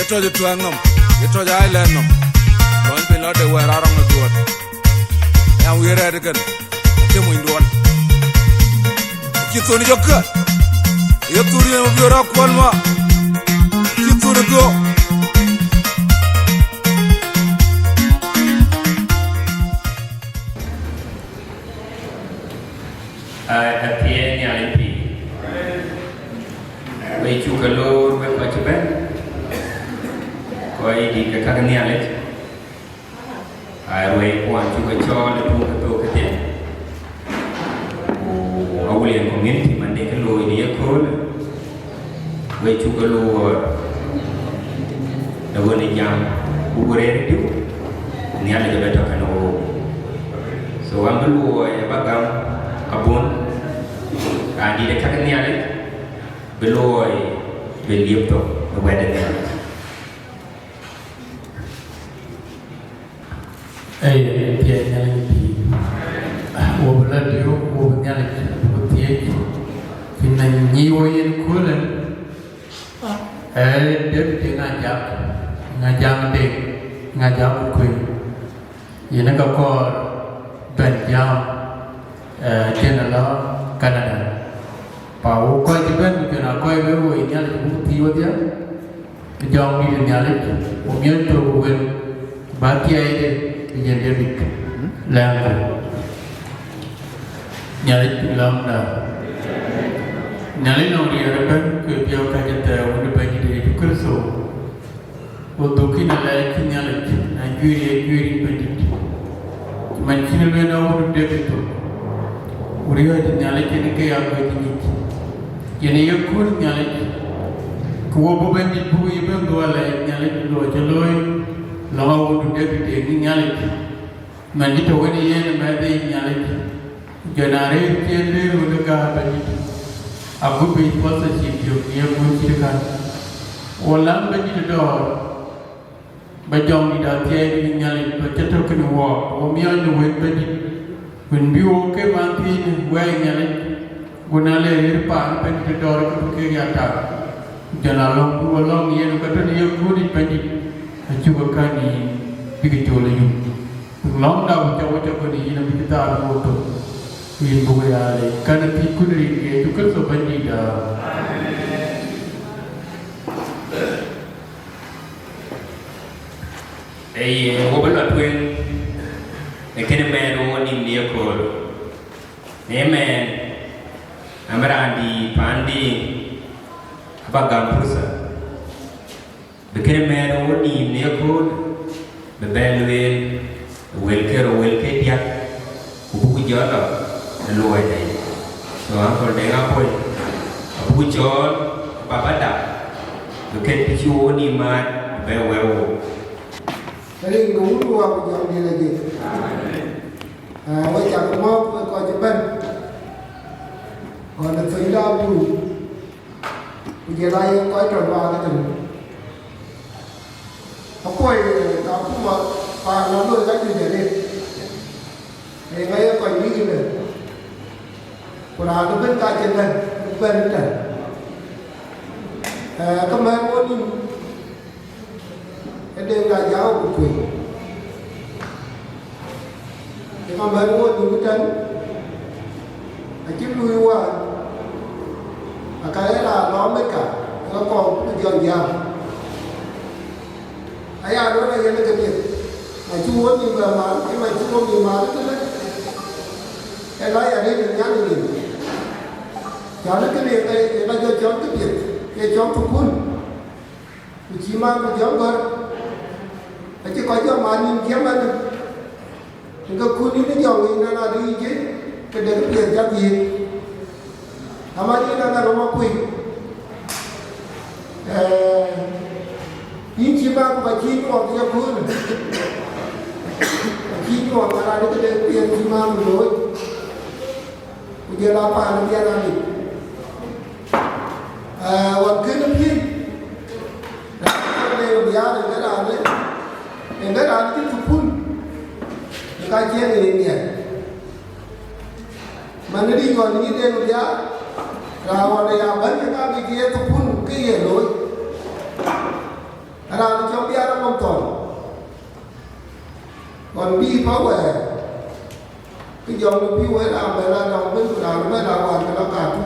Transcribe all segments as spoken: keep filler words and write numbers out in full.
Tɔc ë tuɛɛŋ nɔm, ye tɔc aa lɛɛr nɔm. Lɔny piny lɔ de wɛɛr arɔŋ ë duɔt. Aya wiëër rɛɛt ëkën, acie monyduɔn. Acï thun jɔkë, ye thur yen biöör akuɔl ma. Acï thun ë gɔ̈k. Aa, athiɛɛi Nhialic pïïr. Wek cuk ke loor wek kɔc cï bɛ̈n, kɔc dït ke käk Nhialic. Aa, ruɛɛi kuɔn cuk ke cɔɔl ë tuŋ ke thok kedhie. Ku Awulian community man de ke looi në yeköölë. Wek cuk ke luɔɔi në ɣön ë jam, ku ku rëër diu, Nhialic abï tɔ̈ kenë wook. So, an bï luɔɔi aba gam abun, raan dït ë käk Nhialic, bï luɔɔi bï liep thok ë wɛ̈t ë Nhialic. Ee, thiɛɛi Nhialic pïïr. Wo bï lɔ diu, wo bï Nhialic, wo bï thiëëc, cïn na nyic wo yen köölë. Ee, David ë ŋa jak, ŋa jak de, ŋa jak kuëny. Yen ë ka kɔɔr bɛ̈n jam, ee, cïn ë lɔ Canada. Pa wo kɔc cï bɛ̈n, ku cïn a kɔc bɛ̈n woi Nhialic, buk thiëëc wodhie. Bï jɔŋdït Nhialic, ku miɔ̈c thok ku wël, ku bä thiɛɛide bï jël David lɛ̈ŋku. Nhialic lɔ̈ŋda. Nhialic nɔŋ riɛl ëbɛ̈n, ku ë piɔ̈u kɛ̈c ëthɛɛr Wënde Bɛ̈nydït Yecu Kërtho. Ku dhuk yïn alɛɛc cï Nhialic, na juëc ye juëc yïn Bɛ̈nydït. Man cïn lueel awut David thok, ku riɔ̈ɔ̈c Nhialic yen ke ya guëc nyic. Yen ye kuur Nhialic, ku wo bï Bɛ̈nydït buk yï bɛ̈n dhuɔl alɛɛc Nhialic luɔi cï looi, lɔ̈ŋ awut David yen Nhialic. Man cï tɔ̈ wën ë yen ë mɛ̈thë yic Nhialic, jɔ na rëër cï en rëër wën ë gäär Bɛ̈nydït, agut bï sponsorship yök në ye kuur cït ëkän. Wo läŋ Bɛ̈nydït ë dɔ̈ɔ̈r, Ba jɔŋdït athiɛɛi bï Nhialic ba cï tök kënë wɔɔk, wo miɔɔc në wël Bɛ̈nydït, wën bï wo ke man thiinë wɛɛi Nhialic, ku na le rëër paan Bɛ̈nydït ë dɔ̈ɔ̈r ke bï kek ya tak, jɔn alɔ̈ŋ bï wo lɔ̈ŋ yen ke tɔ̈ në ye kuurdït Bɛ̈nydït, acuk ke kän yïn bïk cool ë yum. Ku lɔ̈ŋda ku cä wo cä kɔn yïn abï cï thaar wo thok, ku yïn buk ya leec. Kän ë thiëckun rin ke Yecu Kërtho Bɛ̈nydït. Ee yen, wo bï lɔ tueŋ ë kënë mɛɛn wo nïm në yekööl. Në mɛɛn, amï raan dïït paandï aba gam pursa, bï kënë mɛɛn wo nïm në yekööl, bï bɛ lueel wëlkë rou, wëlkë diäk, ku buk jɔ lɔ ë luɔi dɛ̈. So, Uncle Deŋ Apol, abuk cɔɔl baba da, bï kën të cï wo nïm mat, bï bɛ wɛ̈ɛ̈r wo. Rin ke Wun ku Wät ku Jɔŋdït Lajik. Aa, we cak mɔ̈ɔ̈th we kɔc ëbɛ̈n, ɣɔn ë thönyda abun, ku jël aa ye kɔc tɔ̈ luaak ëtënë. Akuɔi, ee, ka kuma paan lɔ looi ka juëc arëët. Ee, ŋa ye kɔc wïc ëbɛ̈n? Ku raan ëbɛ̈n ka cï bɛ̈n, bɛ̈n ëtɛ̈n. Ee, ke mɛ̈n wo nïm, ë Deŋ Ajak ku kuëny. Ë ka mɛ̈n wo nïm ëtɛ̈n, acï luui wään, aka ye raan lɔ Amerika, ë ka kɔɔr bï jɔl jam. Aya lueel ayen ke piɛth, na cï wo nïm bɛ mal, ë man cï wo nïm mal tënë, ë la ya rëër ë Nhialic nïm. Cän ë kënë ë ka, ë ka jɔ cɔl ke piɛth, ke cɔl thukul. Ku cï man ku jɔ gɔ̈r, acï kɔc jɔ man nïm jiɛɛm ënë. Ke kut yïn ë jɔŋ yic nɔn adï yic, ke dek piɛth jɔ dhiëëth. Ama yïn ënë röm akuc. Ee, yïn cï bäk ba cï nyuɔɔth ye köölë. Ba cï nyuɔɔth, na raan ë këde piɛth cï man ku looi. Ku jël a paan ë biɛn amic. Ee, wak kënë piëc. Raan ë Deŋ Biaar ë gɛ̈t raan ë, ë gɛ̈t raan cï thukul. Ë ka ciɛɛŋ ë rin nhiɛɛr. Man ë ric ɣɔn yï Deŋ Biaar, raan ɣɔn ë ya bɛ̈ny ë ka bï ke ye thukul ke ye looi. Bï pa wɛɛr, ke jɔŋ de bï wek raan bɛ̈n la dɔm bï ku raan bɛ̈n la wään ke la ka tu.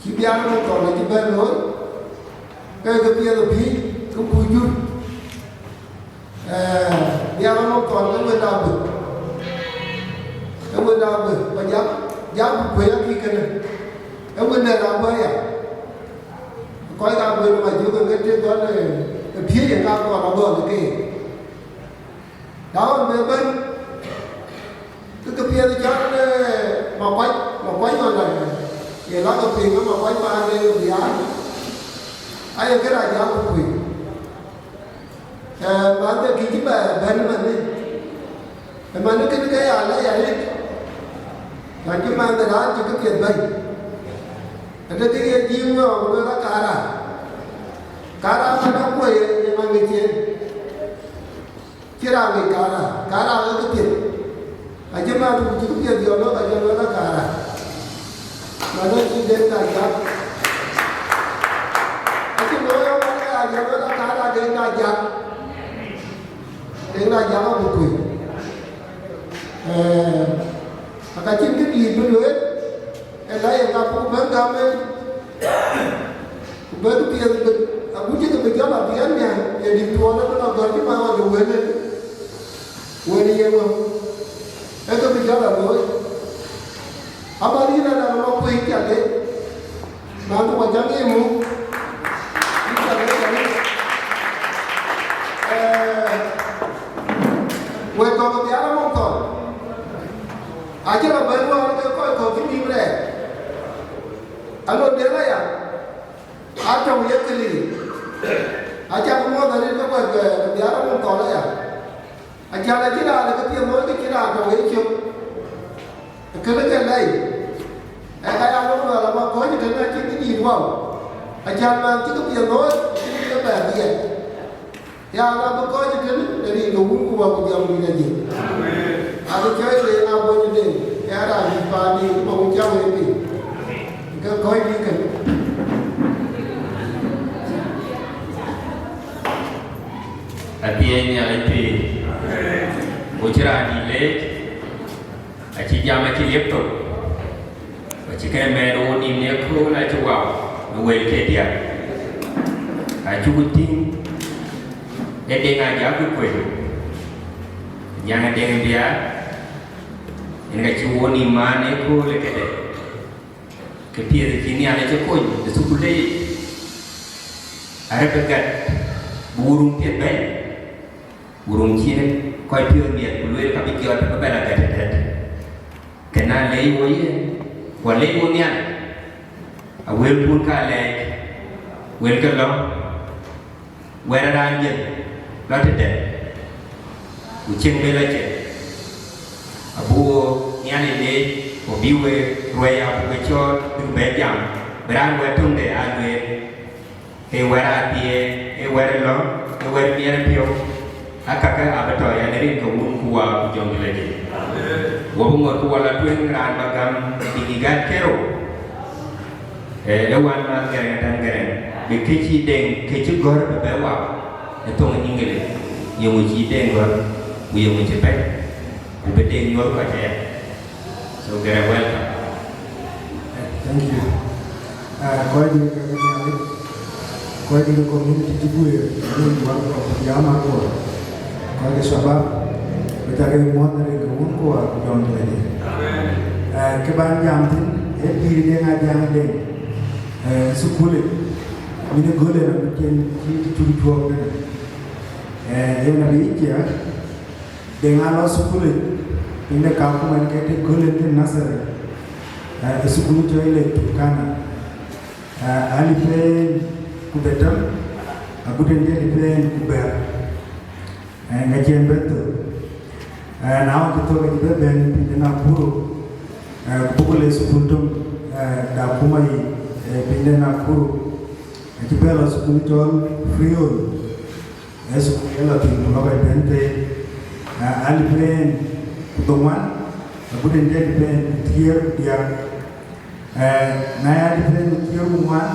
Cï biar muk tɔn acï bɛ̈n looi, ke ke piɛth ë pïïr, ke kuc jur. Biar muk tɔn ke wën abï, ke wën abï, ba jak, jak ku kuëc akï kënë. Ë wën dɛn abï aya. Kɔc ka guël ma juk ke ke tëk gɔl ë piëëc ë ka kɔn agɔl ë keek. Na ɣɔn be bɛ̈n, ke ke piɛth cɔl, eh, Makuac, Makuac ɣɔn la, ye la ke piŋ ke Makuac paan de Biaar, aye kë rac ya ku kuëc. Eh, man de kï cï bɛ bɛ̈n ëmënë, ëmënë kënë ke ya la ya rit, na cï man de raan cï ke piɛth bɛ̈n. Ade kë ye jiim nɔɔk ku luel ka kaar rac, kaar rac man akuɔ̈c ye, ye man ke cien. Cï raan ŋic kaar rac, kaar rac ë këpiɛth. Acï mat ku cï këpiɛth jɔ lɔ, ka jɔ lɔ la kaar rac. Mana cï Deŋ na jak. Acï looi ë wal aya jɔ lɔ la kaar rac Deŋ na jak. Deŋ na jak abï kuëc. Eh, aka cïn këdïït bï lueel, ë la ye ŋa buk bɛ̈n gam en, ku bɛ̈n piɛth bï, agut cï ke bï jɔl abï ɛn nhial, ye dït tuɔɔl ëbɛ̈n agɔ̈r cï man ɣɔn de wël en, wël ye ŋö, ee ke bï jɔl a looi. Ama yïn adaŋ lɔ kuëc cak de, man ku wacam ye muk, yïn cak de cak de. Eh, wek kɔ̈k bï ara mɔ̈ŋ thɔn. Acï rɔt bɛ̈n wään ke kɔc kɔ̈k cï nïïm rɛɛc. Alon de aya, atɔ̈u ye këlic. Acak muɔ̈th arëët ke wɛ̈t bɛ bï ara mɔ̈ŋ thɔn aya. Acan acïn raan ë këpiɛth looi ke cïn raan tɔ̈u ye cök. Kënë ke lɛi. Ee ka ya lok luɛl ama kɔc tënë acïn këdït wau. Acan man cï këpiɛth looi, acïn kë bɛ dhiɛl. Ya, na bï kɔc tënë, në rin ke Wun ku Wät ku Jɔŋdït Lajik. Abï cɔɔc le na bɔ̈ në den, ee raan dït paandït ku bä ku cam en piny. Ke kɔc dït kën. Athiɛɛny Nhialic pïïr, ku cï raan dït leec, acï jam acï liep thok, ku acï kën mɛɛn wok nïïm në kööl acï wau në wël ke diäk. Acuk tïŋ ë Deŋ Ajak ku kuëc, Ajak Deŋ Biaar, yen ka cï wok nïïm maan në kööl ë këde. Kë piɛth cï Nhialic ë kony ë thukul de yic, arëk ë gät bï wurum piɛth bɛ̈ny, wurum cïn kɔc piɔ̈ɔ̈th miɛt ku lueel ka bï jɔt abï bɛ la gät ëtɛ̈t. Kënë alɛɛc wo yen, ku alɛɛc wo Nhialic, awëlkun ka lɛɛc, wëlkë lɔ, wɛ̈t ë raan jiël lɔ tëde, ku cieŋ bï lɔ cieŋ, abï wo Nhialic leec, ku bï we ruɛ̈i abuk ke cɔɔl bïk bɛ jam, bï raan wɛ̈t töŋde aa lueel, ee wɛ̈t ë athiɛɛi, ee wɛ̈t ë lɔ̈ŋ, ee wɛ̈t miɛt ë piɔ̈u, akakë abï tɔ yɛn rin ke Wun ku Wät ku Jɔŋdït Lajik. Wo bï ŋot ku wɔ la tueŋ raan ba gam dïgï gät kerou. Ee, ee wän man Gɛrɛŋ Atɛm Gɛrɛŋ, bï kë cï Deŋ, kë cï gɔ̈r bï bɛ wau ë thoŋ English, yeŋö cï Deŋ gɔ̈r, ku yeŋö cï bɛ̈n, ku bï Deŋ nyuɔ̈th kɔc aya. So, Gɛrɛŋ, welcome. Thank you. Ah, kɔc dït ke Nhialic, kɔc dït ke community cï guëër, rin wän kɔ̈k ku jam akɔɔr. Kɔc ke shabab, bï cak ke muɔ̈th në rin ke Wun ku Wät ku Jɔŋdït Lajik. Eh, kë ban jam thïn, ee pïïr Deŋ Ajak Deŋ, eh, thukul yic, min ë göl en amit cïn cï cuk cuɔɔk tënë. Eh, yen abï yic ya, Deŋ aa lɔ thukul yic, piny de Kakuma ke të göl en thïn nursery, eh, ë thukul cɔl Lake Turkana. Eh, alip en ku dhetem, agut en cï alip en ku bɛ̈t. Eh, ŋa cï en bɛ̈n thök? Eh, na wën cï thök acï bɛ bɛ̈n piny de Nakuru, eh, ku buk le thukul töŋ, eh, de akuma yic, eh, piny de Nakuru. Acï bɛ lɔ thukul cɔl Friol, eh, thukul ë lɔ thïn ku lɔ kɔc bɛ̈n thëëi, eh, alip en ku dhoŋuan, agut en cï alip en ku thiëër ku diäk. Eh, na ya alip en ku thiëër ku ŋuan,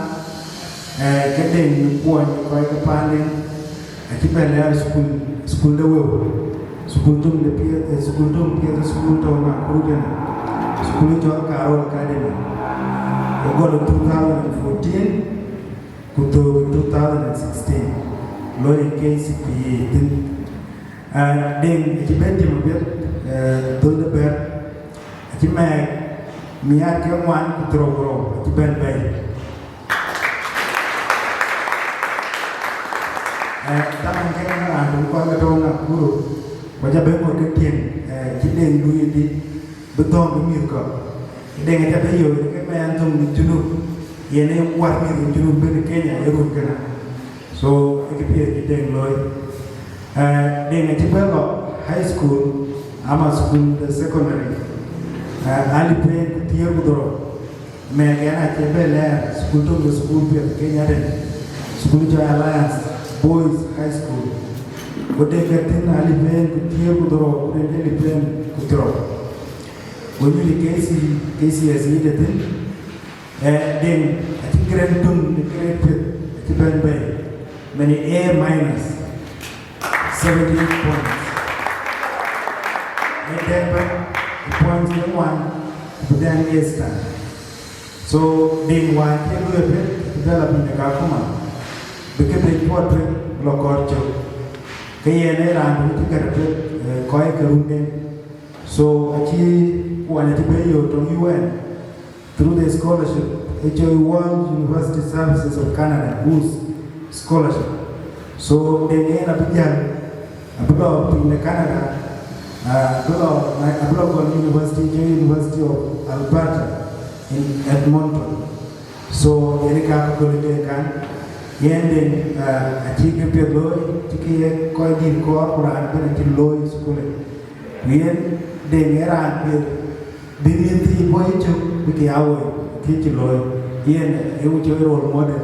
eh, ke Deŋ në kuɔny kɔc ke paanden, acï bɛ lɛɛr thukul, thukul de wëu. School töŋ de piɛth, eh, school töŋ piɛth, school tɔ̈ Nakuru tënë. School cɔl Carol Academy. Ë gɔl two thousand and fourteen, ku thök two thousand and sixteen. Lɔ ë K C P E thïn. Ah, Deŋ acï bɛ̈n tim apiɛth, eh, dhöl de bɛ̈t. Acï mɛɛk miäk ke ŋuan ku thiërrou ku rou, acï bɛ̈n bɛ̈i. Eh, taman kën raan töŋ kɔc ke tɔ̈u Nakuru, ku aca bɛ̈n ŋot ke tiɛŋ, eh, cï Deŋ luui ëdï, bï thɔ̈ŋ bï mïth kɔ̈k. Deŋ aca bɛ̈n yök ke mɛɛn thöŋ në Junub, yen ë wär mïth ë Junub bɛ̈n Kenya ë run kënë. So, ë kë piɛth cï Deŋ looi. Eh, Deŋ acï bɛ̈n lɔ high school, ama school de secondary. Eh, alip en ku thiëër ku dhorou. Mɛɛk ɛn acï bɛ̈n lɛɛr, school töŋ de school piɛth Kenya tënë. School cɔl Alliance Boys High School. Ku Deŋ ke thïn alip en ku thiëër ku dhorou, ku Deŋ alip en ku thiërrou. Go nyuc K C, K C S E de thïn. Eh, Deŋ acï grade töŋ de grade piɛth, acï bɛ̈n bɛ̈i. Many A minus, seventy-eight points. Ë tɛ̈k bɛ̈n, points ke ŋuan, ku bï dhɛn A star. So, Deŋ wään cï luɔi piɛth, acï bɛ̈n la piny de Kakuma. Bï këde cuɔt tueŋ, lɔ kɔɔr cök. Ke yen ë raan wën cï gät piɛth, eh, kɔc ke run Deŋ. So, acï kuany acï bɛ̈n yök tɔ̈ U N. Through the scholarship, ë cɔl World University Services of Canada, WUS scholarship. So, Deŋ en abï jäl, abï lɔ piny de Canada, ah, abï lɔ, abï lɔ gɔl university, cɔl University of Alberta in Edmonton. So, yen ë ka ke köl ë Deŋ kan, yen Deŋ, ah, acï kë piɛth looi, cï kë ye kɔc dït kɔɔr, ku raan ëbɛ̈n acï looi thukul. Ku yen Deŋ ë raan piɛth, bï mïth thii bɔ̈ yecök bï ke ya woi, kë cï looi. Yen ë wun cï role model,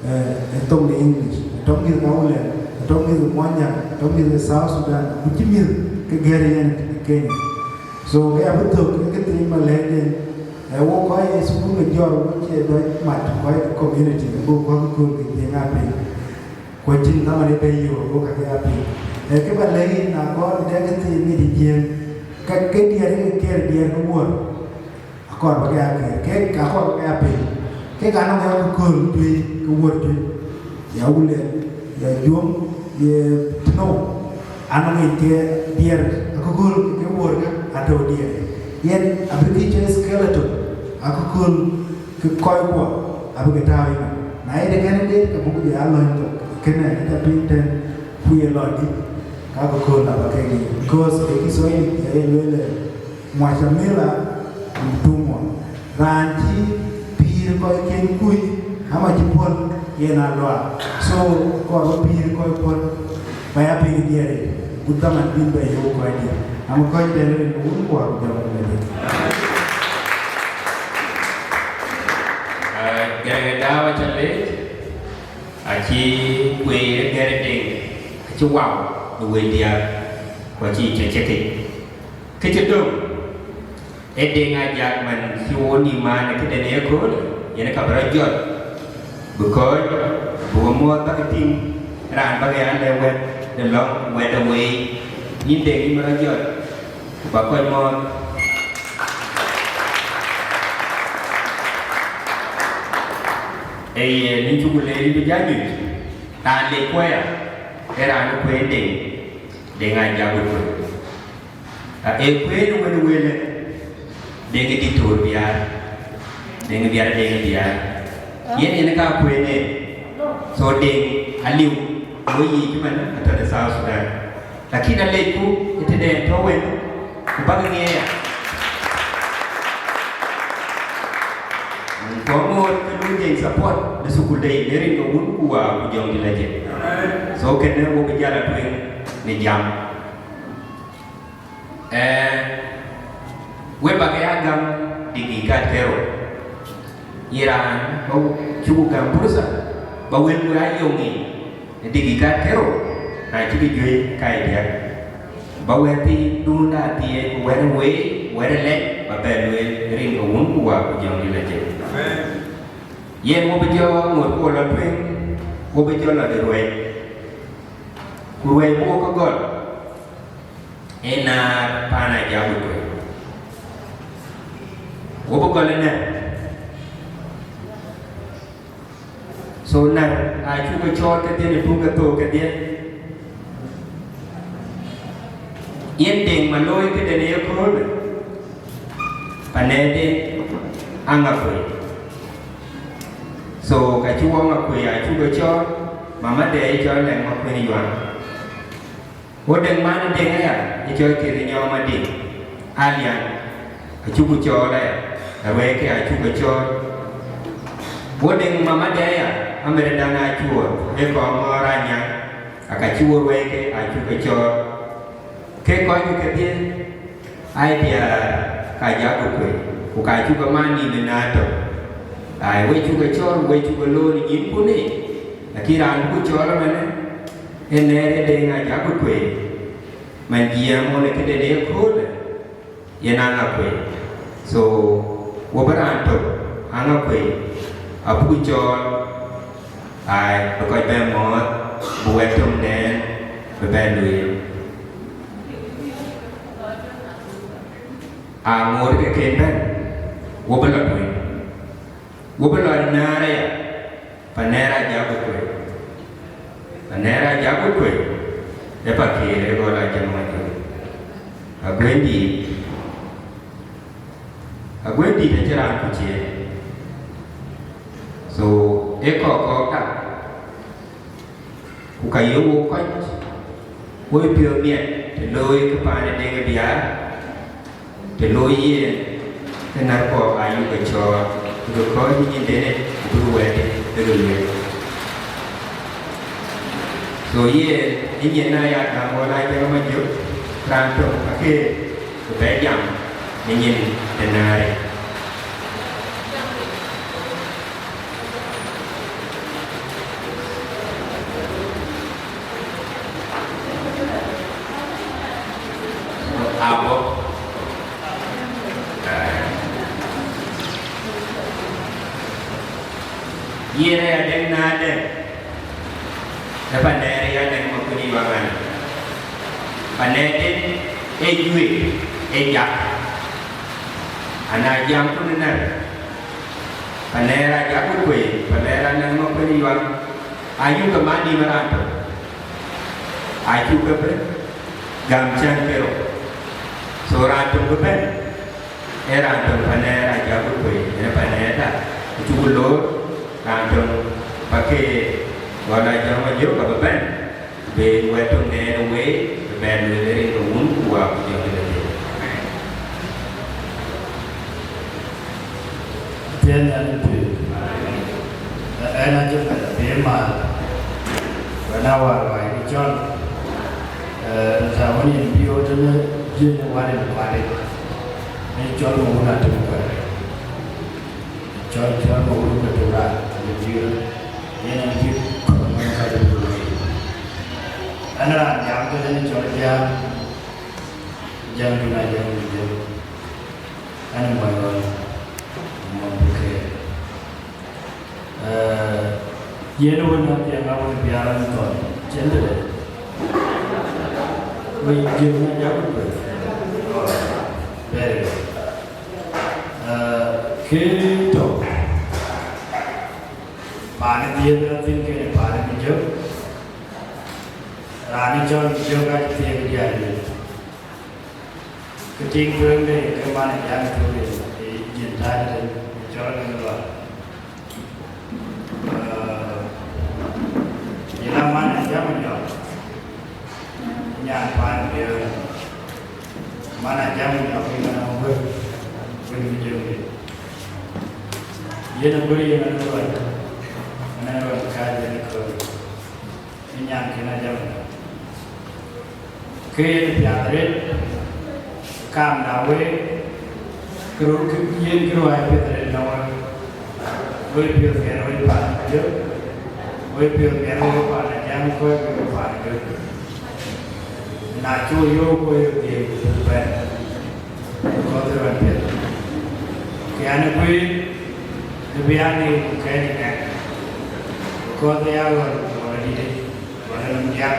eh, ë thoŋ de English, atɔ̈ mïth ke Awulian, atɔ̈ mïth ke Muɔnyjäŋ, atɔ̈ mïth ke South Sudan, ku cï mïth ke gɛ̈r yen ë Kenya. So, ke abï thök ë kë thiin ba lɛ̈k yen, eh, wo kɔc ë thukul ke jɔt, wo cie dɔc mat kɔc ë community, go kɔc kööl ke Deŋ aa piny. Ku acïn dhaman ë bɛ̈n yök, go kakë aa piŋ. Ee, kë ba lɛ̈k yïn, na kɔɔr bï dɛ̈k ë thiin ŋic ë Jiëëŋ, ka ke diɛɛr ke kɛ̈ɛ̈r diɛɛr ke wuɔ̈r, akɔɔr ba ke aa kɛ̈ɛ̈r, kek akɔɔr ba ke aa piŋ. Kek anɔŋ akököl juëc ke wuɔ̈r juëc, ya Awulian, ya Ajuɔŋ, ye tënou, anɔŋ yic ke diɛɛr akököl ke wuɔ̈r ke atɔ̈u diɛɛr. Yen abï kë cɔl skeleton, akököl ke kɔckuɔ abï ke tääu yïnɔm. Na ye de candidate, ke buk jɔ ya lɔ̈ny thok, kënë acä piŋ tɛ̈n, ku ye lɔ dït, ka akököl aba kek yiic. Because ë Kiswahili aye lueel, eh, mwacha mila ni mtumwa. Raan cï pïïr kɔcken kuc, ama cï puɔ̈l, yen a luaak. So, kɔɔr ba pïïr kɔc puɔ̈l, ba ya piŋ diɛɛr yic, ku dhaman bïn bɛ yök kɔc dït. Ama kɔc dɛ̈t rin ke wun kuɔɔr ku jɔŋ ëmënë. Ah, Gɛrɛŋ ë Dau acä leec, acï kueer ë Gɛ̈r Deŋ, acï wau ë wël diäär, ku acï cä cï kec. Kë cï döŋ, ee Deŋ Ajak man cï wo nïïm maan ë këden ë yeköölë, yen ka bï rɔt jɔt, bï kɔc, bï we muɔɔth bäk tïŋ, raan bäk ya lɛ̈k wɛ̈t de lɔ̈ŋ, wɛ̈t de wëi, yïn Deŋ yïn bï rɔt jɔt, ku bäk kɔc muɔɔth. Ee yen, yïn cuk leec, yïn bï jal nyuc, raan lec kuɔya, ee raan ë kueen Deŋ, Deŋ Ajak bï kueen. Ka ee kueen wën wëlë, Deŋ ë Diktor Biaar, Deŋ Biaar, Deŋ Biaar. Yen yen ka kueen en. So Deŋ aliu, wo yiic cï man atɔ̈ de South Sudan. Lakin alecku ë tëde tɔ̈ wën, ku bäk ŋiɛc ya. Ku aŋoot ke luny Deŋ support në thukul de yic, në rin ke Wun ku Wä ku Jɔŋdït Lajik. So kënë wo bï jal a tueŋ në jam. Eh, we bäk ya gam digikat ke rou. Ye raan ba cuku gam pursa, ba wël we a yöŋ yic digikat ke rou, na cï ke juëc ka ye diäk. Ba wɛ̈t thiin dun da thiëëc, ku wɛ̈t ë wëi, wɛ̈t ë lɛc, ba bɛ lueel rin ke Wun ku Wä ku Jɔŋdït Lajik. Amen. Yen wo bï jɔ ŋot ku lɔ tueŋ, wo bï jɔ lɔ de ruɛc. Ku ruɛc bï wo ke gɔl. Ee naar paan Ajak Kuei. Wo bï gɔl ë nɛ̈r. So nɛ̈r acuk ke cɔɔl kedhie në tuŋ ke thok kedhie. Yen Deŋ Maloi këden ë yeköölë, pa nɛ̈ɛ̈rden Aŋakuei. So ka cï wɔ Aŋakuei acuk ke cɔɔl, mama de ë cɔl Lɛŋ Makuën Yuaŋ. Wo Deŋ man Deŋ aya, ë cɔl Kir Nyɔɔm Adiŋ, Alian, acuk cɔɔl aya, ë ruɛɛike acuk cɔɔl. Wo Deŋ mama de aya, Ameridan Acuɔɔr, ë kɔɔr Ŋɔɔr Anyaŋ, aka cï wo ruɛɛike acuk cɔɔl. Ke kɔc kedhie, aa diäär ka Ajak Kuei, ku ka cuk man nïïm ë na tök. Ai, we cuk cɔɔl, we cuk loor ë nyïïnkun ë, lakï raan buk cɔɔl ëmënë, ë nɛ̈ɛ̈r ë Deŋ Ajak Kuei, man jiɛɛm ɣɔn ë këden ë köölë, yen Aŋakuei. So, wo bï raan tök Aŋakuei abuk cɔɔl, ai, bï kɔc bɛ mɔ̈ɔ̈th, bï wɛ̈t töŋden bï bɛ lueel. Aŋoot ke ken bɛ̈n, wo bï lɔ tueŋ, wo bï lɔ naar aya, pa nɛ̈ɛ̈r Ajak Kuei, pa nɛ̈ɛ̈r Ajak Kuei, ë pa Kir ë gɔl Ajak Majök. Aguëndït, aguëndït acïn raan kuc yen. So, ë kɔ̈k kɔ̈k ka, ku ka ye wo kɔc, wo piɔ̈ɔ̈th miɛt, të looi ke paan ë Deŋ ë Biaar, të looi yen, ke nɛ̈r kɔ̈k ayuk ke cɔɔl, bïk kɔc ë nyindene, ku bïk wɛ̈tde, bïk lueel. So yen, ë nyin na ya gam ɣɔn Ajak Majök, raan tök akëë, ku bɛ jam, në nyin de naari. Abɔ̈. Yen aya Deŋ na Deŋ. Ë pa nɛ̈ɛ̈r aya Deŋ Makuën Yuaŋ. Pa nɛ̈ɛ̈rden ë juëc, ë jak. Ana jam ku në nɛ̈r. Pa nɛ̈ɛ̈r Ajak Kuei, pa nɛ̈ɛ̈r Deŋ Makuën Yuaŋ. Ayuk ke man nïïm raan tök. Acuk ke bɛ̈n gam cän ke rou. So raan töŋ bï bɛ̈n, ee raan töŋ pa nɛ̈ɛ̈r Ajak Kuei, yen pa nɛ̈ɛ̈rda, acuk loor, raan töŋ pa ke gɔl Ajak Majök ka bï bɛ̈n, bï wɛ̈t töŋ nɛɛn ë wei, bï bɛ lueel rin ke Wun ku Wät ku Jɔŋdït Lajik. Amen. Athiɛɛn Nhialic pïïr. Ë, ɛn acï bɛ̈n abï mal, wën a wäär wai kë cɔl, ë, rɛ̈ɛ̈r wën yen bï ɣöt tënë jiëc ë wär yen kuat yic, ë cɔl Mawun Atem Kuɛɛr. Cɔl, cɔl Mawun ke tuk rac, ë bï ɣöt, yen ë bï kɔn ŋuɛ̈n ka bï ɣöt. Ɛn raan jam tënë cɔl Jiääk, Jiääk dun a Jiääk dun Jiääk. Ɛn ë mɔc ɣɔn, mɔc bï keer. Ee, yen wën athiɛŋ a wën biaar an thɔn, cïn tëde. Wën jiëk në jak ku bɛ̈n. Very good. Ee, kë tök. Paan ë dhiëëth athiŋ kënë paan ë Majök. Raan ë cɔl Majök acï thiëëk diäär yic. Kë tiŋ tueŋde ke man ë jam tueŋde, ë jin tac de, ë cɔl Aŋakuei Lual. Ee, yen a man ë jam ë nyɔk, nyan paan ë Biöör. Man ë jam ë nyɔk ë ŋa nɔm wek, wek ë jam de. Yen a guëër yen a luɔi, yen a luɔi ka yen a kööl. Ë nyan kën a jam. Ke yen piath arëët, kaam da wek, ke röt kë yen kë ruääi piɛth arëët në wek. Wek piɔ̈ɔ̈th miɛt wek paan Majök, wek piɔ̈ɔ̈th miɛt wek paan Ajaŋ, kɔc wek paan Majök. Na cuk yöök wek dhiëëth bɛ̈n. Kɔ̈th ë rɔt piɛth. Ke an, ë kuëër, ke bï an, ë ku kɛ̈ɛ̈c ë nɛ̈k. Kɔ̈th ë ya ɣɔn, ɣɔn adït, ɣɔn anɔm diäk,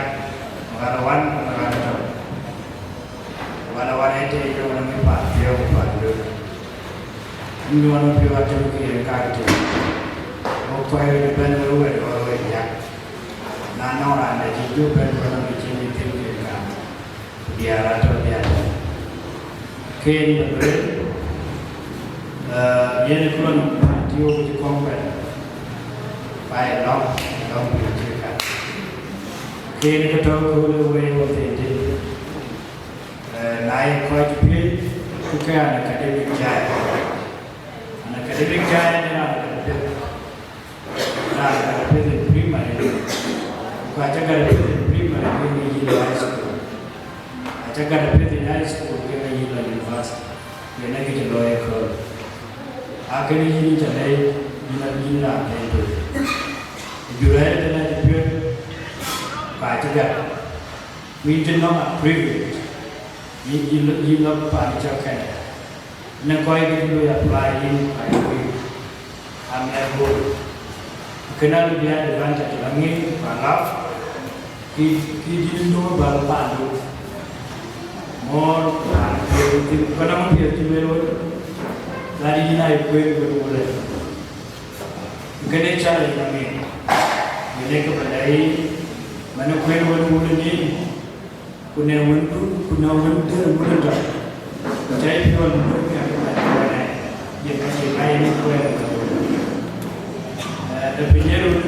ɣɔn awan, ɣɔn atɔ̈. Ala wan ë tëë yɔ̈ɔ̈k në mï path piɔ̈u ku path döt. Nyuɔɔn piɔ̈u atëm ke yen kak tëë. Wok kɔc wec ëbɛ̈n wek wɛ̈t ɣɔn wek diäk. Na nɔŋ raan dɛ̈ cï jɔ bɛ̈n bï nɔm cïn bï thïn ke kaam. Ku diäär atɔ̈ diäär. Ke yen bï lueel, eh, yen ë kë lɔn path tï wok cï kɔŋ bɛ̈n. Ba ye lɔ̈ŋ, lɔ̈ŋ bï cï kat. Ke yen kë tɔ̈ kööl ë wei wok thïn tï. Eh, na ye kɔc piööc, ku ke an academic giant. An academic giant ë raan dɛ̈ piööc. Raan dɛ̈ piööc in primary, ku acä gät piööc in primary, ke yen yï lɔ high school. Acä gät piööc in high school, ke yen yï lɔ university. Yen ë kë cï looi ëkööl. Aa kënë yïn cä lɛc, yïn a, yïn raan lɛc piööc. Jurɛɛc ëtënë acï piööc, ku acï gät. Ku yïn cï nɔŋ a privilege, yïn, yïn, yïn lɔ paan cɔl Canada. Në kɔc kë cï looi apply yïn, ku ayï kuc, amɛt bol. Kënë alë bï advantage lɔ ŋic, ku alap, kë, kë dït nööm bäl paandu. Mɔ̈ɔ̈r, paan piɛth thïn, ku nɔŋ piɛth cï lueel wek, that yïn ayï kueen wek wulë. Kënë challenge nɔŋ yïn, yen ee kë bä lɛ̈k yïn, man ë kueen wek wulë nin, ku në wëndu, ku në wën dëër wën ë tɔ̈. Ku cä yï piɔ̈ɔ̈th në wën ë tɔ̈, yen ka cï ka yen ë kuɛɛr ë tɔ̈. Eh, të piny ë run,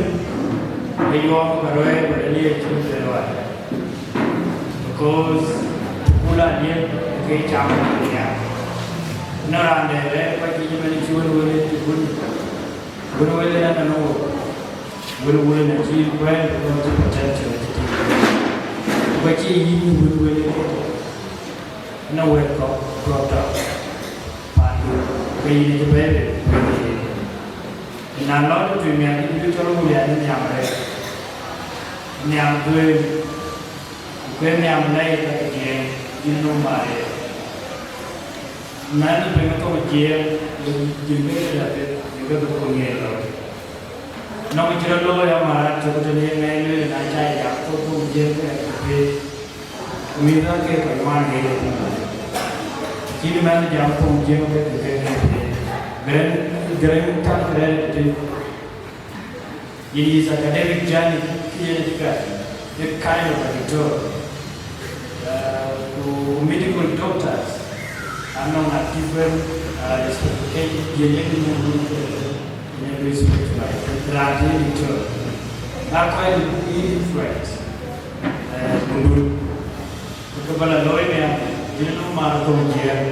ë yuɔɔk ka ruɛɛr, ku ë liëëc cï bï lueel wär. Because ku la liep ke cam ya. Në raan dɛ̈ rɛ̈ɛ̈r ka cï cï man cï wën wël ë tï kun. Wën wël ë na nɔŋ wok. Wën wël acï kuɛɛn, ku cï potential acï tïŋ. Ku ka cï yïn wën wël ë tï. Në wɛ̈t kɔ̈k, kɔ̈k tɔ̈. Paandu, ke yïn acï bɛ̈ɛ̈i bei, bɛ̈ɛ̈i bei. Na lɔ tëtui miäk, yïn bï cɔl wun ya nhiam arëët. Nhiam dhuëëŋ, ku ke nhiam lɛc ka ke jiëëŋ, yïn nöm arëët. Mɛnh piŋ thoŋ jiëëŋ, yïn bï ke la bï, yïn ke bï kun yen lɔ. Nɔŋ cï rɔt looi amarat cök tënë ye ŋɛi lueel na ca jam thoŋ jiëëŋ ke ke pei. Mïth aa ke kɔc ŋuan ke ye piŋ. Cït mɛnh jam thoŋ jiëëŋ ke ke ke ke ke. Gërɛn, gërɛn tak rɛɛr tëtï. In his academic journey, ke yen cï gät, the kind of a doctor. Uh, ku medical doctors anɔŋ a different, uh, specification, ye ye ke in every specialized. Raan ye doctor. Na kɔc in influence. Eh, mundun. Ku kë bä la looi nia, dhil nɔm maar thoŋ jiɛɛm.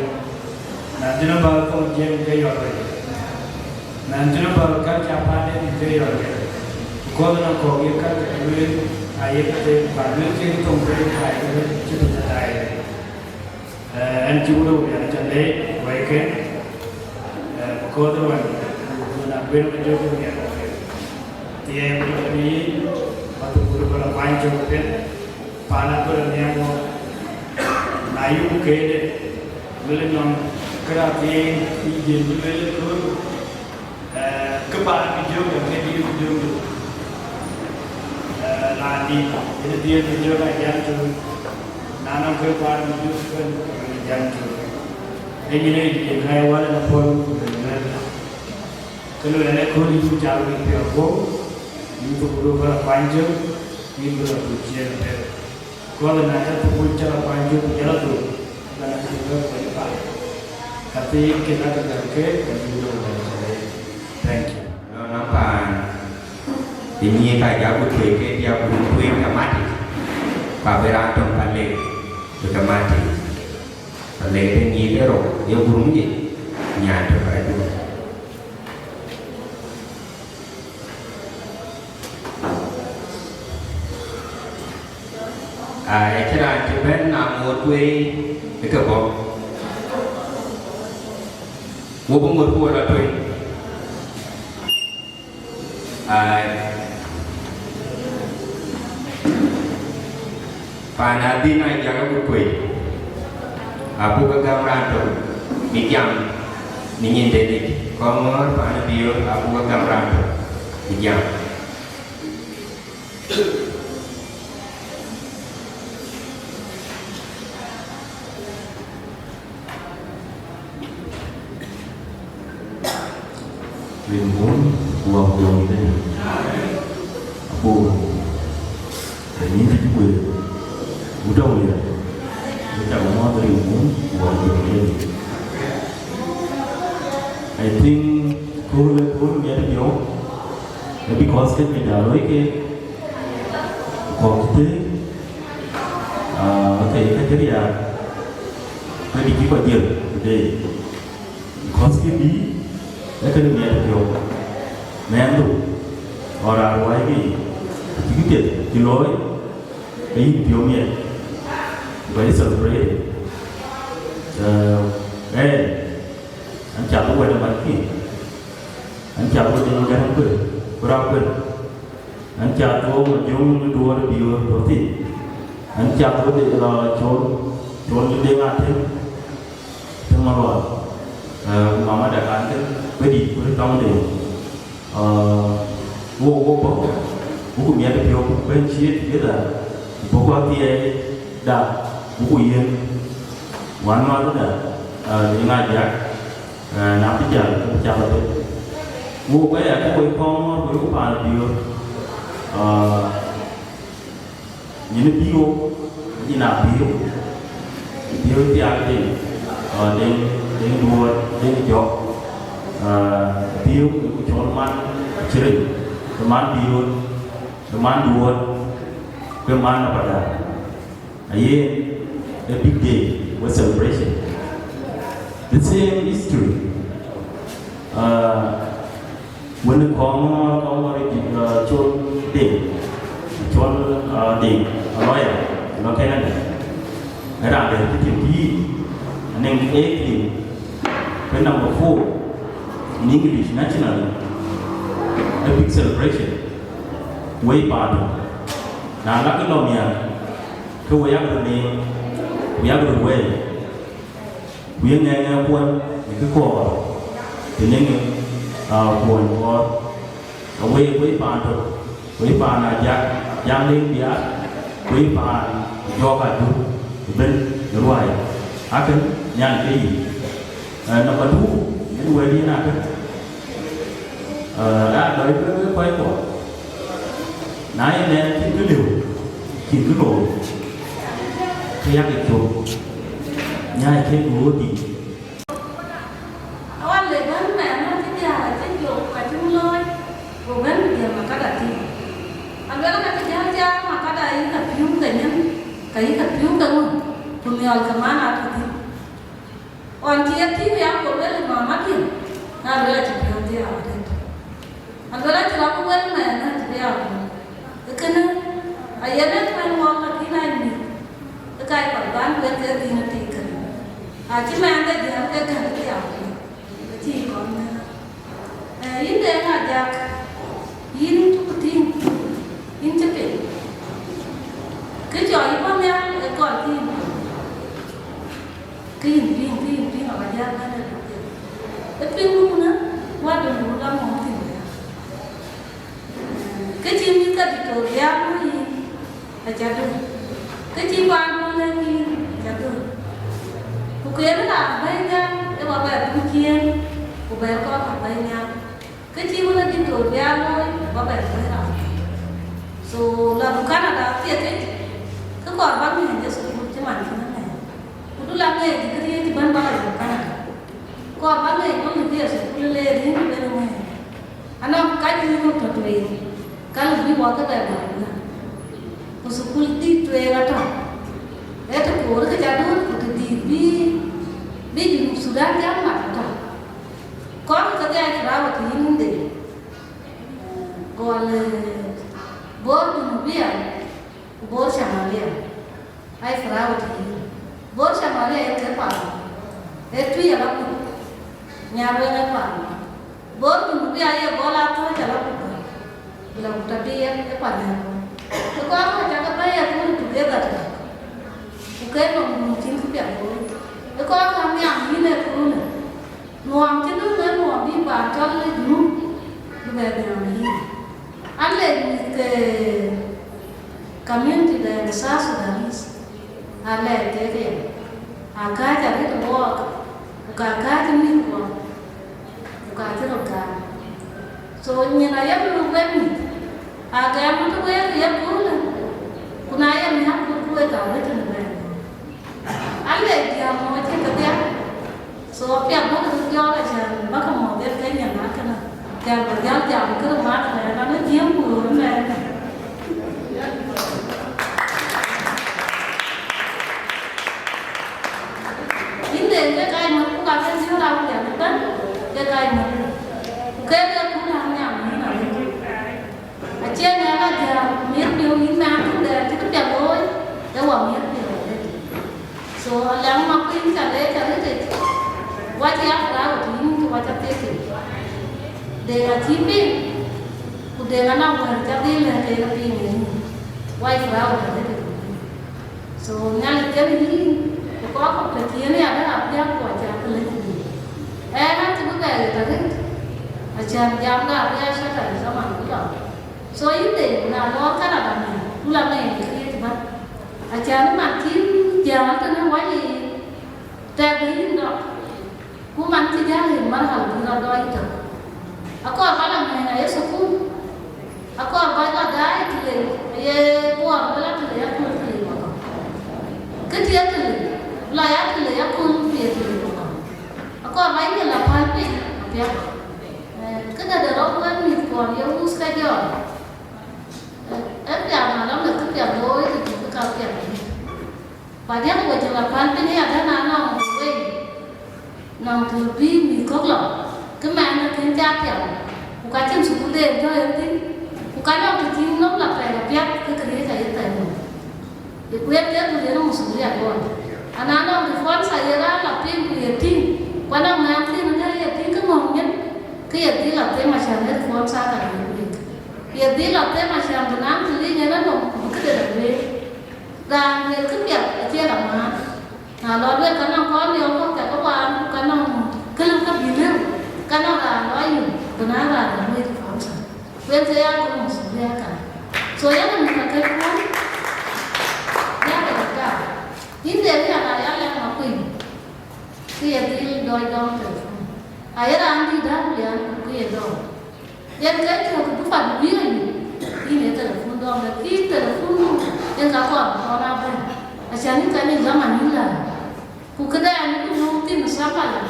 Na dhil nɔm maar thoŋ jiɛɛm ke yɔt rɔt. Na dhil nɔm maar culture paanden ke yɔt rɔt. Because na kɔ̈k ye culture lueel, aye ke, ba lueel ke thoŋ ke, aye ke cï bï daai. Eh, ɛn cï wurou nia, ca leec wɛ̈ike. Eh, because wan, ku na ben ke jɔk nia, thiɛɛk ku jɔk ni, ba tu ku bä la kuany cök piɛth. Pan abï rɔt nhiam ɣɔn, na yuk këde, wël nɔm, kërac thiëëc, yï jël bï lueel ë kööl, eh, kë pan bï jök, ke dïït bï jök. Eh, raan dït, yen dhiëëth bï jök, a jam tök. Na nɔŋ kë pan bï jök, ke jam tök. Ee nyin ë yï jël, na ye wal ë na pɔ̈l, ku lueel. Ke lueel ë kööl yïn cak wïc piɔ̈ɔ̈th guöp, yïn thukul bï rɔt kuany jök, yïn bï rɔt kuc ciëën apɛth. Kɔ̈th na ca thukul ca rɔt kuany jök ku jɔl a thou, ka na cï wek kuany path. Ka thii kek ake gäm keek, ka cï wek kuany cä leec. Thank you. Lɔ nɔm paan, ë nyiëë ka jak ku tueek ke diäk ku tueek ke matic, ku abï raan töŋ Palek bï ke matic. Palek de nyiëë ke rou, ye gurum yic, nyan tök ka juëc. Aa, acïn raan cï bɛ̈n na ŋoot wei ë ke bɔ̈. Wo bï ŋoot ku wo lɔ tueŋ. Aa, Paan adhïn aa jak agut kuec, abuk gäm raan tök bï jam në nyindenic. Kɔŋɔ̈ɔ̈r paan ë biöör abuk gäm raan tök bï jam. Tɔ̈u ye, we cak muɔ̈ɔ̈th rin mum, wɔ jɔŋ ye. I think kööl ë kööl miɛt piɔ̈u, ë because ke juëc aa looi ke, kɔ̈k cï thëëk, ah, ke ye ka cï riääk, ke dï cï kɔc dhiël today. Because ke bï, ë kënë miɛt piɔ̈u. Mɛnhdu, ɣɔn raan ruääi ke, cï kë piɛth cï looi, ke yïn piɔ̈u miɛt, ku bä yï celebrate. Eh, ɛn, an cath wɛ̈t ë mat kï, an cath wɛ̈t ë mat kï, ku raan kuën. An cath wɛ̈t ë mat jöŋ në duɔɔr ë biöör tɔ̈ thïn. An cath wɛ̈t ë, uh, col, col në deŋ atëm, tëm alual. Eh, ku mama da kan kën, bä dït, ku tɔŋ de. Ah, wo, wo bɔ̈, buku miɛt piɔ̈u, ku bɛ̈n ciëët together, ku bɔ̈ ku athiɛɛi da, buku yiën, wän mäthda, ah, de ŋa jak, ah, na bï jäl, ke bï cak apeth. Wo bä ya ke woi kɔŋ ŋɔ̈ɔ̈r, ku yoku paan biöör, ah, Nyin ë piɔ̈u, nyin aa piɔ̈u, piɔ̈u thiaak deŋ, aa, deŋ, deŋ duɔɔt, deŋ jɔk, aa, piɔ̈u ku cɔl man cï riny, ke man piɔ̈u, ke man duɔɔt, ke man apadan. Aye, a big day, we celebration. The same history. Aa, Wën ë kɔŋ, kɔŋ ë, uh, col Deŋ, col, uh, Deŋ, a lawyer, lɔ Canada. Ë raan dɛ̈ cï tim pïïr, anɛŋ ee tim, ke number four in English national, a big celebration. Wei paandu. Na lak lɔ miäk, ke we yak röt neem, we yak röt wei. Ku ye ŋɛɛŋ ë kuɔny ë kë kɔɔr, të nɛŋ, aa, kuɔny kɔɔr, awei wei paan tök, wei paan Ajak, Ajak Deŋ Biaar, wei paan Jɔɔk Adur ëbën ë ruääi, akën nyan ke yic. Ë, number two, yen wɛ̈t yen akën. Ë, aa lɔc ke kɔc kuɔ. Na ye nɛn cïn kë lëu, cïn kë looi, ke yak cök, nyaai kek duöör dïït. Awal le bän mɛɛn acï diäär acï jok ka cï looi, ku bɛ̈n jël makada tïŋ. Aluel ka cï jäl jam makada yï ka piu ke nyin, ka yï ka piu ke ŋö, ku nhiɔl ke man atɔ̈ thïn. Ɣɔn cï ye tïŋ ya ku luel ë mama tïŋ, ka luel acï piu diäär arëët. Aluel acï rɔt ku wël mɛɛn acï diäär arëët. Ee kënë, aye rëët mɛn wɔk lakin aa mïth. Ë ka ye kɔc bän wek ke dhïn ë tik kënë. Acï mɛɛn de jiëëm ke gäk diäär arëët. Acï kɔn ŋɛ̈ɛ̈r. Ee, yïn Deŋ Ajak, yïn cuk tïŋ, yïn cï piny. Kë cɔl yï bɔ̈ nhial ë gɔl kë yïn piny. Kë yïn piŋ, kë yïn piŋ aba jäl bɛ̈n ë duk. Ë piŋ wun ë, wädun wun la mɔ̈u thïn wëë. Kë cï mïth ka Victoria looi yïn, aca döŋ. Kë cï paandu lɛ̈k yïn, aca döŋ. Ku kën raan bɛ̈ny nhial, ë wa bɛ dhuk ciëën, ku bɛ kɔc kɔ̈k bɛ̈ny nhial. Kë cï wun ë Victoria looi, wa bɛ bɛ̈ny raan. So, la du Canada athiek yic, kë kɔɔr ba ŋiɛc ë thukul cï man cïn ëmɛn. Ku du la ŋiɛc degree cï bɛ̈n ba la yök Canada. Kɔɔr ba ŋiɛc wun ë thukul le rin ben ŋiɛc. Anɔŋ ka cï wun tɔ̈ tueŋ, ka lë bï wɔ ke bɛ gɔl ënɔn. Ku thukul dït tueŋ atɔ̈. Ee të koor ke ca duöt ku të dït bï, bï Junub Thudan jam mat atɔ̈. Kɔɔr ke dhiac Firawat yïn wun de. Gɔl, eh, Bor Junubia, ku Bor Shamalia. Ai Firawat yïn. Bor Shamalia yen ke paan. Ee tui ala kuc. Nyarweŋ ee paan. Bor Junubia ye gɔl athööc ala kuc. Bila ku tɔ diɛɛr ee paan yen. Ë kɔɔr ka cakë bɛ̈i ë kun together tëtök. Ku ke nɔm nu cïn kë piɛth looi. Ë kɔɔr ka nhiam yïn ë kunë. Nuɔɔm cï döŋ ë nuɔɔm bï paan cɔl ë Junub. Bï bɛ nhiam yïn. Alɛc mïth ke community de South Sudanese, alɛc kek yen, akääc arëët wɔɔk, ku ka kääc mïth kuɔ, ku ka cï röt gam. So nyin ayek luk wek mïth, agɛm të wek ë yeköölë, ku na ye miäk ku wek Raan ë tënë bɛ̈ɛ̈i. Alec diäär mɔ̈u acï ke dhial. So apiɛth bäk ke dhiɔl acän bäk ke mɔ̈u dhiël ke nyin na kënë. Jal bä dhial jam kërë mat ëmɛn, an ë jiëëm ku ɣöör ëmɛn. Yïn de ke kac mät ku ka ke dhiöör awulian ëbɛ̈n, ke kac mät. Ku ke ke kun an nhiam yïn awulian. Acie ŋɛk adhial, miëth piɔ̈u yïn mɛn tëde cï këpiɛth looi, ee wɔ miëth piɔ̈u arëët. So, alɛ̈ŋ mak piny ca leec arëët, wacï ya proud yïn, cï wac athiekic. De ŋa cï piŋ, ku de ŋa nɔm wɛ̈ɛ̈r ca dhil lɛ̈k ke piŋ ë yïn, wac proud arëët. So Nhialic kën yïn, ku kɔc kɔ̈k tɔ̈ cï yen ya dɛ̈ apiɛth ku aca ke lec yïn. Ɣɛn acï bï bɛ ɣet arëët, acän jamda abï a Catan zaman bï lɔ. So yïn de na lɔɔr Canada mɛn, du la mɛn ë këriëëc bä. Acän man cï jäl tënë wac yiic, tɛ̈k bï yïn dɔk. Ku man cï jäl yen marhal bï rɔt dɔɔc tök. Akɔɔr ba la mɛɛn aye thukul, akɔɔr ba la daai tëlei, aye kuɔɔr ba la tëlei aköl tëlei wakɔ̈u. Kë tiɛɛk tëlei, la ya tëlei aköl ku ye tëlei wakɔ̈u. Akɔɔr ba yïn la päl piny apiɛth. Eh, këdë de rɔt wɛ̈t mïth kuɔɔr ye wuth ke jɔɔk. Eh, ee piath na lɔ meth këpiɛth looi, të cï bï ka piɛth. Ku adiäk wecin la päl piny ëya, dɛ̈n anɔŋ wei, nɔŋ të bï mïth kɔ̈k lɔ, kë mɛɛn ë kën ca piɛth, ku ka cïn thukul de tɔ̈ en thïn, ku ka nɔŋ të cïn nɔm la pɛɛi apiɛth, ke këriëëc aye thɛɛr nɔm. Ye ku yen ke dhil yen masulia luɔi. Ana nɔŋ të sponsor ye raan la piŋ ku ye tïŋ, ku anɔŋ mɛɛn thïn ënë ye tïŋ kë ŋɔ̈ŋ nyin, ke ye dhil la them acan ë sponsor ka ye kueek. Ye dhil la them acan bï naŋ të lic en anɔm, ku bï këde la lueel. Raan lueel këpiɛth acie la ŋuan. Na lɔ lueel ka nɔŋ kɔn yɔ̈ɔ̈k kɔ̈k kɛ̈k kë waan, ku ka nɔŋ këlëm ka bï lëu, ka nɔŋ raan lɔ yum, bï na raan la lueel kɔn thar. Wek ke ya kɔn masulia kan. So yɛn ë mïth akëc kuɔn, ya kɔn ë gam. Yïn de riɛn aya lɛ̈k ma kuc, ke ye dhil dɔc dɔm telefon. Aye raan dït däŋ lian, ku ke ye dɔm. Yen ke cök bï pat bï bï ayï, yïn ee telefon dɔm, lakin telefon nu yen ka kɔɔr bï kɔn a bɛ̈n. Acan yïn ka nyin zaman yïn läär. Ku këdɛn ku nyuɔɔth thïn ë safara,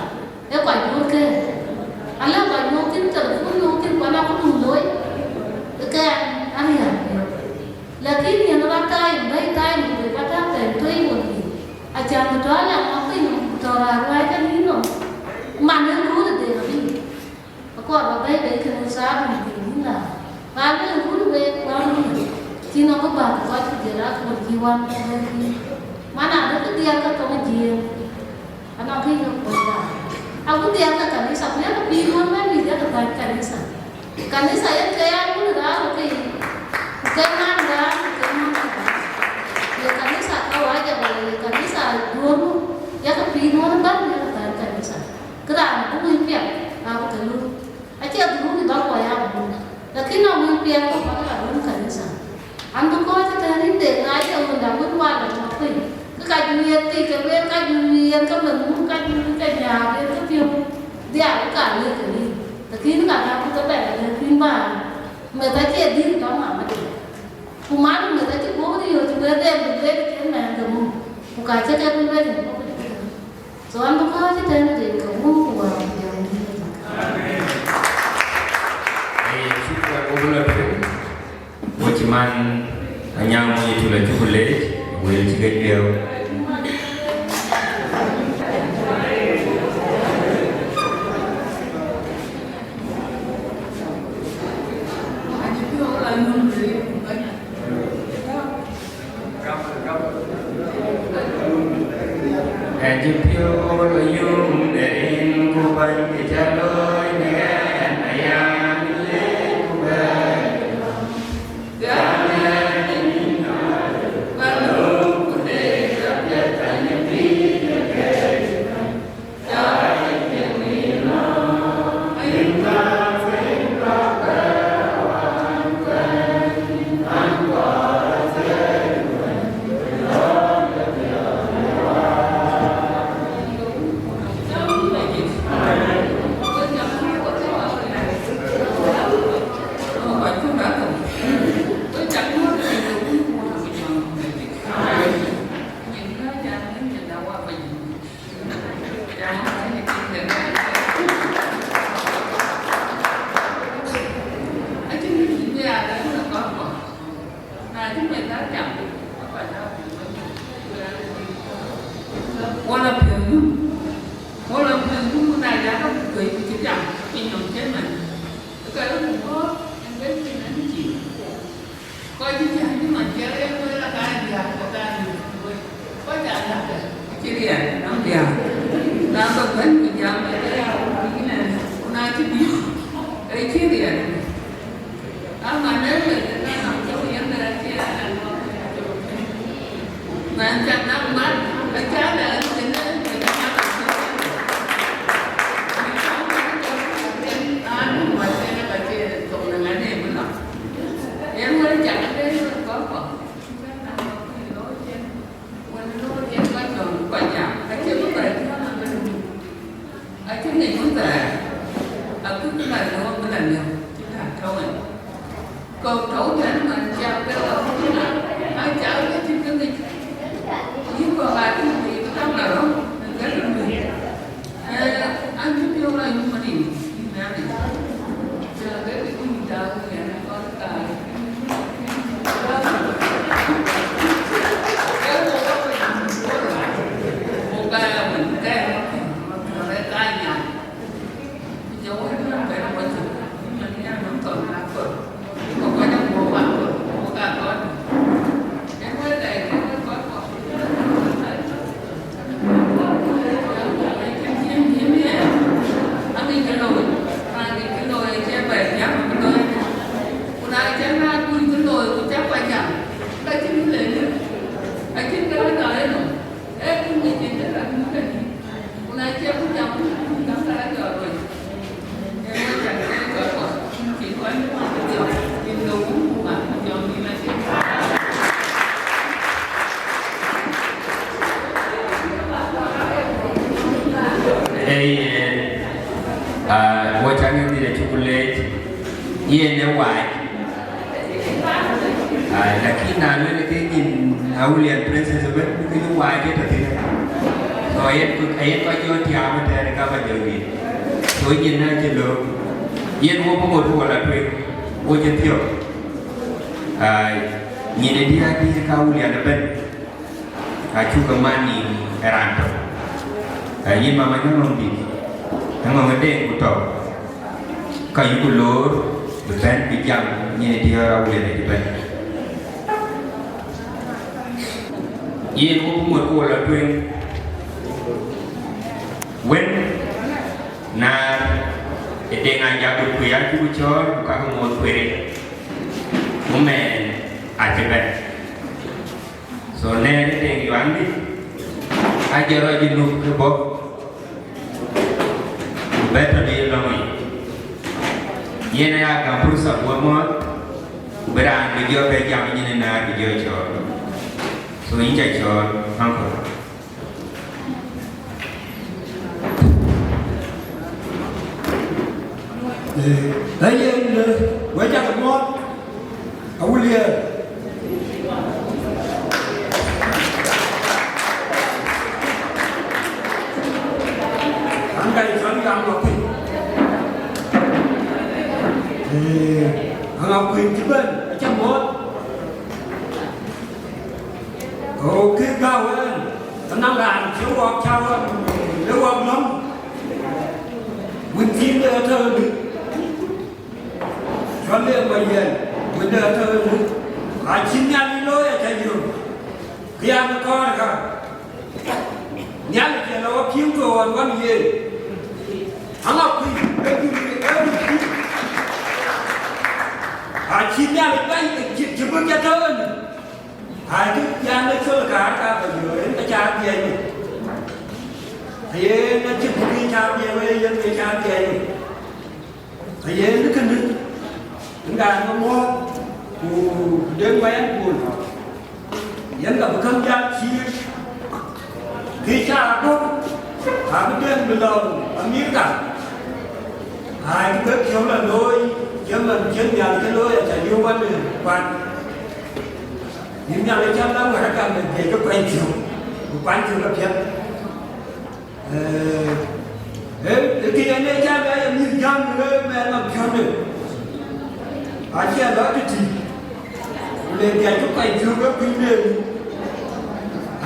ee kɔc duɔ̈ɔ̈r ke. Alë kɔc nyuɔɔth thïn telefon nyuɔɔth thïn ku anɔŋ këdun looi, ke ɛn ariɛɛr. Lakin yen rɔt time, bɛ̈i time ku bï bä tak time tueŋ wën yic. Acan bï tɔ alɛ̈k ŋɔk piny ku tɔ raan ruääi ke nïn nɔm. Man ë röör ë deŋ abï. Akɔɔr ba bɛ̈i bei kënë thaar nïn thiin yïn la. Ba lueel kul wek kuan nïn. Cïn nɔm bï bäk kɔc ku jël akun cï wan bɛ̈n thïn. Man adï kë diäk ke thoŋ ë Jiëëŋ. Anɔŋ kë yök kuɔc la. Aku diäk ke kanitha, ku yakë pïïr wën bɛ̈n mïth yakë bäny kanitha. Kanitha yen ke ya wun raar ke yic. Ku ke man raar, ku ke man raar. Ye kanitha kawaja wala ye kanitha duɔ̈ɔ̈r nu, yakë pïïr wën bɛ̈n yakë bäny kanitha. Kë raan bï wël piɛth, abï ke luɔ̈ɔ̈r. Acie dhuruk ë dhɔ̈k wɔ ya bï luɔ̈ɔ̈r. Lakin na wël piɛth kɔ̈k bäk la luɔ̈ɔ̈r kanitha. An bï kɔc ëtɛ̈ɛ̈n yïn de ŋa ye ɣönda wën wal la ŋɔk piny. Kë ka juëc thii ke lueel ka juëc yen ke meth muk ka juëc ke nyääk yen ke piɔ̈u. Dhiau ka lëk ke yïn. Lakin ka ka ku ke bɛ̈n alëk yïn bä. Meth acie dhil tɔ̈ ŋa madï. Ku man meth acï guɔ̈p riɔ̈ɔ̈c wëëtden bï lueel cïn mɛɛn ke muk. Ku ka cï kek lueel yïn bɔ̈ piny. So an bï kɔc ëtɛ̈ɛ̈n rin ke wun ku wäär ku jɔŋdït. Amen. Ee, cuk wɛ̈t wok lɔ tueŋ, wo cï man Anyaŋ Mony Tula cuk leec, wël cï ke juëëu. Acï piɔ̈u la yum de rin ku bɛ̈ny. Acï piɔ̈u la yum de rin ku bɛ̈ny, kë ca looi në ɣɛn aya, leec ku bɛ̈ny. Kɔc cï cäŋ cï man cï rëër wël aka diäk, ku ka diäk wël. Kɔc aa diäk, acï riɛl, nɔm diäk. Na bä bɛ̈n ku jam, ke ya wun bï yïn ɛn, ku na cï bï, ke cï riɛl. Ama në wël, ke ka nɔm cök yen, ke acï riɛl ɛn. Mɛn cä naŋ mat, ke cä lɛɛr, ke lɛɛr, ke cä naŋ mat. Anu mat, ke ka cï thok në ŋa ne, ku nɔm. Yen wël cak de kɔ̈k kɔ̈k. Wël looi yen kɔc dɔm kɔc jam. Acie bï bɛ̈ɛ̈i tïŋ ëmën bï dum. Acïn ŋic wun thɛɛr. Abï bï la liu, abï la liu. Cï tak tɔ̈u ënë. Kɔ̈k tɔ̈u tɛ̈n man cak ke la wun na. Acak ke cïn ke ŋic. Yïn kɔ̈k aa tïŋ bï bï kaŋ la röm. Në gɛ̈t röm. Ee yen, aa, wɔ cä ŋic dhil acuk leec, yen ë wac. Aa, lakin na luel ke nyin Awulian Princess ëbën, ke yï wac ë tɔ̈ thïn. So, ayen ku, ayen kɔc jɔ tiaam ëtɛ̈ɛ̈n, ka ba jɔ ŋic. So, nyin na cï lɔ, yen wɔ bï ŋot ku wɔ la tueŋ, wɔ cï thiɔ̈k. Aa, nyin ë diäär diäär ka Awulian ëbën. Acuk ke man nïïm ë raan tök. Ee, yïn mama, nyɔŋ dït, nyɔŋ ë deŋ ku tɔ̈u, ka yuku loor bï bɛ̈n bï jam nyin ë diäär Awulian ëbën. Yen wɔ bï ŋot ku wɔ la tueŋ. Wën, naar ë deŋ ajak ku ya cuk cɔɔl, ku kakë ŋoot kueer, ku mɛɛn acï bɛ̈n. So, nɛɛr ë deŋ yuaŋdï, ajɔ rɔt Junub ke bɔ̈, ku bɛ tɔ̈ në ye lɔŋ yic. Yen aya gam pursa bï wɔ mɔ̈ɔ̈th, ku bï raan bï jɔ bɛ jam nyin ë naar bï jɔ cɔɔl. So, yïn ca cɔɔl, uncle. Ee, ee yen, ee, wek cak muɔ̈ɔ̈th, Awulian. An ka ye cɔl Aŋakuei. Ee, Aŋakuei cï bɛ̈n, acä muɔ̈ɔ̈th. Okë gäu ɛn, anɔŋ raan cï wɔk cä wɔk, le wɔk lɔ̈ŋ, wën thïn de ëtɔ̈ ëdï, cɔl le Mayiɛn, wën de ëtɔ̈ ëdï, acï Nhialic looi acä yök, bï an kɔɔr ka. Nhialic ë lɔ piŋ tuɔɔn ɣɔn yen, Aŋakuei, ë jur ë röt pïïr. Acï Nhialic bɛ̈ny cï, cï bï ke tɔ̈ ënë. Aa, cï jam ë col kaar ka bä yöör, yen ke cä dhiɛɛny. Yen acï bï ke cä dhiɛɛny, yen ke cä dhiɛɛny. Ayen kënë, ëndan ë muɔ̈ɔ̈th, ku Deŋ Mayen Bol, yen ka bï käŋ jal cïïr, kë cä gɔ̈k, abï Deŋ bï lɔ Amerika, aa, kë bï piɔ̈u lɔ looi, cï man cïn nhial cï looi, aca yöök wan ë kuan. Yïn Nhialic cä la wɛ̈t akam ë dhiëc ke kuany cök, ku kuany cök apiɛth. Ee, ee, ee, kë yen ee cä bɛ ye mïth jam në mɛɛn nɔm piɔ̈nde. Acie lɔ tëtï. Ku le dhiac cï kuany cök ë kuïn de.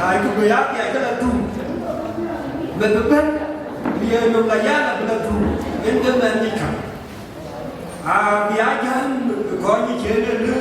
Aa, ku bï ya dhiac ke la tum. Meth bï bɛ̈n, bï ye nɔm la yal abï la tum. Yen ke mɛɛn nyic käŋ. Aa, bï a jam kɔc nyic yen ë lëë.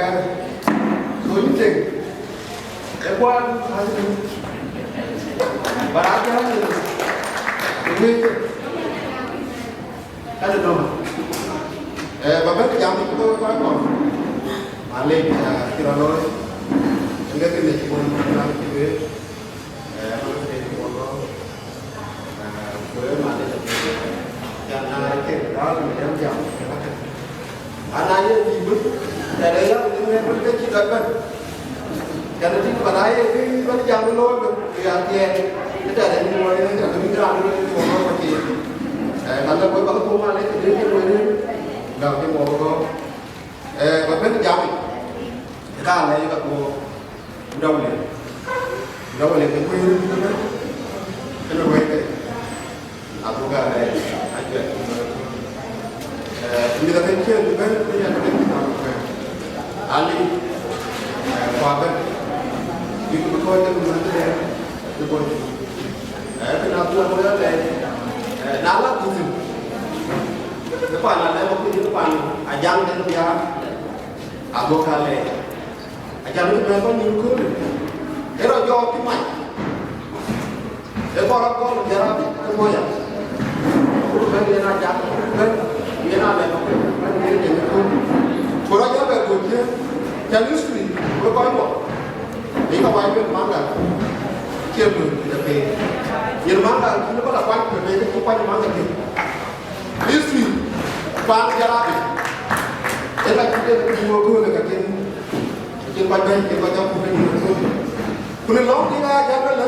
bɛ̈ɛ̈r. So yïn tëŋ, ë kuan, ɣäth tëŋ. Ba raan cä ɣäth tëŋ. Ë wëëc. Ade nɔm. Eh, ba bɛ̈n jam ku kɔc kɔ̈k. Malec, eh, cï rɔt looi. Ënde kënë cï wën raan cï lueel. Eh, ënde kënë cï wën looi. Eh, ku ë malec, can na ye kek raan në jam jam. Ana ye bï bï, tɛ̈dë yak bï ŋɛk bï ke cï dɔc bɛ̈n. Kɛn atïŋ, bä na ye bï bɛ̈n jam looi bï, bï ya thiɛɛc. Ë tɛ̈dë yïn wɔ yen, ë tɛ̈dë bï raan bï looi bï wɔ bä cï. Eh, ka lë wek bä ke thok malec, tɛ̈dë yïn wɔ yen, gam ke wɔ bä gɔ̈ɔ̈r. Eh, bä bɛ̈n jam, ë ka lɛc ka thok. Dɔwlë, dɔwlë ke kuëër ëbɛ̈n, ënë ruɛ̈ɛ̈c ke, abuk aa rɛɛc, ajuɛɛr. Eh, mïth ake cïn ëbɛ̈n, ëbɛ̈n, ëbɛ̈n, ëbɛ̈n, Ali, eh, ku abɛ̈n, bïk bï kɔc ke mïth ëbɛ̈n, bï kɔc. Eh, kën abuk abuk aa rɛɛc, eh, na la kuthïn, ë pan alɛ̈m akuc, ë pan ajaŋ den biaar, abuk aa rɛɛc. Acan bï bɛ̈n kɔc nyïïn köölë, ë rɔt jɔɔk cï mac, ë kɔn rɔt gɔl ë Jarabi ke moc ya. Ku bɛ̈n yen aa jak, ku bɛ̈n yen aa lɛ̈k, ku bɛ̈n yen aa lɛ̈k kööl. Ku rɔt jɔ bɛ göt ciëën, can history, ku kɔc luɔk. Ë ka wac luel Maŋgal, cie luel ë piny. Yen Maŋgal cïn bä la kuany, ku piny cï kuany Maŋgal. History pan Jarabi, ë ka cï den piny wok köölë ka cïn, cïn kɔc bɛ̈ny, cïn kɔc jɔk ku bɛ̈ny wok köölë. Ku në lɔ̈ŋ dï ka jam ëlë,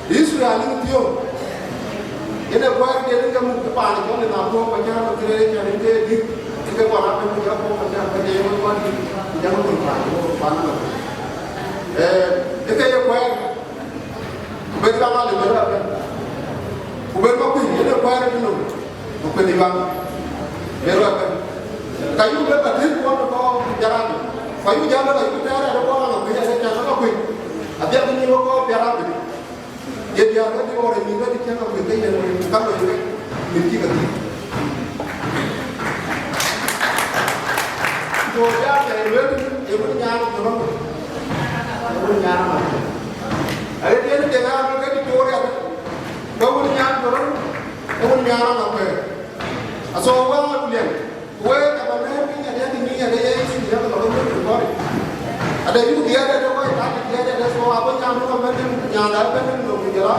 history aliu thiöök. Yen ë kuɛɛr den ke muk ke paan cɔl ë na thuɔɔk kɔc cä rɔt thëër cä rin ke dït, ke kɔn a bɛ̈ny ku jɔk ku kɔc cä bɛ̈ny ë wek kɔn dït, ku jam ku paan, ku paan ëlë. Eh, ë ke ye kuɛɛr. Ku ben Kaŋ Aliu ben rɔt bɛ̈n. Ku ben Makuëny, yen ë kuɛɛr ë tënou, Makuëny ë Yuaŋ, ben rɔt bɛ̈n. Ka yuk lëk atëëk kuɔn ë kɔɔr Jarabi. Ku ayuk jäl lëk ayuk tɛɛr ë kɔɔr Makuëny, ade cän Makuëny. Adhiɛl ke nïïm ë kɔɔr Jarabi. Ye diäär ë dï ɣɔr ë mïth ë dï cän Makuëny ke yen, ka loi ke mïth cï ke thïn. Go jam ë lueel, ë wun nyan Jɔrɔŋ, ë wun nyan Amakuëër. Aye tiɛɛl de ŋa lueel ke Victoria, ke wun nyan Jɔrɔŋ, ë wun nyan Amakuëër. Aso wek Akuliɛŋ, wek ka ba mɛɛr piny ade ke nyic ade ye Yecu yak lɔ ke wun Victoria. Ade yuk diɛɛr ade kɔc tak diɛɛr ade, so abo nyan wun amɛn nyan da bɛn nyin nɔm ku jɔl a,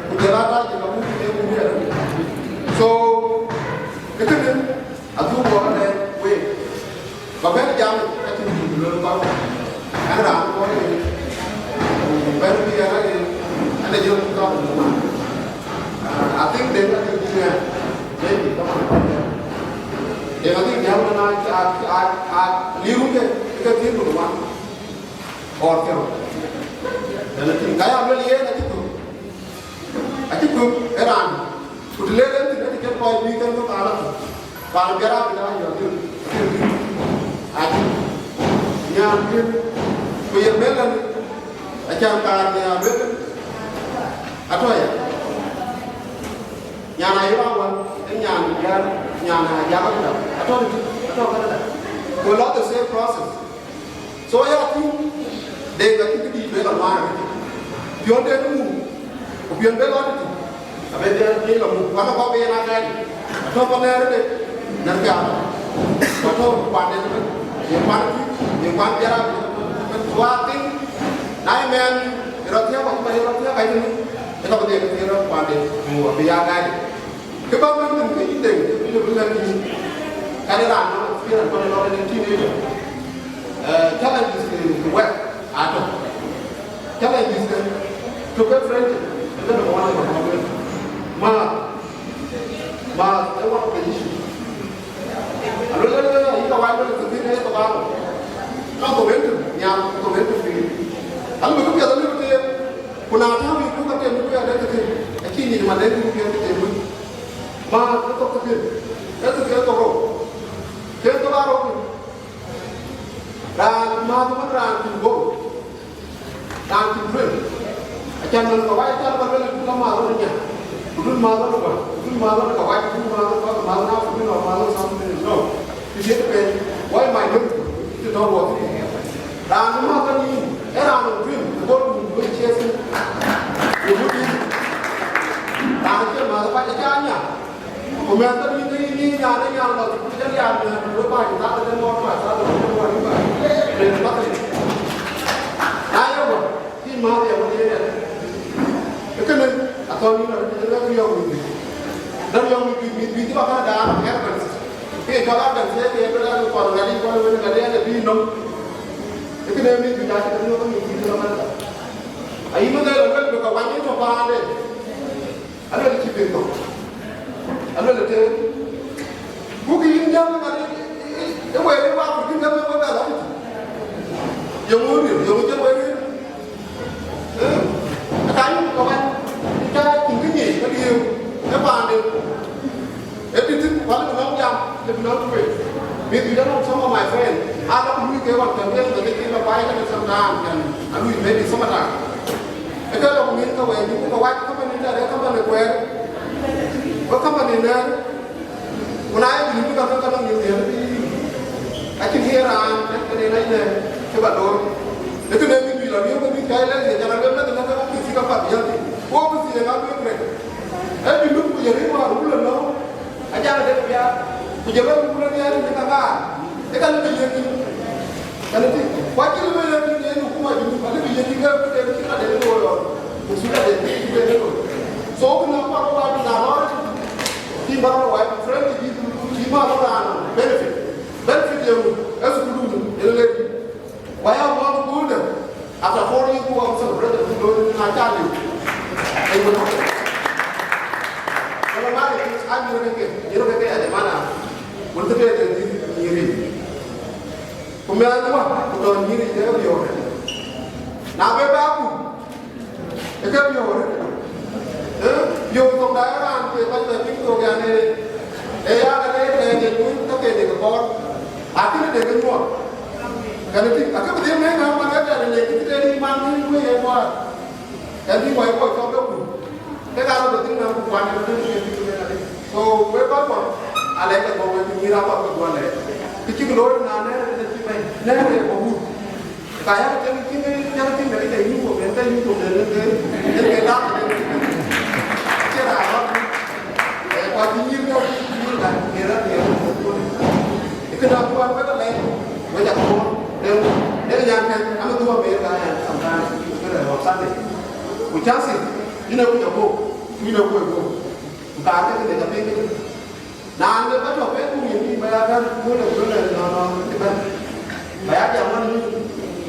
ku jɔl a tak jɔl a wun ke wun diɛɛr. So, ë kënë, Adhuk bɔ̈ ëlë week, ba bɛ̈n jam ka cïn dït looi kɔc. Ɛn raan bɔ̈ ëlë, bɛ̈n bï ɛn ëlë, ɛn ë jɔl kɔc. I think den ka cïn dït ɛn, maybe ka man kɔc ɛn. Den I think jam na a, a, a, liu ke, ke thiin ku wan, or ke rou. Den I think ka ya luel yen acï thök. Acï thök ë raan, ku të le ren thïn, acï kën kɔc bï kën ke paan athïn. Paan Biarap ë raan yɔ̈ɔ̈k thïn, acï thïn. Acï nyan thïn, ku ye mɛ̈l ɛn, acan kaar nhiaar wek, atɔ̈ ya. Nyan ayï raan wän, ë nyan Biar, nyan Ajak Canada, atɔ̈ thïn, atɔ̈ Canada. Ku lɔ the same process. So ya tïŋ, de ka cï këdï bɛ la ŋuan arëët. Piɔ̈n de muk, ku piɔ̈n bɛ lɔ tïtï, abɛ dhiɛl dhiëc la muk, kuan ë kɔk bɛ yen agɛɛt. Atɔ̈ pa lɛɛr de, nɛ̈r ke atɔ̈. Ku atɔ̈ kuan de bɛ, ye kuan tï, ye kuan biɛra. So I think, na ye mɛɛn, ye rɔt thiëëk, ku cï ba ye rɔt thiëëk, ka cï muk, ë ka bï dhiɛl ke thiëëk rɔt kuan de, ku abï ya agɛɛt. Kë bä bɛ̈n thïn ke yïn Deŋ, yïn ë bï lɛ̈k yïn. Kɛn ë raan nɔŋ experience bɔ̈ lɔ rin teenager. Eh, challenges ke, ke wɛ̈t atɔ̈. Challenges ke, to ke friendship, ëbɛ̈n ë wään ë bɔ̈ lɔ. Maath, maath ë one of the issues. Aluel, aluel, aluel, yïn ka wai luel ke thïn ë thok arou. Ka thok en tïŋ, nhial thok en tïŋ piny. Aluel, bï këpiɛth alëu bï teer. Ku na tääu yï ku ka tem ku ya dɛ̈t ke tem, acï nyin man dɛ̈t ku piɛth ke tem wën. Ma ke thok ke tem, ke thok ke thok rou, ke thok arou piny. Raan mäth man raan cïn bou, raan cïn tueŋ. Acan man ka wac acan ba luel ku la mäth ɣɔn nya. Ku dun mäth ɣɔn ba, ku dun mäth ɣɔn ka wac, ku dun mäth ɣɔn ba, ku mäth na ku dun mäth ɣɔn something is wrong. Kë diëk pen, why my miracle? Kë tɔ̈ wɔ. Raan ë mäth ɣɔn yïn, ee raan ë tueŋ, ë bɔ̈ dun bï ciɛth. Ku dun yïn. Raan ë cï mäth ka cï ca nya. Ku mɛnh ke yïn, ke yïn nyan ë nyan lɔ, ku jël ya mɛnh, ku bä yï thath ëtɛ̈n ŋɔɔr, ku thath ëtɛ̈n ŋɔɔr, ku bä yï thath ëtɛ̈n. Na ye wä, yïn määth ye wä ye nɛn. Ee kënë, athɔ̈n yïn lɔ, jël rɛ̈k riɔ̈ɔ̈k mïth bï. Rɛ̈k riɔ̈ɔ̈k mïth bï, mïth bï, mïth bï bä käŋ daan, Evans. Ke cɔl Evans, ke ye bï rɛ̈k kɔn ŋadï, kɔn wën ŋadï, ade bï nɔm. Ee kënë mïth bï, dak ëtɛ̈n ŋɔɔr, mïth bï lɔ mɛnh. Ayï mïth ë lɔ luel bï ke wany yïn tɔ̈ paande. Aluel cï piŋ thok. Aluel ë tëë. Ku kë yïn jam ëmën, ë wëër ë wak ku cïn dɛ̈m ë wek bɛ lɔ. Yeŋö riël, yeŋö cïn wëër riël. Ë ka yïn ku ka wɛ̈t, cä cïn kë nyic, ka diëëu, ë paande. Ë dït thïn, wal ë nɔm jam, ë bï nɔm tueŋ. Mïth juëc anɔŋ, some of my friend, aa lɔ ku luui ke ɣɔn tɛ̈n, ke ke cï lɔ kuany tënë sometime, and a luui maybe summertime. Ë ke lɔ ku ŋic ke wɛ̈ɛ̈c, ku ke wac company tɛ̈, ë company kuɛɛr, ku company nɛ̈ɛ̈r, ku na ye juëc bï ka thök ka nɔŋ ŋic nhiëër bï yï. Acïn kë ye raan, ë kënë yen acïn kë bä loor. Ë kënë bï juëc lɔ riëëu ke bï cɔl lɛ̈k ye jal a luel lɛ̈k lɛ̈k ke bï thïk apath bï yäl thïn. Ku bï thïn ë ŋa luel kërɛt. Ë juëc bï ku ye riëëu waar wul ënɔɔnë. Ajaŋ de bia, ku jël wek ku lɔ riɛɛr në ka gaar, ë ka lëbï yiëk yïn. Kɛn ë tïŋ, ku acï lëbï yiëk yïn yen hukuma juëc, alëbï yiëk yïn ke këde cï ka de looi lɔ, ku cï ka de cï de looi. So, kë na kɔɔr ba bï na lɔ, tïŋ ba lɔ wai, friend, cï, cï ma lɔ raan benefit. Benefit ye ŋö, ë thukul dun, ë lëk. Waya mɔ̈ɔ̈th guurde, after four years, ku wä celebrate ku looi na ca liu. Ë wun. Wala mari, a nyïïr ke ke, nyïïr ke ke ya jamana. Wun të tëë tëë nyïïr. Ku mɛnh wä, ku tɔ̈ nyïïr ke ke biöör. Na be ba ku, ë ke biöör. Ë, biöör thoŋda ë raan ke bäny bɛ piŋ thok yan ë, ë ya ke ke ke ke nyuc ke ke de ke kɔɔr. Akënë de ke nyuɔɔth. Kɛn ë tïŋ, akë bï dhil ŋɛ̈ɛ̈c nɔm, man ë tɛ̈n ë lek kë cï tëë rïïu man ŋïny kuëë ye kuaar. Kɛn bï wai kuɔc cɔk ke kuc. Ke ka rɔt bï dhil nɔm ku kuan ë bï dhil ŋic bï dhil ŋic adï. So, wek kɔc kuɔn, alɛc ke bɔ̈ wek nyïïr apath ke guɔ lɛɛc. Kë cïk looi na nɛ̈ɛ̈r ë tëde cï bɛ̈ny, nɛ̈ɛ̈r ë bɔ̈ wut. Ka yak tëŋ cïn, yak tëŋ de ke yïn ku ben ke yïn ku ben ke, ben ke dap. Cï raan rɔt. Eh, kua cï nyïïr ke, cï nyïïr ka, ke rɔt, ke rɔt. Ë këda ku an wek alɛɛc, wek akuɔn. Ë, ë yan kɛn, an dhuɔ̈k America yan sometimes, ku kërɛ on Sunday. Ku chances, yïn ë kuc abɔ̈, ku yïn ë kuc abɔ̈. Ku ka ke ke de ka piny ke. Naan de ba tɔ̈ pek ku yen bï ba ya bɛ̈n, ku le ku le nɔn nɔn ke bɛ̈n. Ba ya jam wan ni,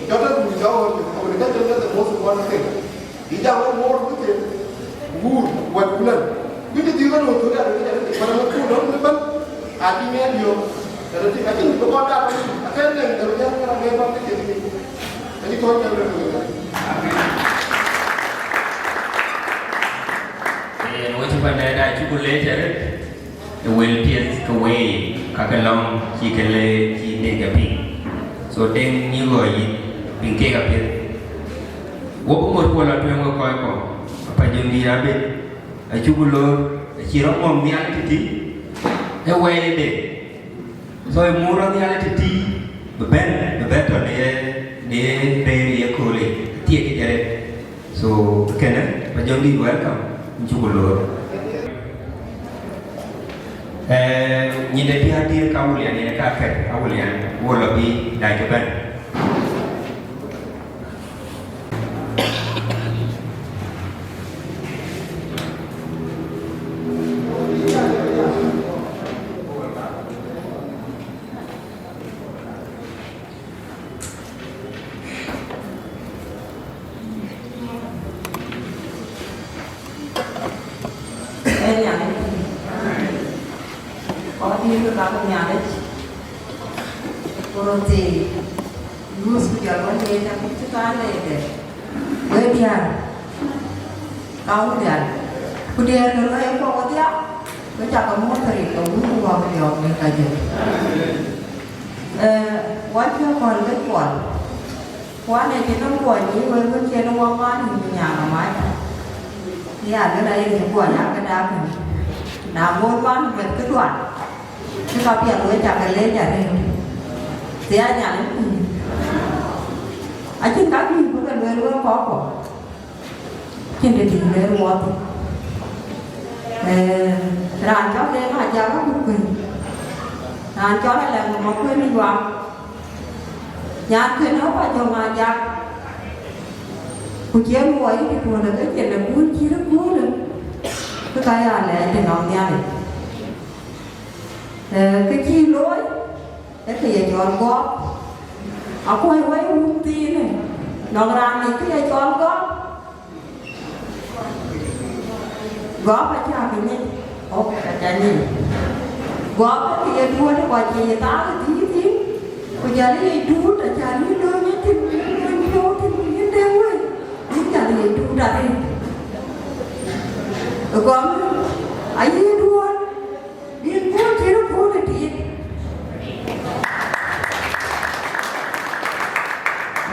jɔt ku jɔ ɣöt, communication is the most important thing. Bï jam wan more with him, wuur, wɛt ku lɛ̈n. Bï ke dhil ba nɔn thok ya, bï ke jam ke, ba nɔn ku nɔn ni bɛ̈n. A bï ŋɛn yök, tëde tïŋ, acïn bï kɔn daap, akën lëŋ, tëde jam ke rɔt ŋɛk bä ke cïn piny. Acï kɔn jam le ku. Yen wecï pande da cuk leec arëët. Ë wël piɛth ke wei, ka ke lɔ̈ŋ cï ke le cï dek ke piŋ. So, deŋ nyï ɣɔɔc yïn, piŋ keek apiɛth. Wo bï ŋot kuɔ lɔ tueŋ wek kɔc kɔ̈k, apa jön dïïr abï, acuk loor, acï rɔt muɔ̈ŋ nhial tïtï, ë wɛɛi ë dek. So, ë mur rɔt nhial tïtï, bï bɛ̈n, bï bɛ̈n tɔ̈ në ye, në ye rëër ye kööl yic, athiek yic arëët. So, kënë, ba jɔŋdït welcome, në cuk loor. Eh, nyinde diäär dït ka Awulian, yen ka kɛ̈t Awulian, wo lɔ bï dac ëbɛ̈n. Ee Nhialic, kɔc dït ke ka ke Nhialic, ku röt thii, luth ku jɔl wën leec, abï cï kaar leec dɛ. Wek diäär, ka wun diäär, ku diäär ke luɔi kuɔ wedhia, ku cak ke muɔ̈th rin ke wun ku wäk diɔ̈ɔ̈k në ka jël. Eh, wacï kɔ̈l ke cuɔl. Kuan ë cïn nɔm kuɔny yï wek wën cïn wɔ ŋɔn yïn bï nyaŋ amac. Ë ya gën ayek cï kuɔny akëda kënë. Na ŋoot man bɛ̈t këduan, cï ka piɛth wek cak ke leec arëët. Thia Nhialic kuc. Acïn ka juëc bï ke lueel wek kɔ̈k kuɔ. Cïn të tïŋ le ruɔɔth. Eh, Raan cɔl Deŋ Ajak Akuc Kuëny. Raan cɔl Alɛŋ Makuën Yuam. Nyan kën ë Kɔc Jɔŋ Ajak. Ku cïn luɔi yï tuɔ̈l ke cïn ë kuur cït ë kuur. Kë ka ya lɛɛc tënɔŋ Nhialic. Ee, kë cï looi, ee kë ye cɔl gɔ̈p. Akuɔ̈c wei wun thiinë, nɔŋ raan ŋic kë ye cɔl gɔ̈p. Gɔ̈p acä ke nyic, ɣɔ̈k acä nyic. Gɔ̈p ee kë ye duööt ë kɔc cï ye thaak ë thïn thïn, ku jɔl ë ye duut acä yïn lööny ë thïn, ku yïn lööny piɔ̈u thïn, ku yïn dëŋ wei, yïn jɔl ë ye duut arëët. Gɔ̈p ayï duööt. Bï kuur cït ë kuur ë tiit.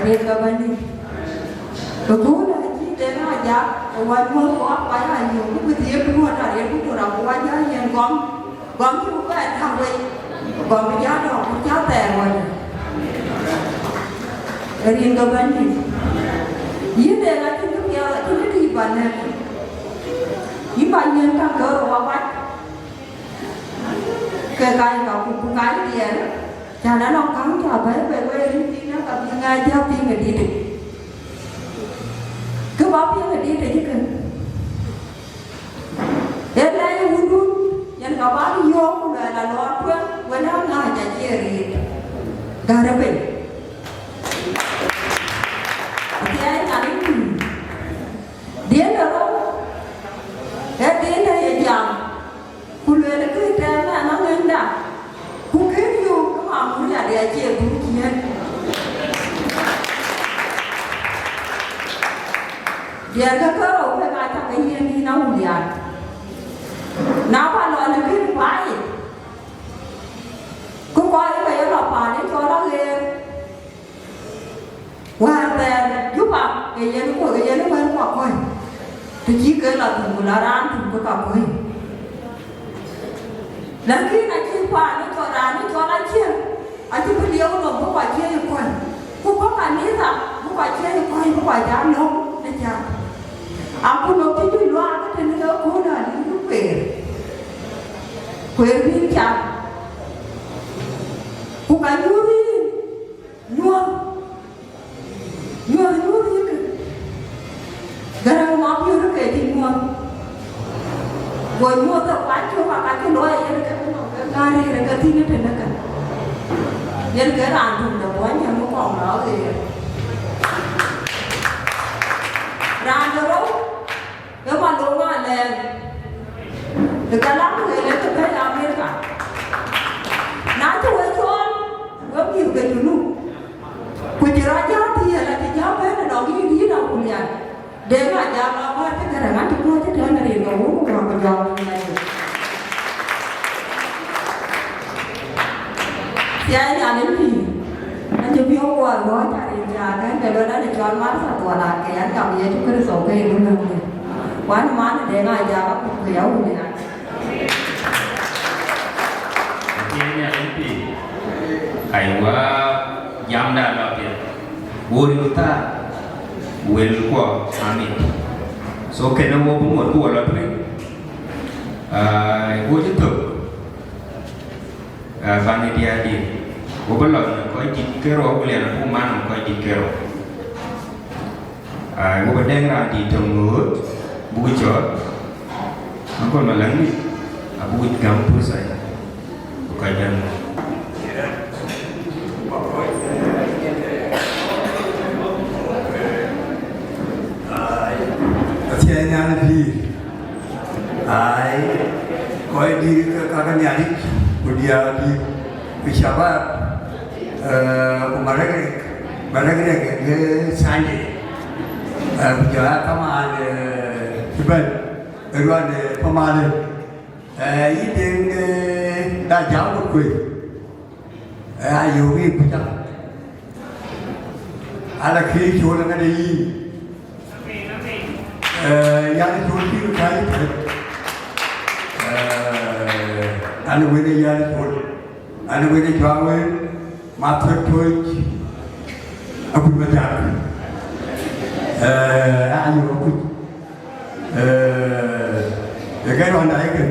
Rin ke Bɛ̈nydït. Ke kuur acï Deŋ Ajak, ke wä nyuɔ̈th ku wä kuac aa yök, ku bï dhiëëth ku wä tɔ̈ riɛl ku tɔ̈ rap ku wä jɔ yiɛ̈n gɔm, gɔm cï ku bɛ tak wei, gɔm bï jɔ dɔ̈ɔ̈k ku cä thɛɛr wä. Rin ke Bɛ̈nydït. Yïn Deŋ acïn kë piɛth, acïn kë tïc ba nɛ̈k. Yïn ba yiɛ̈n käŋ ke rou awac. Ke kac ka ku, ku kac diɛɛr, cän anɔŋ käŋ cä bɛ̈ɛ̈i bei wei rin thïn, ka bï ŋɛk jäk piŋ ë dït. Kë ba piŋ ë dït ë cï kën. Ee lɛc ë wundun, yen ka bä yöök ku luɛɛl alɔɔr tueŋ, wën aa ŋääc acie riit. Gärë piny. Athiɛɛi Nhialic pïïr. Diëëŋ de rou, ee diëëŋ de ye jam. Ku lueel kë tɛ̈ɛ̈n ɛn aŋënda, ku kën yöök ë Mamuria de acie dhuk ciëën. Diɛɛr ke ke rou kek aa cak ke yiën yïn Awulian. Na bä lɔ në kën bä yic, ku kɔc ke ye lɔ paan ë cɔl aɣeer. Wäär thɛɛr Juba, ke yen ku, ke yen wɛ̈ɛ̈r ku akɔ̈ɔ̈c, të cï ke lɔ thïn, ku la raan thïn bï ka kuëëny. Lakin acï paan ë cɔl, raan ë cɔl aciëŋ, acï bï lieu nɔm bï kɔc ciëëc ë kuany, ku bï kanitha bï kɔc ciëëc ë kuany, bï kɔc jal lɔ̈ŋ ë cäk. Akutnhom cï bï luaak tënë ke kööl aa lïïm kueer, kueer bï cak, ku ka nyuöth yïn. Nyuɔ̈th, nyuɔ̈th, nyuɔ̈th yïkë. Gäräŋ Mabiöör ke cï nyuɔ̈th. Go nyuɔ̈th ë kuany cök, aka cï luɔi yen ke, ke ŋäär yen ke thïn ë tënë ke. Yen ke raan tök de Muɔnyjäŋ ë kɔŋ lɔ ɣeer. Raan de rou, ë Malonga Alɛɛŋ, ë kalam ɣel ë ke bɛ̈n Amerika. Na cï we cɔɔl, we mïth ke Junub, ku cï rɔt jam thiëël, acï jam bɛ̈n ënɔŋ yïn, yïn Awulian. Deŋ Ajak Akuc Kuëny, cï Gäräŋ, acï kuɔ̈c ëtɛ̈ɛ̈n rin ke wun ku wä ku jɔl rin ayï. Thiai Nhialic pïïr, an, cï piɔ̈u guɔ luɔ̈ɔ̈c, arin cä kɛ̈n ke luel an, ë cɔl Martha Thuɔl Akei, an, gam Yecu Kërtho ke ye Wun Nhialic. Ku an, man Deŋ Ajak Akuc Kuëny, Awulian. Thiai Nhialic pïïr. Aiwa, jamda lɔ piɛth. Wo rin thaar, wëlkuɔ amit. So, kënë wo bï ŋot ku wo lɔ tueŋ. Aa, wo cï thök. Aa, baŋ ë diäär dït, wo bï lɔ në kɔc dït ke rou, ku lian abuk man nɔm kɔc dït ke rou. Aa, wo bï dɛ̈ŋ raan dït töŋ ŋööt, buk cɔɔl, aköl Maläŋ dït, abuk gäm pursa, bï kɔc bɛ̈n ŋööt. Athiɛɛi Nhialic pïïr. Ai, kɔc dït ke ka ke Nhialic, ku diäär dït, ku shabab, eh, ku marek rek, marek rek ke Sunday. Eh, ku jɔ a kamaan, eh, cï bɛ̈n, ë ruan, eh, pamade. Eh, yï Deŋ, eh, da jam ku kuec. Eh, ayöök yï ku cak. Ala kë col ŋäde yïn. Eh, yan col cï ka yï pɛ̈t. Eh, an wën ë yan col. An wën ë juak wën, ma thök toc. Akuc ma jak. Eh, ayöök akuc. Eh, ë ke rɔnda ë kën.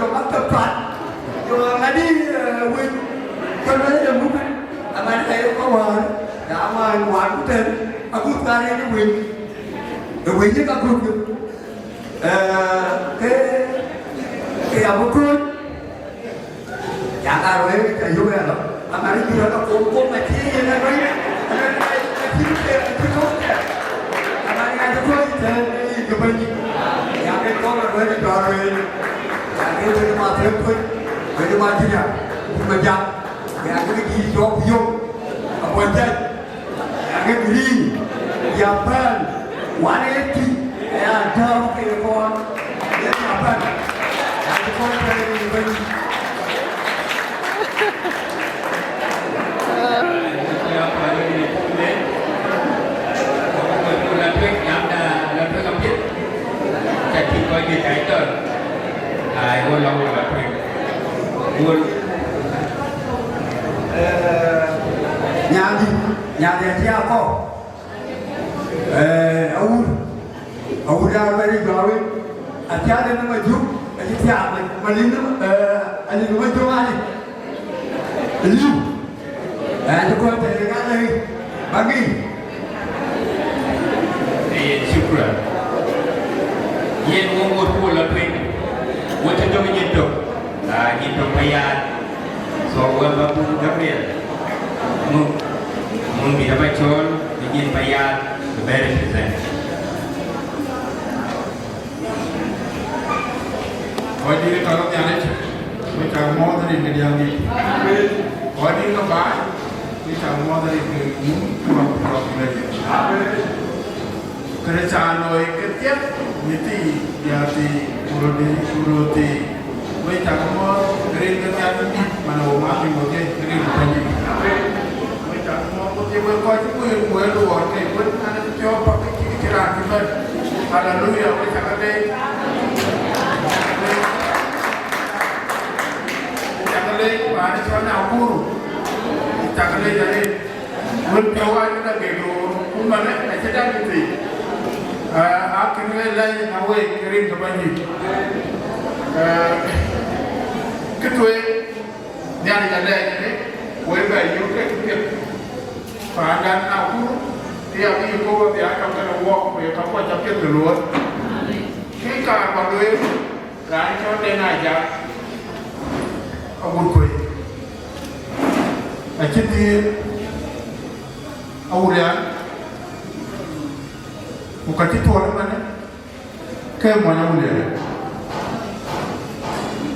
jɔ maktab tuat. Jɔ ŋadï, eh, wec. Kën wec ë muk. Aman ka ye kɔc wäär. Ya man wään ku tën. Agut ka rëër ë wec. Ë wec ë ka gut. Eh, ke, ke ya bï kööc. Ya ka ruɛɛk ca yök ë lɔ. Aman cï rɔt akom kom acï yen ë ruɛɛk. Aman ka cï ruɛɛk acï kɔ̈u tɛ̈. Aman ka cï kɔ̈u tɛ̈ ë ke bɛ̈ny. Ya ke kɔn ë ruɛɛk ë tɔ̈ ruɛɛk. Ya ke wël ma thëëk kuec. Wël ma cï nya. Ku ma jak. Ya ke dïït cɔk yök. Apuɔl jɛc. Ake green, ya pɛn, one eighty, ya dɔm ke kɔn, ya pɛn. Ya kɔn pɛn ni bɛn. Ai, wo lɔ wo lɔ tueŋ. Wo, eh, nyandï, nyandï acie akɔ̈u. Eh, awur, awur ya bɛ̈n ë jɔ̈ɔ̈r wek. Athiaak de nɔm ajuk, acï thiaak, ma, ma liu nɔm, eh, aliu nɔm ajuk ani. Liu. Eh, acï kɔn tɛ̈ kek alɛ̈i, bäk ŋic. Yen, shukran. Yen wo ŋot ku wo lɔ tueŋ. Wo cï döŋ nyin tök. Ah, nyin tök payar. So, wo ba bun Gabriel. Muk, muk bï da ba cɔl, bï nyin payar, bï bɛ represent. Kɔc dït ka rɔt Nhialic, wek cak muɔ̈ɔ̈th rin ke diäŋdït. Kɔc dït ke baai, wek cak muɔ̈ɔ̈th rin ke mum, ku rɔt, ku rɔt, ku rɔt. Kërëthänooi ke thiëk, mïthii, diäärthii, ku röördït, ku röördhii, wek cak muɔ̈ɔ̈th rin ke Nhialic dït, man ë wo ŋuan rin wo dhiëc, rin ke Bɛ̈nydït. Wek cak muɔ̈ɔ̈th wo dhiëc, wek kɔc cï kueer, ku wek luɔɔr ke wën, an, cɔɔk pak ke cï, ke cï raan cï bɛ̈n. Haleluya, wek cak leec. Wek cak leec, paan cɔl Nakuru. Wek cak leec arëët. Wën piɔ̈u aa cï lɔ ke door, ku man acï dak thii. Ah, akën ë lɛc në wek rin ke Bɛ̈nydït. Ah, kë tueŋ, Nhialic alɛc arëët, wek bɛ yök ke piɛth. Paandan Nakuru, Ke abï Yekoba bï a tɔŋ kenë wɔɔk, ku ye käkuɔ ca piɛth ke luɔɔr. Ke kaar ba lueel, raan cɔl Deŋ Ajak agut kuei, acï dhiëëth Awulian, ku ka cï tuɔɔl ëmënë, ke mony Awulian,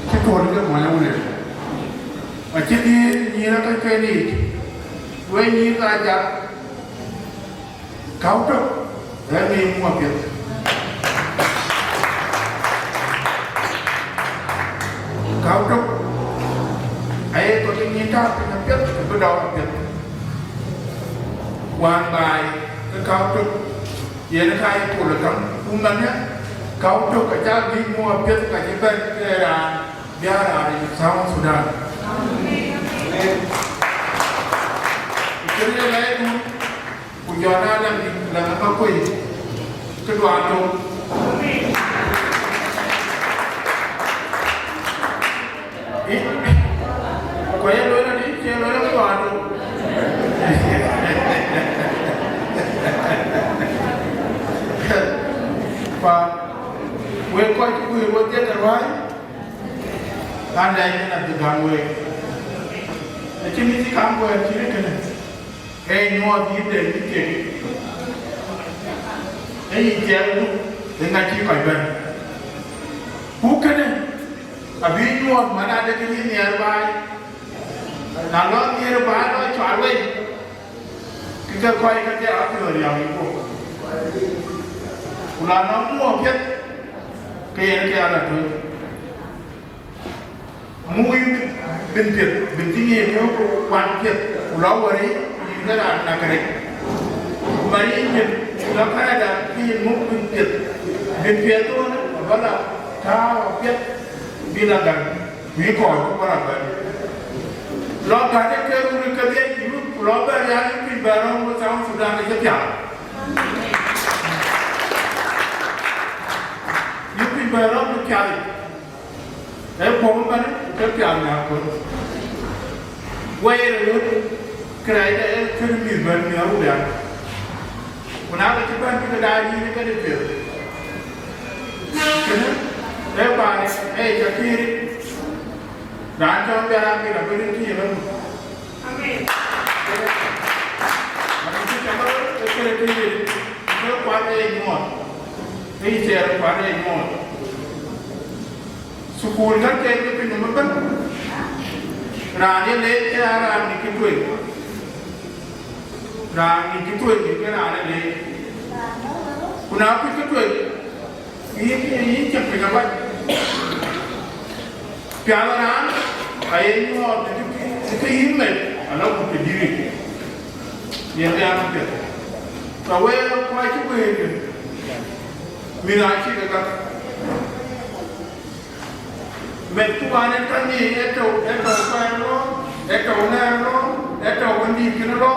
cï tuɔɔl ke mony Awulian. Acï dhiëëth nyïïr ë kɔc ke yiic, wek nyïïr ka Ajak, Käu tök, rɛ̈ɛ̈r ŋic muk apiɛth. Käu tök, aye kɔc ë ŋic tääu piny apiɛth, ku bï dɔɔk apiɛth. Wään baai, ke käu tök, yen ka ye pol ë käŋ, ku mɛnë, käu tök, acä ŋic muk apiɛth, ka cï bɛ̈n ke raan, bï a raan ë South Sudan. Amen. Ku cïn yen ayedun, ku jɔn aa läŋ, läŋ ë Makuei, këduan tök. Ï, ku ye lueel adï, cie lueel këduan tök. Pa, wek kɔc cï guiir wedhie ke ruääi, raan dɛɛc yen adhil gäm week. Acïn kë cï kaŋ kuɛɛr cït kënë. Ee nyuɔɔth yïn de yïn tiek, ee yïn tiɛɛl du, ee ŋa cï kɔc bɛ̈n? Ku kënë abï nyuɔɔth man ade ke yïn nhiɛɛr baai, na lɔ nhiɛɛr baai lɔ cual wei, ke ke kɔc ke ke apiɔ̈ɔ̈r riääk yï guɔ̈p. Ku na nɔŋ muɔɔk piɛth, ke yen ke ala tueŋ. Muk yïn bïn piɛth, bïn cï ŋic ke kuat piɛth, ku lɔ wär yïn ke raan nak rec. Ku man yïn cïn lɔ Canada, ke yïn muk bïn piɛth, bïn piɛth ëwën abä la tääu apiɛth, bï la gäk, ku yï kɔɔr ku bä la bɛ̈n. Lɔ gäk ë ke run ë kedhie yï, ku lɔ bɛ rial yï piny bɛ rɔ̈m ku South Sudan ë cï pial. Yï piny bɛ rɔ̈m ë pial yic. Ee kuɔm ëmɛn ke pial në akɔ̈l. Wɛɛr ë ɣöt, kërɛɛcde ee kën mïth bɛ̈n miɔ̈r Awulian. Ku na ke cï bɛ̈n bï ke daai nyïïn ë këde piɛth. Kënë ee baai ee cä kiir. Raan cɔl Biar Akïr abï rin tïï ëmɛn. Amen. Amen. Cï cä bä ë këde tïï, ke kuat ee nyuɔɔth. Ke yï cɛɛr kuat ee nyuɔɔth. Thukul ŋäth keek ke piny nɔm ëbɛ̈n. Raan ye leec ke aa raan ŋic kë tueŋ. Raan ŋic kë tueŋ ke raan ye leec. Ku na kuc kë tueŋ, yïn, yïn cïn piny abac. Pial raan aye nyuɔɔth ë kë, ë kë yïn mɛt, ala kuc kë dït yic. Yen ke an apiɛth. Ka wek kɔc cï guëër, mïth acïk ë gäk. Meth ku wään en ka nyic, ee tɔ̈u, ee tɔ̈u kuɛɛr lɔ, ee tɔ̈u nɛɛr lɔ, ee tɔ̈u wëndït kënë lɔ,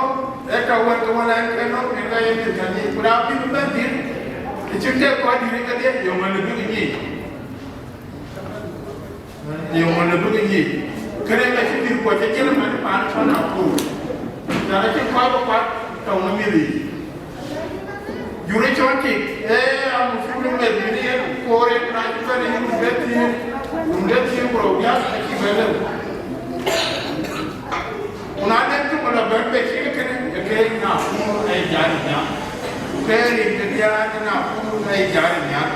ee tɔ̈u wën ke wën ɛn ke lɔ, mïth ka ye mïth ka nyic. Ku na bï bï bɛ̈n dhil, ë cïn ke kɔc dït kedhie, yöŋ ëlë bïk nyic. Yöŋ ëlë bïk nyic. Kënë ka cï mïth kuɔc ë jiël ëmɛn paan cɔl Nakuru. Yan acï kɔc bï kuat tɔ̈u në mïth yiic. Jurë cɔl tik, ee, a mufrud meth mïth yen koor en na cï bɛ̈n ë yïn, bï bɛ̈n thiëëk, bï bɛ̈n thiëëk ku rou diäk acï bɛ̈n lëu. Ku na den cï ku la bɛ̈n be cï kënë, ee ke Nakuru ee jal nhial. Ku ke rin ke diäär ke Nakuru ee jal nhial.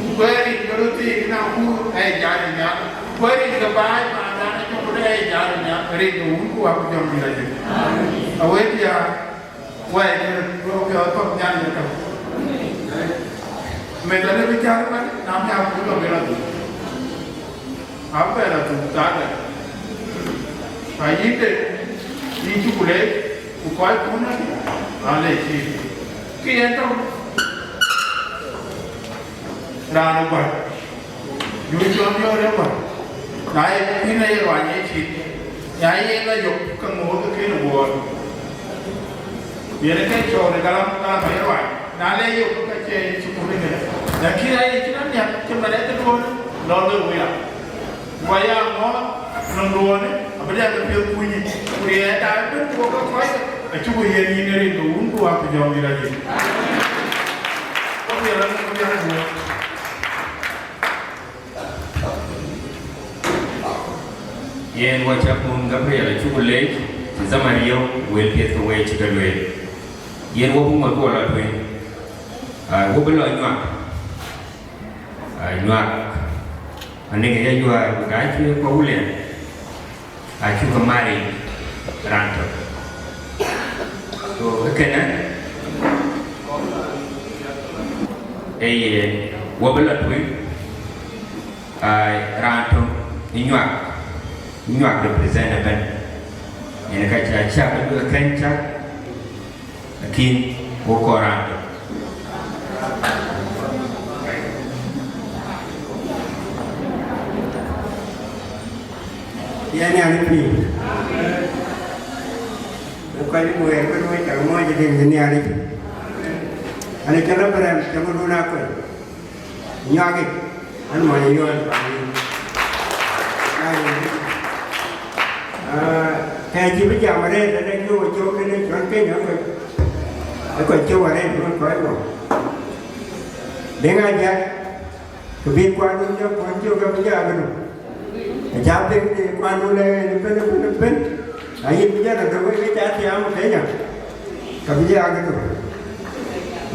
Ku ke rin ke röt thii ke Nakuru ee jal nhial. Ku ke rin ke baai paandan acï ku de ee jal nhial. Rin ke wun ku wä ku jɔŋdït ajëk. Awëëk ya. Wɛɛc, duɔ̈k piɔ̈ɔ̈th kɔ̈k nhial ye tɔ̈u. Meth alë bï cäk ëmɛn, na miäk kuc lɔ bï lɔ dhuk. Abï bɛ lɔ dhuk thaar dɛ̈. Ka yïn de, yïn cï ku leec, ku kɔckun aa leec yïn. Kë yen tɔ̈u. Raan ë guäär. Jur cɔl miɔɔr ë guäär. Na ye kuïn aye ruany ë cït. Na ye la yök ke ŋoot ke kën ë guɔɔr. Yen ë ke cɔɔr ë galam, galam aye ruany. Na le yök ke cie thukul ëmënë. Lakin aye cïn aniäk cï man ë këduɔ̈ɔ̈në lɔ le wëya. Ku aya ŋɔ̈ɔ̈th nɔm duɔ̈ɔ̈në abï dɛ ke piɛth kuny yic. Ku riɛɛt aa bï tuɔɔk ke kɔc. Acuku yiɛ̈n yïn ë rin ke Wun ku Wät ku Jɔŋdït Lajik. Wok riɛl, wok riɛl, wok. Yen wɔ cäk mum Gabriel acuku leec, cï zaman riëëu, wël piɛth ke wëi cï ke lueel. Yen wɔ bï ŋot ku wɔ lɔ tueŋ. Aa, wɔ bï lɔ nyuak. Aa, nyuak. Anï ke ya juäär, ku ka cï kɔc William. Acuk ke maric raan tök. So, ke kënë, ee yen, wɔ bï lɔ tueŋ, aa, raan tök ë nyuak, ë nyuak represent ëbɛ̈n. Yen ka cä cäk, ë kën cäk, lakin wɔ kɔɔr raan tök. Yɛn Nhialic pïïr. Ku kɔc wëër bï wek cak mɔ̈c ë din de Nhialic. An, cä lɔ bï rɛm cäŋ dun akuec. Nyuak yic, an, mɔny ë yɔ̈ɔ̈c paan yïn. Ai, aa, kɛ̈ɛ̈c cï bï jam arëët, ade cï wo cök, ade cɔl Kenya, ë kɔc, ë kɔc cök arëët, ë kɔc wɔ. Deŋ Ajak, Kë bï kuandu jɔ kuɔn cök ke bï jɔ akëdu. Acä piŋ de kuandu le yen ëbën, ëbën, ëbën. Ayï bï jɔ rɔt döŋ wek ke cä tiaam ë Kenya, ke bï jɔ akëdu.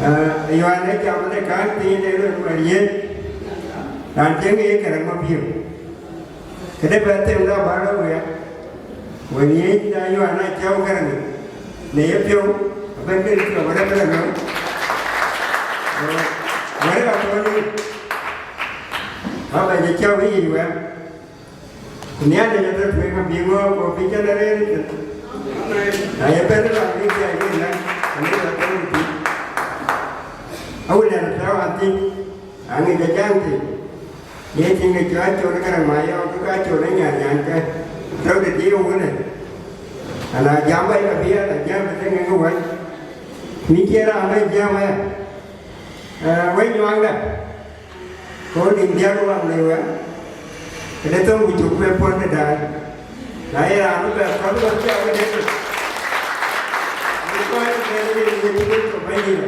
Aa, Yohan ë jam de kääc piny de luel wɛ̈t yen, raan cieŋ ye kërɛŋ mabiöör. Këde bɛ them da bä rɔt wɛ̈ɛ̈t, wën yiëëc na Yohan acäu Garaŋ, në ye piɔ̈u, abɛ̈n këde piɔ̈u arëk bï lɔ nɔm. Wërë ka thɔ̈n yic, ba bɛ jɔ cäu ë yic wɛ̈ɛ̈t. Ku Nhialic atɔ̈ tueŋ abï ŋɔ̈ɔ̈k, ku bï cän arëër ëtën. Na ye bɛ̈n raan bï thiai ke läŋ, aŋic atɔ̈u thïn. Awën ë tɔ̈u an thïn, aŋic acaŋ thïn. Ye tiŋ ke cɔl Acol Garaŋ Mayɔm, ke ka Acol ë nyan nyan ke, rɔt de diëëu wënë. Ana jam wɛc abï ya, ana jam de tëŋ ke wɛc. Kuïn cie raan bɛ jam wɛc. Ee, wec nyuaŋdä. Ko nim diäk waŋ le wɛc. Këde thöŋ ku cuk me puɔ̈n de daai. Na ye raan bï bɛ kɔ̈th ɣöt cä wënde tök. Bï kɔc bï bɛ̈n ë rin Yecu Kërtho Bɛ̈nydït.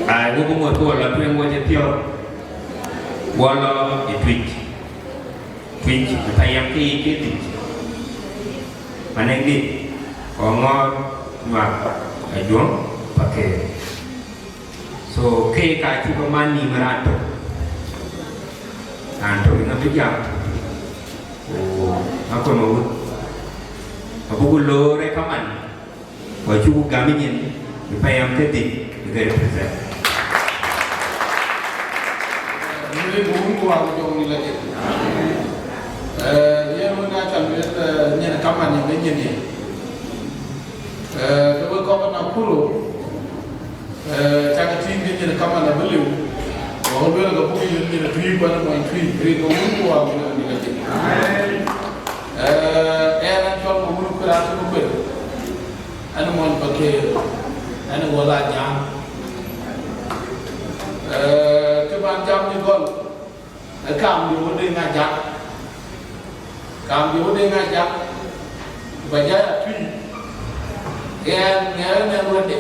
Ai, wok ŋuɔt ku wɔ lɔ tueŋ wɔ cï piɔ̈u. Wɔ lɔ ë Tuic. Tuic ë payam ke yic ke Tuic. Manɛŋdït, Kɔŋɔ̈ɔ̈r, Nyuak, Ajuɔŋ, Pakëër. So, ke ka cuk man nïïm raan tök. Raan tök ënɔm bï jam. Ku akɔn wut. Abuk loor ë kaman. Ku acuk gam ë nyin, bï payam kedhie, bï ke represent. Wun ku Wät ku Jɔŋdït Lajik. Eh, yen wën aa cä lueel, eh, nyin kaman nyin ë nyin ye. Eh, ke wek kɔc Nakuru, eh, cak tïŋ ke nyin kaman abï liu. Wɔ lueel ke buk yök nyin Tuic ku an mony Tuic, rin ke Wun ku Wät ku Jɔŋdït Lajik. Eh, ɣɛn an cɔl ke Wun Kuer Atëm Kuer. An mony Pakëër, an wɔ la jam. Eh, kë ban jam cï gɔl, ë kam de wɔ Deŋ Ajak. Kam de wɔ Deŋ Ajak, ku ba jai Atuic, ɣɛn ŋɛɛr nɛn wënde.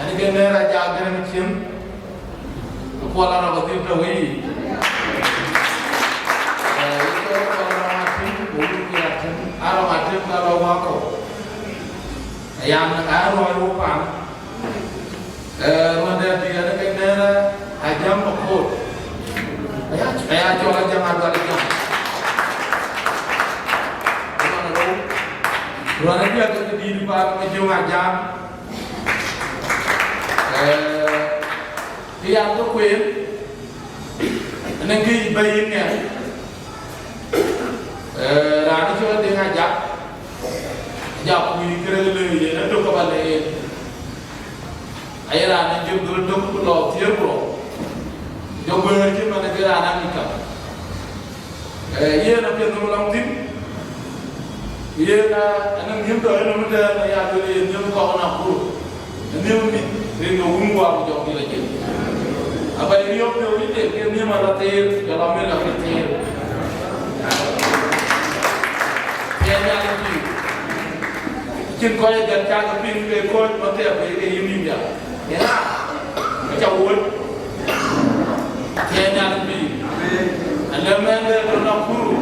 An ke nɛɛr Ajak Garaŋ Ciem, Kuɔl Arɔk adhil tɔ wei. Eh, ye cɔl Kuɔl Arɔk Atem, ku wun ke Atem, Arɔk Atem ka lɔ wakɔ̈u. Ayan, ayan ruɔi wok pan. Eh, ruɔn dɛ bi ɛn ke nɛn Ajam Makot. Aya, aya cɔl Ajam Adual Ajam. Ruɔn dɛ bi ɛn ke dït pan me jong Ajam. Eh, Kë yan ke kueen, ënɔŋ kë yï bɛ̈i yïn ŋɛk, eh, raan ë cɔl Deŋ Ajak, Ajak kuc kërɛk lëu yen ë tök ke ba lɛ̈k yen. Aye raan ë jɔt dhöl tök ku lɔ thiëër ku rou, jɔ guëër cït man ë ke raan amic kam. Eh, yen apiɛth nɔm lɔŋ thïn, yen, ah, anɔŋ nhiëm tɔ ë nɔm ëtɛ̈ɛ̈n, aya lueel yen nhiëm kɔk Nakuru, ë nhiëm mïth. Rin ke wun wak jɔŋ dït acin. Aba riɔ̈ɔ̈k piɔ̈u yï tek, ke nhiëm ala thëër, jɔl Amerika ke thëër. Tiɛɛl Nhialic pïïr. Cïn kɔc ë gät cak piŋ ke kɔc ma thɛɛr ke ke yïn nïm ya. Yen a, aca wuöt. Tiɛɛl Nhialic pïïr. Alë mɛn de tɔ̈ Nakuru.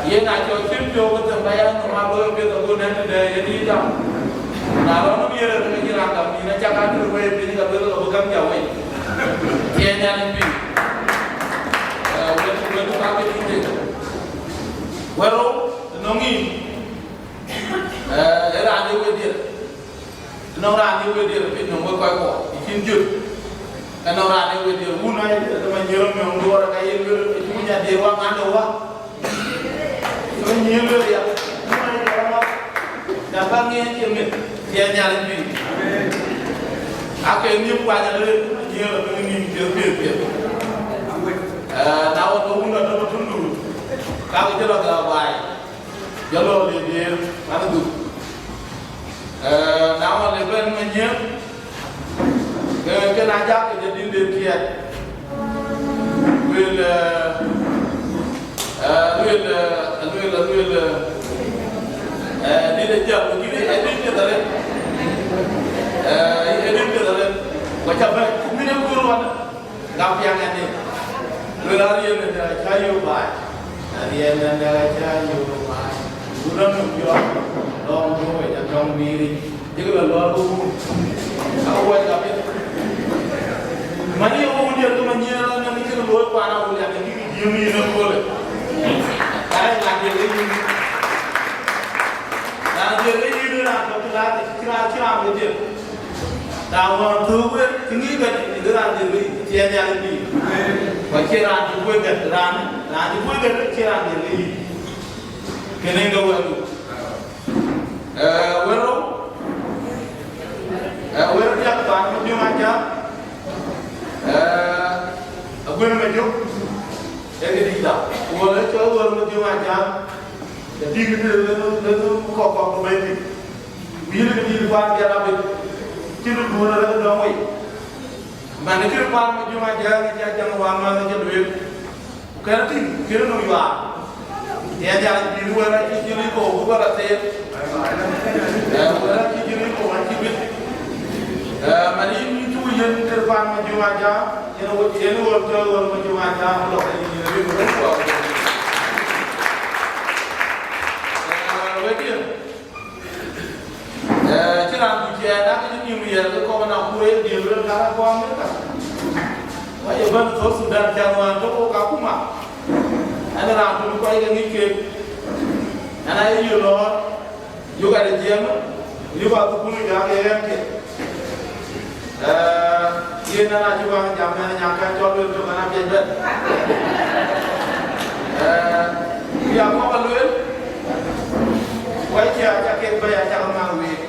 Yen a cɔl cïn piɔ̈u ke them ka ya nhom a looi piɛth ago nɛn tëde yen yï gam. Na lɔ nhom yen rɛ̈t ke cï raan gam, yïn acak a tëër wei piny ka lueel ka bï gam ja wei. Tiɛɛl Nhialic pïïr. Eh, wek, wek ka bï tïŋ de. Wërou, nɔŋ yïn. Eh, ë raan ë wëdiɛ̈. Nɔŋ raan ë wëdiɛ̈ piny nɔŋ wek kɔc kuɔ, ë cïn jur. Ka nɔŋ raan ë wëdiɛ̈, wun ai, ë ma nyiëër miɔŋ duɔɔr, ka yen lueel, ë cï wun ya diëër wa ŋande wa. Ë ma nyiëër lueel ya, wun ai, ya wa. Na ba ŋiɛc cï mit, tiɛɛl Nhialic pïïr. Ake nhiëm kuany alë, nyiëër abï nïm piɛth, piɛth, piɛth. Eh, na wën, ke wun atɔ̈ tundu, ka ke jël agak baai. Jɔl lɔ le diëër, an dhuk. Eh, na wën le bɛ̈n ma nyiëër, ke, ke na jak ke jɔ dïn de tiɛɛt. Lueel, eh, eh, lueel, eh, lueel, lueel, eh, eh, dït ë jam, dït ë, ë dït piɛth arëët. Eh, ë dït piɛth arëët. Ku ca bɛ̈n, ku mïn ë kuur wan. Gam piɛŋ ɛn ë, luel ariɛɛn ɛn dɛ̈ acä yök baai, ariɛɛn ɛn dɛ̈ acä yök baai. Wun anɔŋ jɔt, lɔŋ duööc, atɔŋ biiric, jëkï lɔ lɔɔr ke wun. Ka wɛ̈c ka piɛth. Mani ye wun diɛt ke ma nyiëër ɛn ë cïk looi kuan a wun yɛn ë cïk jiëëm yïn ëköölë. Ka rɛc ŋa diɛt ke yïn. Raan diɛt ke yïn ë raan tɔ̈ cï raan, cï raan, cï raan bï diɛt. Na wään thök wek, cï ŋic gät, ë raan dhil ke yï, tiɛɛl Nhialic pïïr. Ku acie raan cï kuec gät, raan, raan cï kuec gät, acie raan dhil ke yï. Kënë ke wɛ̈ɛ̈tdu. Eh, wërou, eh, wërou diäk paan Majöŋ Ajäŋ, eh, Aguër Majök, ee ke dïïtda. Ku wël ë cɔl wër Majöŋ Ajäŋ, ë dïït këdï lënë, lënë kɔ̈k kɔ̈k ke bɛ̈ɛ̈i thïn. Ku yïn ke dïït paan Biar Abit, cïn duɔ̈n arëk dɔm wei. Man ë kën paan Majöŋ Ajäŋ, ë cï Ajäŋ wämääth ë cï lueel. Ku kën tïŋ, kën nɔm yuaar. Tiɛɛl Nhialic pïïr wën acï jël yï kɔ̈u, bï wek atheel. Ë, wën acï jël yï kɔ̈u, acï bï. Ë, man yïn cuk yïn kën paan Majöŋ Ajäŋ, yen wɔ, yen wɔ cɔl wër Majöŋ Ajäŋ, lɔ ke yïn rin wën kuɔ. Ë, wek yïn. Eh, cï raan kuc ciɛɛn, na ke cï nïm riɛl, ke kɔ̈k na kuur ë diëër, luel ka raan kɔ̈k Amerika. Wa ye bɛ̈n South Sudan, cän wään tɔ̈ wok akuma. Ɛn raan tök kɔc ke ŋic kek. Ɛn aye yï lɔ̈ɔ̈r, yök adï jiɛɛm, yök athukul, yök ake ɣɛn ke. Eh, yen an, acï wään jam ɛn, nyankäi cɔl luel tök ɛn apiɛc bɛ̈n. Eh, bï akɔ̈k alueel, wɛ̈ckiɛ̈ aca kek bɛ̈i, aca ke ŋaŋ week.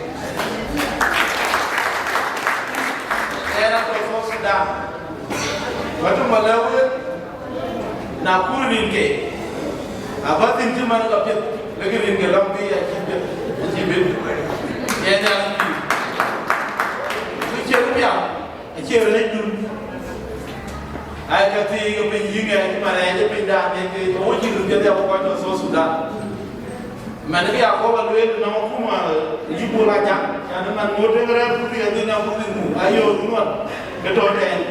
Ɛn atɔ̈ South Sudan. Wɛ̈t tök ba lɛ̈k week, na kuur rinke, aba thïn cï man ka piɛth, lek rinke lɔ̈ŋ bï acï piɛth, acï bï. Yen an, ku ciɛ̈t piath, acie rɛ̈ɛ̈cdun. Ai, ka thii ke piny yï ŋɛk cï man rɛɛc ë pinydan, yen ke wo cï röt piɛth ya ku kɔc tɔ̈ South Sudan. Man ke ya kɔ̈k alueel nɔŋ akuma, yï Bol Ajak, yan man ŋoot tëŋ rɛ̈ɛ̈r kurthi, adhil na kurthi muk, ayo run wan, ke tɔ̈ tɛ̈ɛ̈n,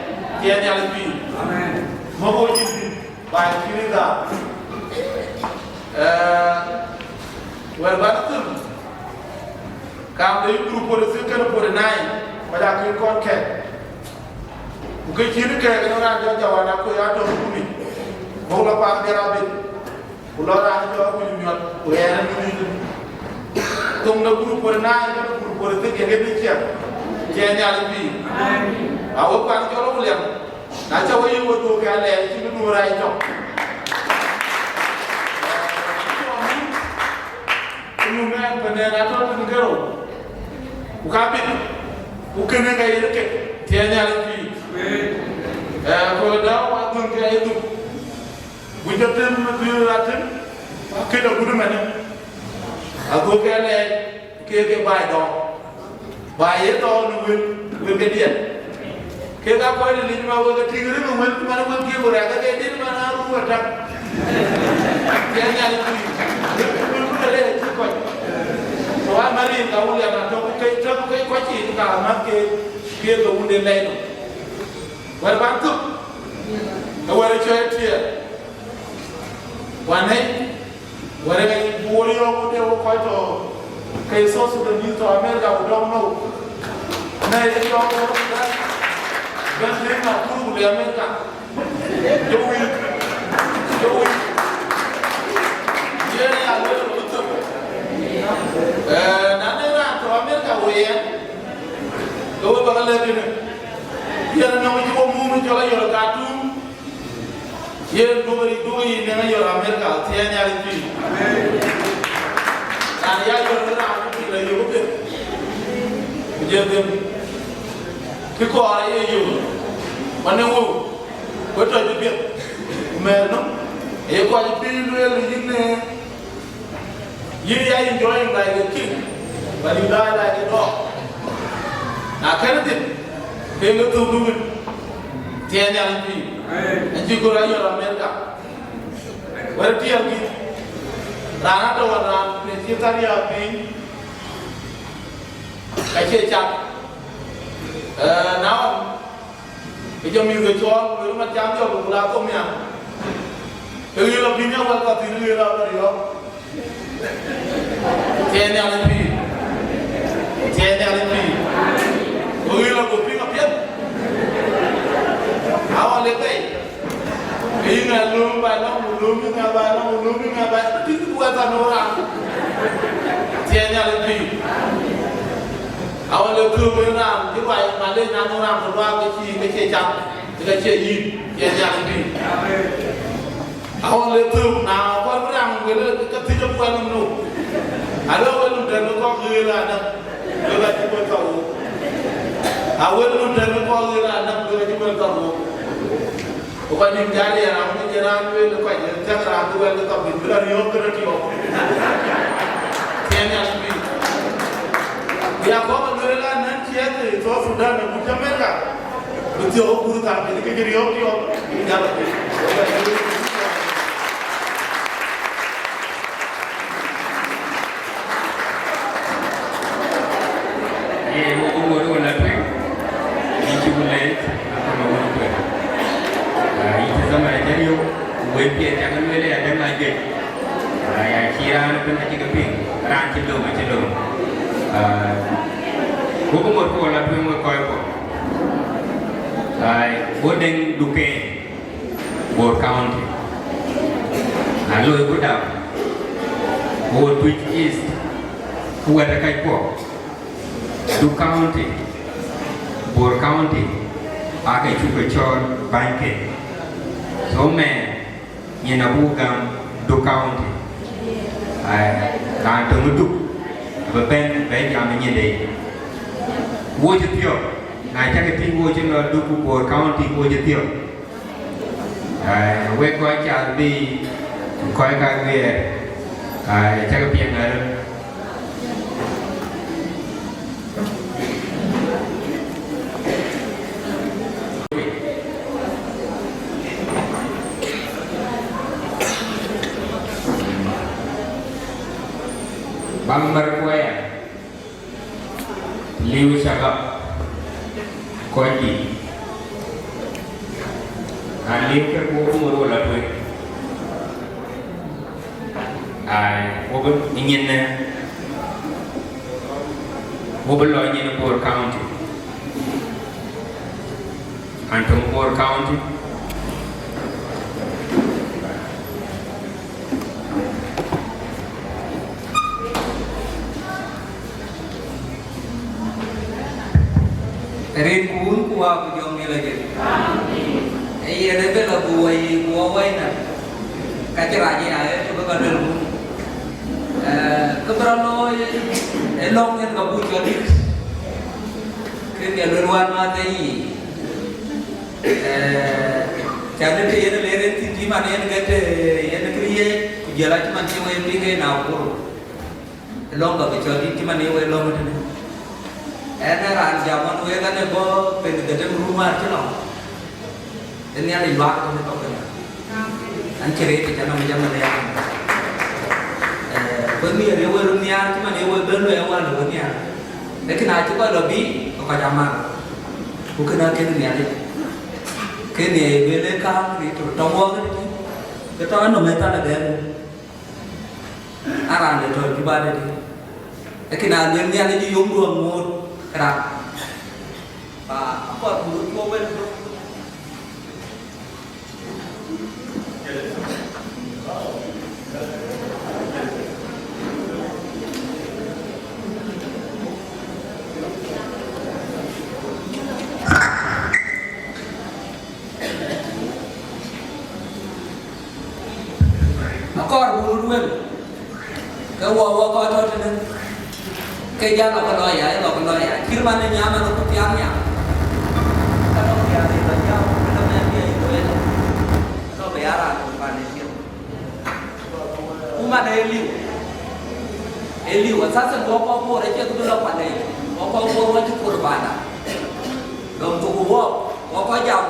tiɛɛl Nhialic pïïr. Amen. Mɔ̈k wo cïn thïn, baai cïn ë dhaar. Eh, wɛ̈t bän thïn, kaam de yï group forty six kenë forty nine, kɔc aa kën kɔn kɛ̈k. Ku ke cïn kɛ̈k, ënɔŋ raan jɔ Jawan Akoi atɔ̈ rukuni. Bɔ̈ lɔ paan Biar Abit. Ku lɔ raan cɔl Akuc Miɔt, ku ɣɛɛr ë Mïdhït. Thoŋ de group forty nine kenë group forty six, yen ke bï ciɛk. Tiɛɛl Nhialic pïïr. Amen. Awek kuan cɔl Awulian. Na cä we yï we dhuk ke alɛɛc, cï bï nu rac tɔ̈. Ku nu mɛɛn pënë na tɔ̈ tën kerou. Ku ka bï, ku kënë ka yen kek, tiɛɛl Nhialic pïïr. Amen. Eh, ku dɔ̈ɔ̈r wa dhun ke aye dhuk. Ku jɔ tën bï rat tën, ku kënë agut ëmënë. Ago ke lɛɛc, ke ke baai dɔ̈ɔ̈r. Baai ye dɔ̈ɔ̈r në wël, ku Wek ke diɛt. Kek aa kɔc de lic ma wek ke tïŋ rëk ë wël, man wek kiëk ku rɛɛk ke ke dit man aa ruu atak. Tiɛɛl Nhialic pïïr. Wek ke wël ku rɛɛk cï kɔc. Ku aa Marin ka William atɔ̈ ke tɔ̈ ke kɔc cï ka amäth ke kiëk ke wunde lɛc nɔm. Wɛ̈t ban thök. Ë wɛ̈t ë cɔl ë tiɛɛl. Wan ë wɛ̈t ë buɔɔr yɔ̈ɔ̈k de wo kɔc tɔ̈ ke South Sudanese tɔ̈ America ku dɔm nou. Na ye yɔ̈ɔ̈k South Sudan, bɛ̈n tëëk Nakuru ku le America. Jɔ wïc, jɔ wïc. Yen aya lueel ë bï thök. Ee, na de raan tɔ̈ America wëë yɛn, ke we bä ke lɛ̈k kënë. Yen anɔŋ cï wo mum cɔl ayɔl Khartoum. Yen duökï, duökï yïn ë yɔl America, thiëëc Nhialic pïïr. Raan ya yɔl ë raan cï pïïr la yök ëbën. Ku jɔ them. Kë kɔɔr aye yök. Wan ë wëu. Ku tɔ̈ cï piɛth. Ku mɛɛr nɔm. Aye kɔc pïïr lueel yïn ë Yïn ya enjoying like a king, but you die like a dog. Na kɛn dhil, ke ŋö thuk duŋ? Thiëëc Nhialic pïïr. Acï kɔɔr ayɔl America. Wɛ̈t tiɛɛl kï. Raan atɔ̈ wan raan në cï thar ya piny, ka cie cak. Ee, na ɣɔn, ke jɔ mïth ke cɔɔl, ku lueel man cam jɔl, ku la thok nhial. Ke ɣil abï nya wɛl ka thïn ɣil abï riɔ̈ɔ̈k. Thiëëc Nhialic pïïr. Thiëëc Nhialic pïïr. Ku ɣil ago piŋ apiɛth. Awa le bei. Ke yïn ŋa lööm ba lɔ̈ŋ, ku lööm yïn ŋa ba lɔ̈ŋ, ku lööm yïn ŋa ba, ku tïŋ ku wɛth anɔŋ raan. Thiëëc Nhialic pïïr. Awa le kë wën raan, cï ruai malec na nɔŋ raan, ku luaak ke cï, ke cie cam, ke cie yïn, thiëëc Nhialic pïïr. Awa le thök, na kɔɔr bï raan wël, ke thiëc apuɛl nɔm nou. Alo wël nɔm tɛ̈n ke kɔ̈k ɣëër adäŋ, ke ka cï wël ka wok. A wël nɔm tɛ̈n ke kɔ̈k ɣëër adäŋ, ke ka cï wël ka wok. Ku kɔc nïm jal ye raan, ku jɔ raan lueel kɔc, cäk raan bï wɛl ke thɔ̈k, bï la riɔ̈ɔ̈k ke rɔt yɔ̈ɔ̈k. Thiëëc Nhialic pïïr. Ya kɔ̈k lueel an, nɛn ciɛth ë South Sudan, agut cï America. Bï thiɔ̈k agut thar, bï ke jɔ riɔ̈ɔ̈k yɔ̈ɔ̈k, bï jal apiɛth. Ye wo wo wo la tueŋ, yïn cï ku leec, akɔn wun tueŋ. Ah, yïn cï zaman ajäl yök, ku wël piɛth cak lueel ya däŋ ajuëc. Ah, ya cï raan ëbën acï ke piŋ, raan cï lööm acï lööm. Ah, wo ku ŋot ku wo la tueŋ we kɔc kuɔ. Ah, wo deŋ Duken. Bor County. Na loi ku dap, wo Twic East, ku wɛ̈t ë kac kuɔ, Duk County, Bor County, aake cuk ke cɔɔl bänyke. So mɛɛn, nyin abuk gam Duk County. Ai, raan töŋ ë Duk, abï bɛ̈n bɛ jam ë nyinde. Wo cï thiɔ̈k, na cäkï tïŋ wo cï lɔ Duk ku Bor County, wo cï thiɔ̈k. Ai, wek kɔc cath bï, kɔc ka guiɛɛr, ai, cäkï piɛŋ arëët. Bang Markuaya. Liu cakap kɔc dït, an liu ke ku wo bï ŋot wo la tueŋ. Ai, wo bï nyin, wo bï lɔ nyin Bor County. An töŋ Bor County. Rin ku Wun ku Wät ku Jɔŋdït Lajik. Ee yen ë bï lɔ bï wai ku wä wai nɔm. Ka cï rac ya ë tök ka luel wun. Ee, kë bï rɔt looi ë lɔ̈ŋ yen ka buk cɔl dït. Kë bï luel wän mäth ë yic. Ee, cän ë të yen ë ler en thïn, cï man yen ke të yen kërieec, ku jɔl acï man cï wek piŋ ke Nakuru. Lɔ̈ŋ ka bï cɔl dït cï man ye wek lɔ̈ŋ tënë. Ɣɛn ë raan jam ɣɔn wek, ɣɛn ë bɔ̈ pɛɛi dhetem run wäär cï lɔ. Ë Nhialic luaak tënë kɔc kënë. An cï rëëc, cï anɔŋ jam ënë ya. Eh, wek nhiaar ye wek röt nhiaar, cï man ye wek bɛ̈n luɛɛl wal ë wek nhiaar. Lakin acï kɔc lɔ bï, ke kɔc amat. Ku kënë akënë Nhialic. Kënë ye lueel ë kääŋ, ë tɔ̈ tɔŋ wɔ kënë tï. Ke tɔŋ anɔm ë thal adɛ̈ɛ̈r. An raan de tɔ̈ Juba tëtï. Lakin alueel Nhialic yom duɔ̈k ŋoot raan. Ba akɔɔr buk tuɔɔk wël. Akɔɔr buk röt wël, ke wɔ, wɔ kɔc tɔ̈ tënë, ke jal lɔ ke lɔ ya, lɔ ke lɔ ya. Cït man ë nyam, man ku piath nyam. Ka lɔ piath ë lɔ jam, ka lɔ mɛn piath ë lɔ ëlë. Lɔ bï ya raan ku pan ë cïn. Ku man ë liu. Ë liu, athäthën wɔ kɔc Bor acie kë bï lɔ pan ë. Wɔ kɔc Bor wɔ cï kur panda. Dɔm thok wɔ, wɔ kɔc jam,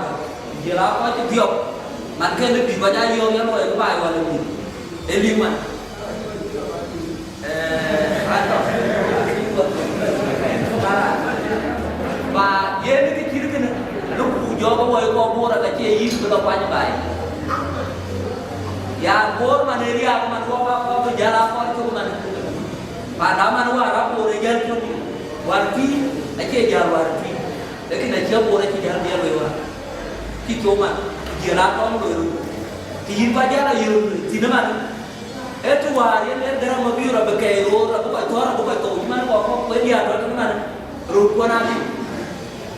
jël a kɔc cï dhiɔp, man kënë bï kɔc aa yɔ̈ɔ̈k yen wɔ ë baai wal ë mïth. Ë liu man. Eh, atɔ̈. Ba yen kë cït kënë, luk ku jɔɔk wɔ ë kɔc Bor, ka cie yïn bï lɔ kuany baai. Ya Bor man ë riääk man wɔ ka kɔc bï jäl a kɔc cök man. Panda man wäär a Bor ë jäl cök. Wäär tï, acie jäl wäär tï. Lakin acie Bor acï jäl dhiɛl wei wäär. Cï cök man, ku jiël a kɔn loi röt. Të yïn kɔc jäl a yöök thïn ëman. Ee të wäär yen ë Garaŋ Mabiör abï kɛɛi roor, abï kɔc thɔ̈r, abï kɔc thou, cï man wɔ kɔ̈k kueen diäär tɔ̈ tënë man. Röörkuɔn aa liu.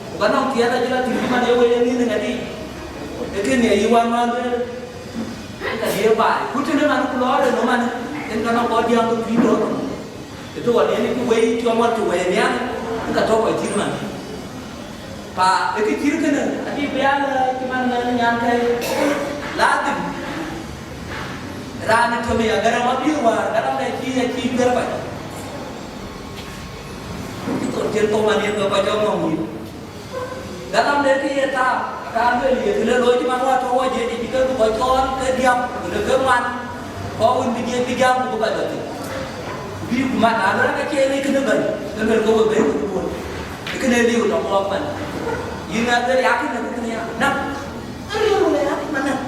Ku ka nɔŋ thiɛɛth acï la thïn cï man ye wei ye ŋïn ë ŋadï. Ee kënë ye yï wään wään lueel. Ka diëër baai. Ku tënë man ku lɔɔr ënɔm man, yen ka nɔŋ kɔc diäär ke pïïr tɔ̈ nɔm. Ë tɔ̈ wan yen cï wei cɔl wan cï wei nhial, ë ka tɔ̈ kɔc thïn man. Pa ë kë cït kënë, adï bï ya lɛ̈ɛ̈c cï man ŋɛn nyan kɛ̈i. Ladhim raan ë tömë ya Garaŋ Mabiör wäär, Garaŋ de cï ya cï guiër kɔc. Cï thon cïn thou man yen ke kɔc cɔl ŋɔ̈ŋ yïn. Galamde kë ye thaar, ka lueel ye kë le looi cï man wä tɔ̈u wä jiëc, cï ke bï kɔc cɔɔl ke diäk, ku le ke ŋuan, kɔc wën bï jiëc bï jam, ku bï kɔc lɔ thïn. Bï ku man, na lueel ke cie lik kënë bɛ̈n, ke lueel ke we bɛ̈n ku duööl. Kënë liu tɔ̈ kɔɔk man. Yïn ŋa lueel ya kënë ku kënë ya, näk. Aliu le ya man näk.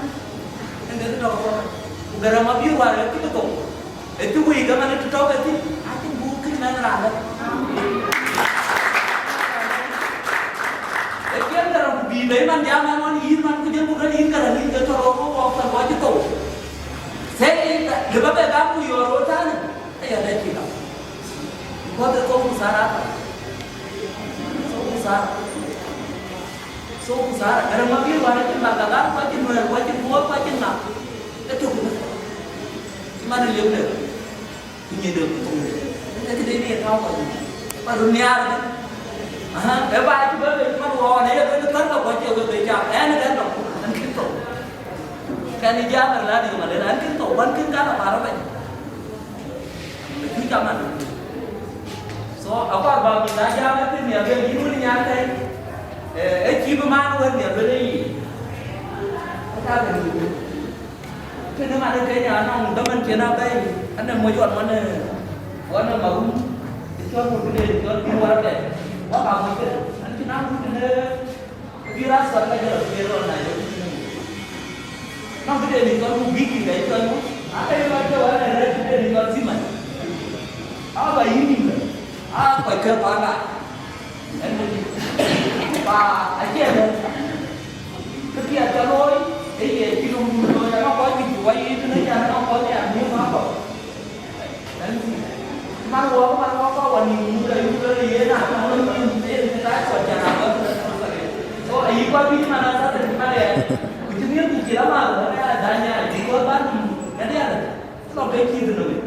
Ënë ke tɔ̈ kɔɔk man. Ku Garaŋ Mabiör wäär ë cï ke thou. Ë cï wëi ke man ë tɔ̈ ke thïn, acïn buk kën mɛnh raan dɛ̈. Ë ciɛn Garaŋ ku bï bei man jam ɛn ɣɔn yïn man ku jël ku kën yïn Garaŋ yïn ke tɔ̈ rɔt ku wɔk thɛn wɔ cï thou. Thɛi lë bä bɛ gam ku yɔɔr röt täänë, aya dɛ cï gam. Because ë thou ku thar aa thar. Thou ku thar. So, ku thar, Garaŋ Mabiör wäär acïn Bagaŋ, ku acïn Nuɛɛr, ku acïn Bor, ku acïn ŋa. Ë tök ënë. Cï man ë liep lëu. Ku nyin döŋ ku thou. Ë këde bï ye tɔ̈u kɔc. Ba röt nhiaar ënë. Aha, ë ba cï bɛ bɛ cï man wɔ, në ye bɛ në thär ka kuɔc ye wek bɛ cam. Ɛn ë kɛn tɔ̈, ɛn kën thou. Kɛn ë jam ë la dï malë, ɛn kën thou, wän kën kan aparë bɛ̈ny. Ë cï cam man. So, akɔɔr ba mïth aa jam ë thïn nhial, bï yïn wën nyan tɛ̈i. Eh, ë cï bï man wën nhial, bï le yï. Ë ka bï yï. Kënë man ë Kenya anɔŋ dhaman cïn abɛ̈i, anë moc ɣɔn ɣɔn ë, ɣɔn ë marum, ë cɔl muk këde, ë cɔl bï wär bɛ, wä ka moc këde, an cïn a muk këde, bï ras kɔn ka jɔl bï rɔn na yök. Nɔŋ këde ni cɔl muk bï kï ka cɔl muk, ake yök acï wä në rɛ̈ɛ̈r këde ni cɔl thiman. Aba yïn nïm lë, aa kɔc ke panda. Ɛn, ba acie lë, kë piɛth cä looi, ë ye cï lum dun looi, ama kɔc juëc ku wä yic tënë can, ama kɔc nhiaar nhiëër ma kɔ̈k. Ɛn, man wɔ, man wɔ kɔc wä nïïm mut ayï lɔ yen, ama lɔ nïïm yen, yen tac kɔc can, ama kɔc. So, ayï kɔc bï man asathan man ë, ku cï nhiëër ku cï rɔt man, man ë adhany aya, bï kɔc bä nïïm, ɛn, ɛn. Lɔ ke cït në wek.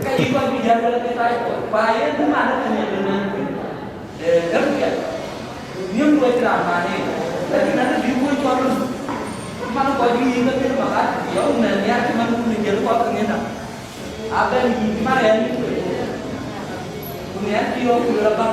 Ka yï kɔc bï jäl wek ke tac kɔc. Pa yen bï man ëmën ye bï nɛn. Eh, gäm piɛth. Nhiëm duɔc raan man en. Lakin an bï wöc cɔl run. Man kɔc bï yïn ke kën makat, ya wun nɛn nhiaar cï man wun në jël kɔc ke ŋën dam. Abɛn yïn man rɛɛn yïn tueŋ. Ku nɛn bï yɔ̈ɔ̈k ku lɔ bäk.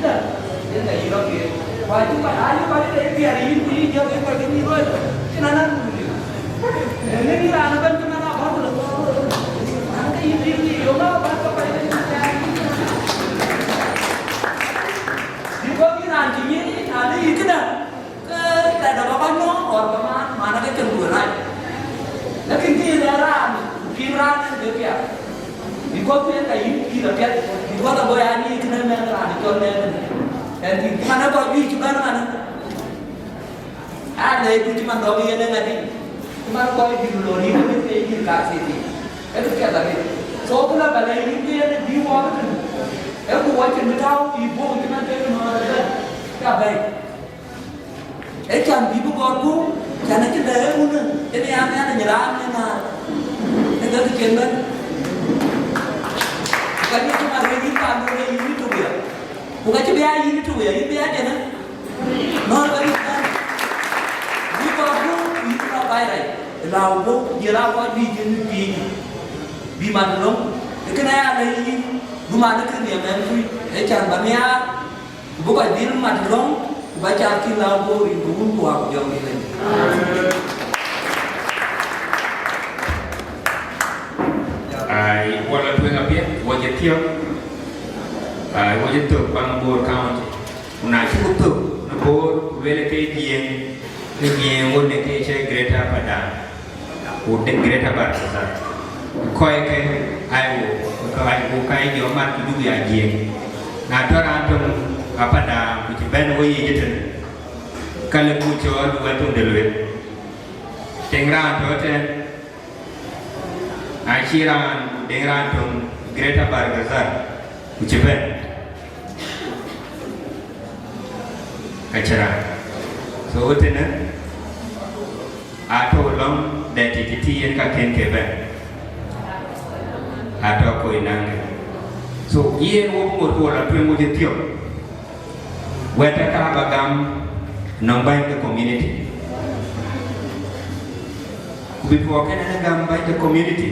këdäŋ, yen ka yï rɔt yen. Ku acï kɔc, ayï kɔc ë piɛth yïn, ku yï jɔk yï kɔc ke yï luɔi, cïn anäk ku yï. Ënë yï raan ëbɛ̈n cï man abɔ̈ ku lɔ, an, ke yï piŋ yï yom abɔ̈ ke kɔc ke yï. Bï kɔc yï raan cï nyin, na le yï këdäŋ, ke tɛ̈dë ba kɔc nɔ̈ɔ̈ŋ, or ba man, man ake cïn ku rac. Lakin kë ye lɛ̈k raan, ku piŋ raan en ke piath. Because yen ka yïn pïïr apiɛth, because ago ya nyic kënë mɛnh raan cɔl mɛnh kënë. Ɛn tïŋ, cï man ë kɔc juëc cï bɛ̈n ëmanë. Aa lɛc du cï man dɔ̈k yen ë ŋadï. Cï man kɔc juëc lɔ riëëu ë mïth ke yï juëc ka thiëëk yic. Ee kë piɛth arëët. So, kënë ba lɛc yïn ke yen ë bï wɔɔk ëtënë. Ee ku wɔ cïn bï tääu yï buɔ̈k cï man ke yï nɔ̈ɔ̈r ëbɛ̈n. Ca bɛ̈i. Ee can bï bï gɔ̈ɔ̈r guöp, can acï dɛ ee wun, yen ya nhial ë raan ë ŋaar, ë gäk cïn bɛ̈n. Ku ka cï cï mat wek yïn paan duön ee yïn tök ya. Ku ka cï bï aa yïn tök ya, yïn bï aa jënë. Nɔ̈ɔ̈r ka yïn bɛ̈n. Bï gɔ̈ɔ̈r guöp, ku yïn bï rɔt baai rac. Ë lääu guöp, ku jël aa kɔc bï jënë piëëc. Bï mat löŋ. Ë kënë aya lɛ̈k yïn, bï mat ë kë nhiam ɛn tui. Ee can ba nhiaar. Ku bï kɔc dhil mat lɔ̈ŋ, ku ba cath kïn lääu guöp rin ke Wun ku Wät ku Jɔŋdït Lajik. Ai, wala tueŋ apiɛth, wɔ cï thiɔ̈k, ai, wɔ cï thök baŋ Bor County. Ku na cï ku thök në Bor, ku lueel ke Jiëëŋ, ke Jiëëŋ wën ë ke cï Greater Padaŋ. Ku de Greater Bahr el Ghazal. Kɔc ke ai wo, ke ai wo ka ye jɔ mat ku duk ya Jiëëŋ. Na tɔ raan töŋ Apadaŋ ku cï bɛ̈n wo yic ëtënë, ka lëk ku cɔɔl bï wɛ̈t töŋ de lueel. Tiŋ raan tɔ tɛ̈n, na cï raan ku deŋ raan töŋ Greater Bahr el Ghazal ku cï bɛ̈n, ka cï raan. So, ëtënë, atɔ̈ lɔ̈ŋ dɛ tïtïtï yen ka kën ke bɛ̈n, atɔ̈ kɔc naŋ kë. So, yen wok ŋot ku wala tueŋ wo cï thiɔ̈k, wɛ̈t ë ka ba gam nɔŋ bäny ke community. Ku before kën ë gam bäny ke community,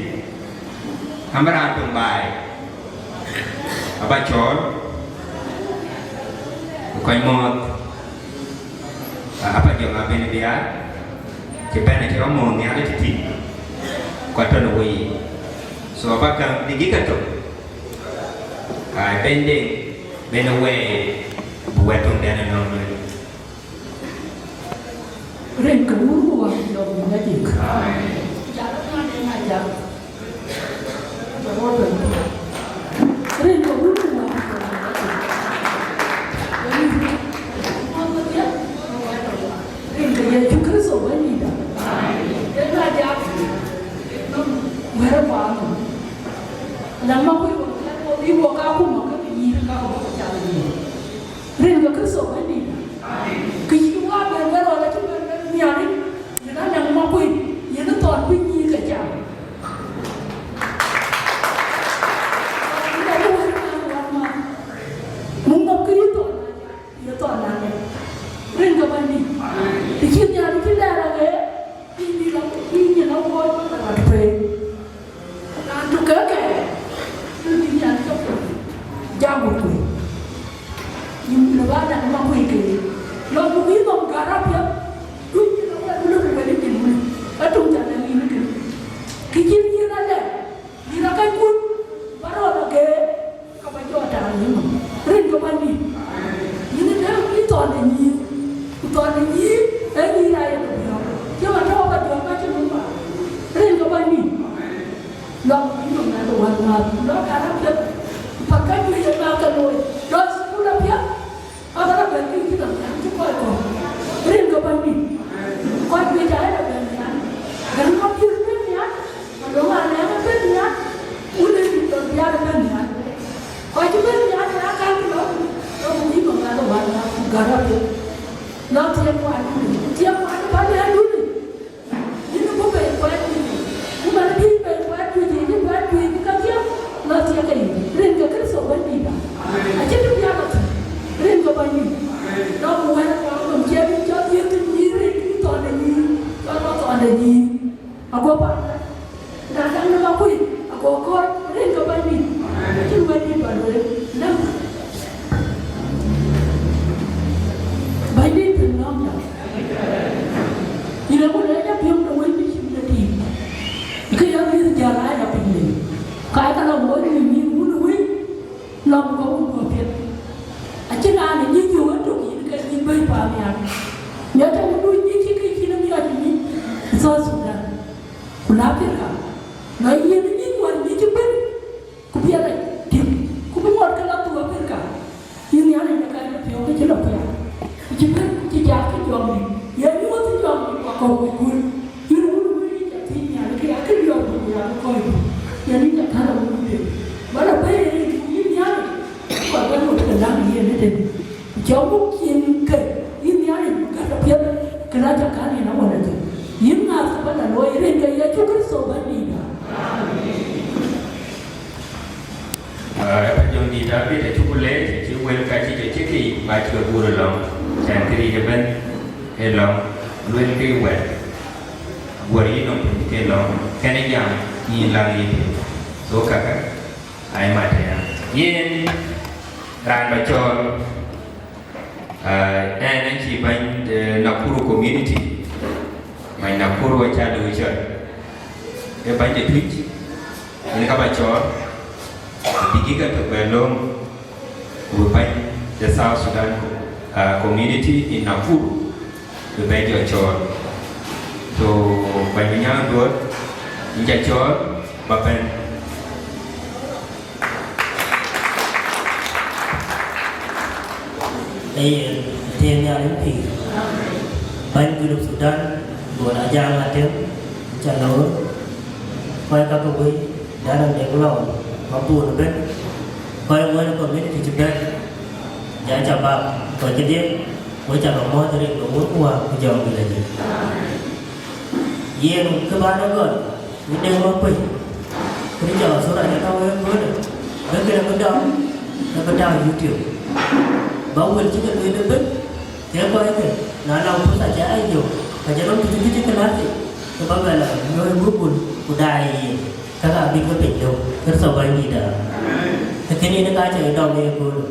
amï raan töŋ baai aba cɔɔl, ku kɔc mɔ̈ɔ̈th, aba jɔŋ abɛ̈n biaar, cï bɛ̈n acï rɔt mɔ̈ɔ̈th nhial ë tïtï, ku atɔ̈ në wo yic. So aba gam dikika tök, ai bɛ̈n de, bɛ̈n ë wɛɛi, bï wɛ̈t töŋ dɛn ënɔɔnë lueel. Rin ke Wun ku Wät ku Jɔŋdït Lajik. Jal ënɔɔnë yen ajam. Rin ke Wun ku Wät ku Jɔŋdït Lajik. Rin ke Yecu Kërtho Bɛ̈nydït. Yen ajam. Wɛ̈t ë paan. Läŋ makuei wok, bï wok akuma ke bï nyïïr ka ke bɔ̈ ku cal nyïïr. Rin ke Kërtho Bɛ̈nydït. Kë cï wä bɛ̈n bɛ̈n rɔt acï bɛ̈n bɛ̈n Nhialic, yen a läŋ makuei, yen ë thɔn bï nyïïr ke cam. Yen a bï wël ë Nhialic wän mäth. Muk nɔm kë yï thɔn, yï thɔn na ŋic. Rin ke Bɛ̈nydït. Të cï Nhialic cï lɛɛr aɣeer, bï nyin lɔ, bï nyin lɔ wuɔɔc bä ke rɔt pei. Raan tök ke kɛɛr, bï bï Nhialic ke kuöc, jam ku kuöc. Yïn lɔ bä daŋ ë makuei ke, lɔ buk yï nɔm gär apiɛth, duc yïn awɛt wulë ku wël yïn wulë, ë töŋ ca lɛ̈k yïn kënë. Kë cïn yïn alɛ̈k, yïn akɛckun, bä rɔt ageer, ka bä jɔ tääu yïn nɔm. Rin ke Bɛ̈nydït, yïn ë dɛ̈ŋ yï thɔn de nyïïr, ku thɔn de nyïïr ee nyïïr aa ye ke biɔ̈ɔ̈k. Cï man tɔ̈u ka jɔ̈ɔ̈k ka cï nɔm bä. Rin ke Bɛ̈nydït. Lɔk bï nɔm na ke wät ŋääth, lɔk karë apiɛth, päk ka juëc ë ŋääth ke looi, lɔk thukul apiɛth, aka rɔt bɛ̈n bï cï dɔm nhial cï kɔc kɔ̈k. Rin ke Bɛ̈nydït, kɔc juëc aa rɔt bɛ̈n nhial, gäm kɔc juëc bɛ̈n nhial, malöŋ alɛɛŋ bɛ̈n nhial, wun ë juëc dɔm biaar bɛ̈n nhial. Kɔc cï bɛ̈n nhial ë akan lɔk, lɔk bï nɔm na ke wät ŋääth, ku gät apiɛth. Lɔk thiëëk kuat duni, ku thiëëk kuat bä lɛ̈k duni. Yïn bï bei kuɛɛt juëc, ku man bï bei kuɛɛt juëc, yï kuɛɛt juëc bï ka thiëëk, lɔ thiëëk ke yïn. Rin ke Kërtho Bɛ̈nydït. Acïn të biäk athïn. Rin ke Bɛ̈nydït. Dɔm wɛ̈t kuaŋ nɔm ciɛɛŋ cɔl dhiëëth të nyïïr rin kï thɔn de nyïïr. Läŋ yen ëtënë, ku cä muk cin ke yïn Nhialic gät apiɛth, kë la cä kan yen awäl ëtënë. Yïn ŋa sabath la looi rin ke Yecu Kërtho Bɛ̈nydïïtda. Aa, ë ka jɔŋdït David acuk leec, acï wël ka cï jɔ cïk yiic, ba cï ke guur ë lɔ̈ŋ, cän këric ëbɛ̈n ë lɔ̈ŋ, luel ke wɛ̈t, guɔ̈r yï nɔm piny ke lɔ̈ŋ, kɛn ë jam yïn läŋ yï piny. So, kakë, ai mat aya. Yen raan ba cɔɔl, aa, ɛn acï bɛ̈ny, eh, Nakuru community, bɛ̈ny Nakuru acä looi cɔl. Ee bɛ̈ny de Tuic, yen ka ba cɔɔl, bï gïk atök bɛ lööm, ku bï bɛ̈ny de South Sudan, uh, community in Nakuru, bï bɛ jɔ cɔɔl. So, bɛ̈ny Manyaŋ Duɔ̈t, yïn ca cɔɔl, ba bɛ̈n. Ee yen, athiëëŋ Nhialic pïïr. Bɛ̈ny Junub Sudan, Duɔ̈t Ajaŋ Atëm, ca lor, kɔc ka ke wei, dan de lɔu, ma bun ëbɛ̈n, kɔc ŋuɛ̈n community cï bɛ̈n, ja ca bak, kɔc kedhie, wek ca ke mɔ̈ɔ̈th rin ke wun ku wäär ku jɔŋdït ajï. Yen kë bän ë gɔl, Wun Deŋ Makuei, kënë jɔ thura jɔ tɔ̈u ë köölë, bï kënë bï dɔm, ke bï tääu YouTube. Ba wël cï ke lueel ëbën, ke kɔckë, na nɔŋ pursa cä a yök, ka jɔ nɔm tututuc ë class, ke ba bɛ lɔ nyuööi Google, ku daai yen, ka ka bï ke piny döŋ, Kërtho Bɛ̈nydïïtda. Ke kënë yen ka cä dɔm ë köölë.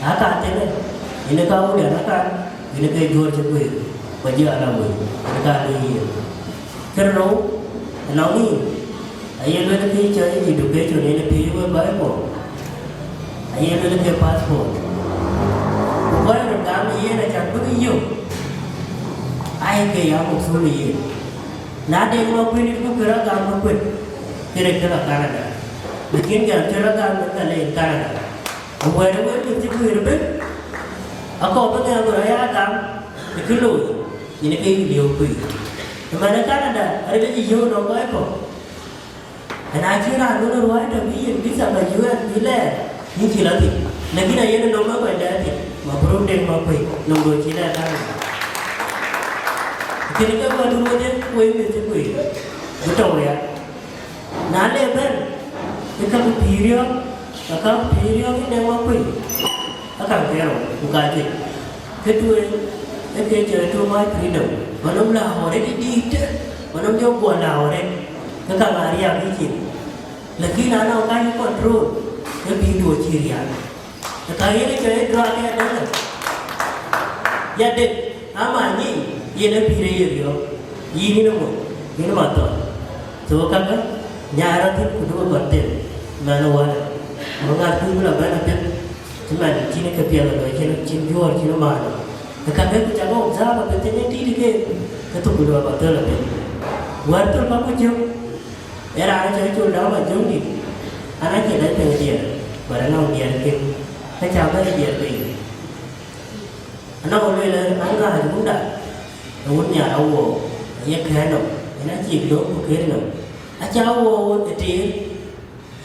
Na ka tënë, yen ka wun ë na kan, yen ke juöör cï guëër, ku jɔ ala wei, yen ka lueel yen. Kërou, ënɔŋ yïn, aye luel kë cɔl education, yen pïïr we Bible, aye luel ke passport. Ku kɔc röt gam yen acan bïk yök, aye ke ya muk thul yen. Na de ŋɔ kuïn ku kërɔ gam ku kuïn, kërë kërɔ Canada. Lakin gam cï rɔ gam ka le Canada. Ku wɛ̈ɛ̈t ë wek cï guëër ëbën, akɔɔr bï ŋɛk rɔt ya gam ë kë looi, yen ke yï liëëu kuiir. Ëmɛn ë Canada arëk cï yöök nɔm kɔc kɔ̈k. Ëna cï raan wën ruääi tɔ bï yen visa ba U S bï lɛɛr, yïn cï lɔ thïn. Lakin ayen nɔm ë kɔc lɛɛr thïn, ma bï röt Deŋ Makuei, nɔm röt cï lɛɛr Canada. Kën ke kɔc dun wedhie, wek mïth cï guëër, bï tɔ̈u ya. Na le bɛ̈n, ke ka bï pïïr yɔ̈ɔ̈k, ka ka bï pïïr yɔ̈ɔ̈k ë Deŋ Makuei, ka käŋ ke rou, ku ka juëc. Kë tueŋ, ee ke cɔl too much freedom, man nɔm la ɣɔn rɛt ë dïït tëë, man nɔm jɔ guɔ la ɣɔn rɛt, ke ka ŋa riääk yï cin. Lakin na nɔŋ ka yï control, ke bï duöör cï riääk. Ë ka yen cɔl ë drug addict. Ya dek, ama nyin, yen ë pïïr ë ye riɔ̈ɔ̈k. Yïn yïn ë mony, yïn ë mathɔn. So kakë, nyaai rɔt thïn ku dukë kɔn them, man ë wälë. Ku ŋath kuc bï lɔ bɛ̈n apiɛth, cï man cïn ke piɛth ë lɔ cïn, cïn juɔ̈ɔ̈r cïn ë maan. Ë kakë ku cakë observe apiɛth, cïn ë tiitkë, ke thuk ku lɔ ba thöl apiɛth. Wär thöl ka ku cök, Ee raan cɔl Col Dau Majöŋdït, an, acie dɛ̈t piɛŋ diɛɛr, but anɔŋ diɛɛr ken, ke cä bɛ̈n diɛɛr bei. Anɔŋ lueel an, ŋääc wunda, ë wun nhiaar awuɔɔu, aye kɛ̈ɛ̈t nɔm, yen acïk lööm ku këër nɔm. Acä awuɔɔu ë tiir,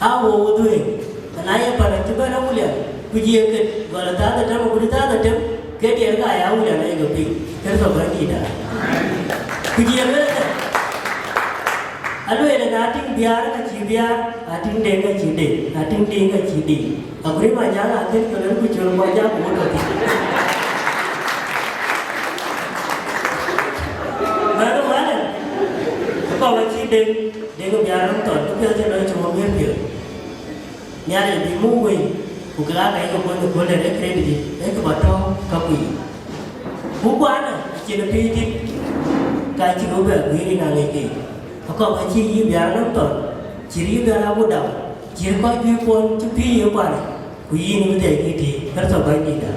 awuɔɔu ë dhuëëŋ, ke na ye pan acï bɛ̈n Awulian, ku jiëë ket, gɔl ë thath ë tëm, ku dï thath ë tëm, ke diɛɛr ka ya Awulian ayek ke piny, Kërtho Bɛ̈nydïïtda. Ku jiëë lueel ëtɛ̈n. Alueel, na tïŋ biäär ka cï biäär, na tïŋ deŋ ka cï deŋ, na tïŋ diŋ ka cï diŋ. Aguiir Manyaŋ akën ke luel ku cöl Manyaŋ ku wut tɔ̈ thïn. Mɛn wälë, kɔ̈k acï deŋ, deŋ biäär nɔm thɔn, ku piɛth cï lɔ cï wɔ miëër piɔ̈ɔ̈th. Nhialic bï muk wei, ku kek aa ka ye ke kuɔny ëkööl de rek credit, ee kë bä tɔ̈u kakuc. Ku kuanë acïn pïïr dït, ka cï ke bɛ guiir ë na ŋic keek. Akɔ̈k acï yï biäär nɔm thɔn, cït yï biäär abudau, cït kɔc juëc kuɔn cï pïïr ye kuanë, ku yïn bï thɛɛr kï tïï, Kërtho Bɛ̈nydïïtda.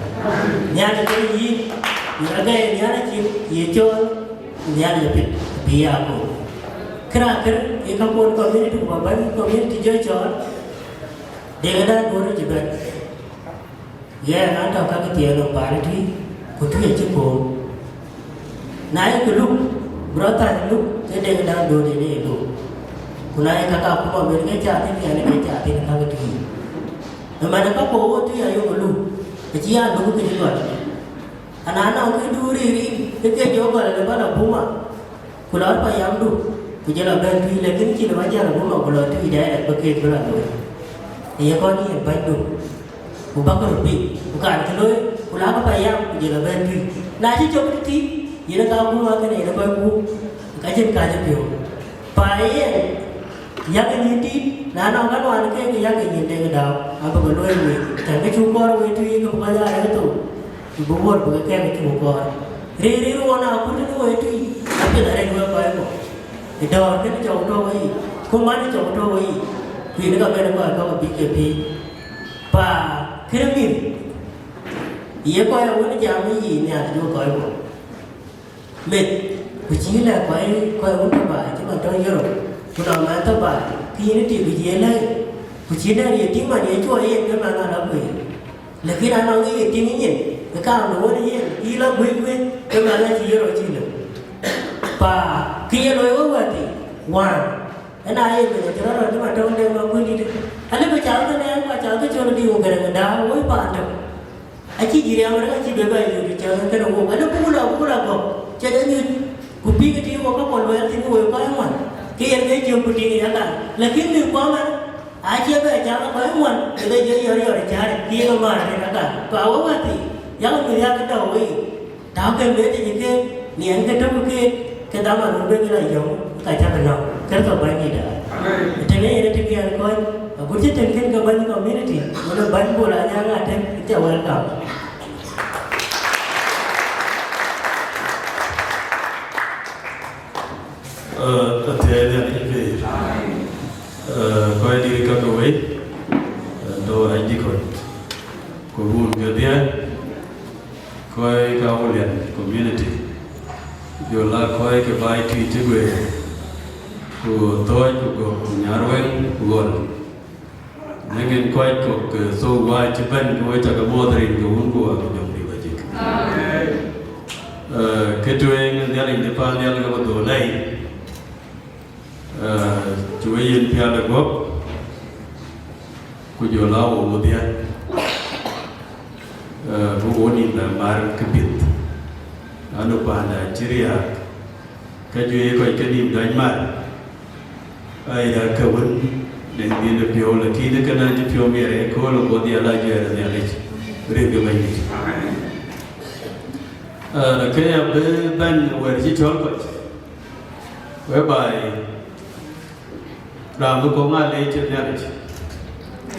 Nhialic ke yïn, ku rɛ̈kë ye Nhialic cïn ye cɔɔl, ku Nhialic apith abï ya akööl. Kërac kër ye ka kuɔn community, ku bä bɛ̈ny community jɔ cɔɔl, Deŋ ë dan duööt cï bɛ̈n. Yɛn an, tɔ̈ ka ke thiëëk nɔm paan ë Tuic, ku Tuic acï koom. Na ye ke luk, brother luk, ke Deŋ ë dan duööt yen ye luk. Ku na ye ka ka kuma ben ke ca thïn, ke ɣɛn ke ca thïn ka ke Tuic. Ëmɛn ka kuɔ wo Tuic ayok luk. Acï ya luk ke cï gɔl. Ana nɔŋ kë duur rïïr, ke ke jɔ gɔl ë bä lɔ Buma, ku lɔ payamdu, ku jɔ lɔ bɛ̈n tui, lakin cïn ë bä jäl Buma ku lɔ tui direct bï keek bï lɔ looi. Aye kɔn yen bänydu, ku bäk röt piny, ku kan kë looi, ku lakë payam, ku jɔ lɔ bɛ̈n tui. Na cï cök tïtï, yen ë ka Buma kënë yen ë kɔc guum, ka cïn kacï piɔ̈u. Pa yen, yak nyin dït, na nɔŋ ka nuan ke, ke yak nyin Deŋ Dau, abï ke luɔi wei, tɛ̈n ke cuk kɔɔr wei tui, ke bï kɔc aa rɛ̈k thou, ku bï wuɔ̈t bï ke kɛ̈k cuk kɔɔr. Rir, rir wɔ na kut në wei tui, apiɛth arɛc wek kɔc kɔ. Ë dɔ̈ɔ̈r kënë cɔk tɔ̈u wei, ku man cɔk tɔ̈u wei, ku yen ka ben kɔc kɔ̈k abï ke piëëc. Pa kënë mïth, ye kɔc awën jam ë yic nhial cuk kɔc kɔ. Meth, ku cï lɛ̈k kɔc, kɔc wun tɔ̈ baai, cï man tɔ̈ Europe, ku nɔŋ man tɔ̈ baai, ke yïn ë tik, ku cï ye lɛ̈k, ku cï dɛ̈t ye tïŋ man ye cuɔɔc yen ke man aa lɔ guiir. Lakin anɔŋ ye tïŋ nyin, ke kaam de wën yen, ke yï lɔ guiir guiir, ke man acï Europe cï lɔ. Pa, ke ye looi wek wäthii, wään, ëna ye meth acï rɔt rɔt cï man tɔ̈ Deŋ Makuëndït. Alë bï cath ke nɛɛn, ku acath ke cɔl dï ku gërɛŋ ë dääu woi paan tök. Acï jï riɛm arëk acï bï bɛ yök cäk kënë wok, alë buk la, buk la gɔ̈k, cï de nyuc, ku bïk tïŋ wok ke kuɔl luɛɛl thïn wek kɔc ŋuan, ke yen ke cök ku tïŋ ë yakan. Lakin mïth kuɔmɛn, acie bɛ cak kɔc ŋuan, ke ke jɔ yɔr yɔr cäär, ke yen ë määr arëët akan. Ku awek wäthii, yak mïth yak tɔ̈u wei. Tääu ke lueel tëde keek, niɛn ke tök keek, ke dhaman wën bï ke la yɔ̈ŋ, ka cä ke nɔ̈k, Kërtho Bɛ̈nydïïtda. Amen. Tënë yen ë tëk yɛn kɔc, agut cï tëk kën ke bɛ̈ny community, wën ë bɛ̈ny Bol Anyaŋ Atem, cä welcome. Ee, athiɛɛi Nhialic pïïr. Ee, kɔc dït ka ke wei, ee, tɔ̈u rac dï kɔc. Ku run ke dhiëëth, kɔc ke Awulian community, jɔl a kɔc ke baai tui cï guëër, ku Thɔ̈ɔ̈c, ku Gɔ̈k, ku Nyarweŋ, ku Ɣɔl. Në ŋen kɔc kɔ̈k, ke thou wääc cï bɛ̈n, ke we cä ke muɔɔth rin ke Wun ku Wät ku Jɔŋdït Bɛ̈nydït. Ee, kë tueŋ Nhialic de paannhial ke we dhöl lɛ̈i, ee, cï we yiën pial ë guɔ̈p, ku jɔl a wo wodhia, ee, bï wo nïïm bɛ mar këpiɛth, anu paanda cï riääk, ka juëc kɔc ke nïïm dɔc mar, aya ke wën në dhiënde piɔ̈u, lakin kënë acï piɔ̈u miɛt ë kööl ë guɔ̈th ya la juɛɛr ë Nhialic, rin ke Bɛ̈nydït. Ee, ke ya bï bɛ̈n wɛ̈t cï cɔl kɔc, whereby raan bï kɔŋ aa leec cï Nhialic,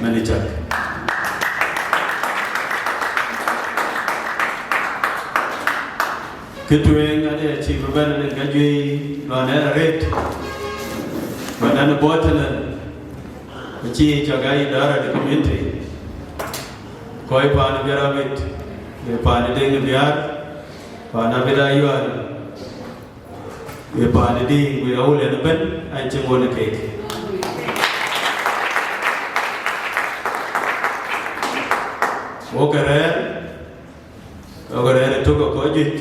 mɛn ë cak. Kë tueŋ ade acï bï bɛ̈n rin ka juëc lɔn ë arëët, wën ɛn ë bɔ̈ tënë, acï cak aa idara de community, kɔc paan ë Biar Abit, ee paan ë Deŋ ë Biar, paan Abit Ayual, ee paan ë Diŋ, ku ye Awulian ëbɛ̈n, acï ŋuɔ̈n ë keek. Wok ke rɛ̈ɛ̈r, wok ke rɛ̈ɛ̈r ëtök ë kɔc juëc,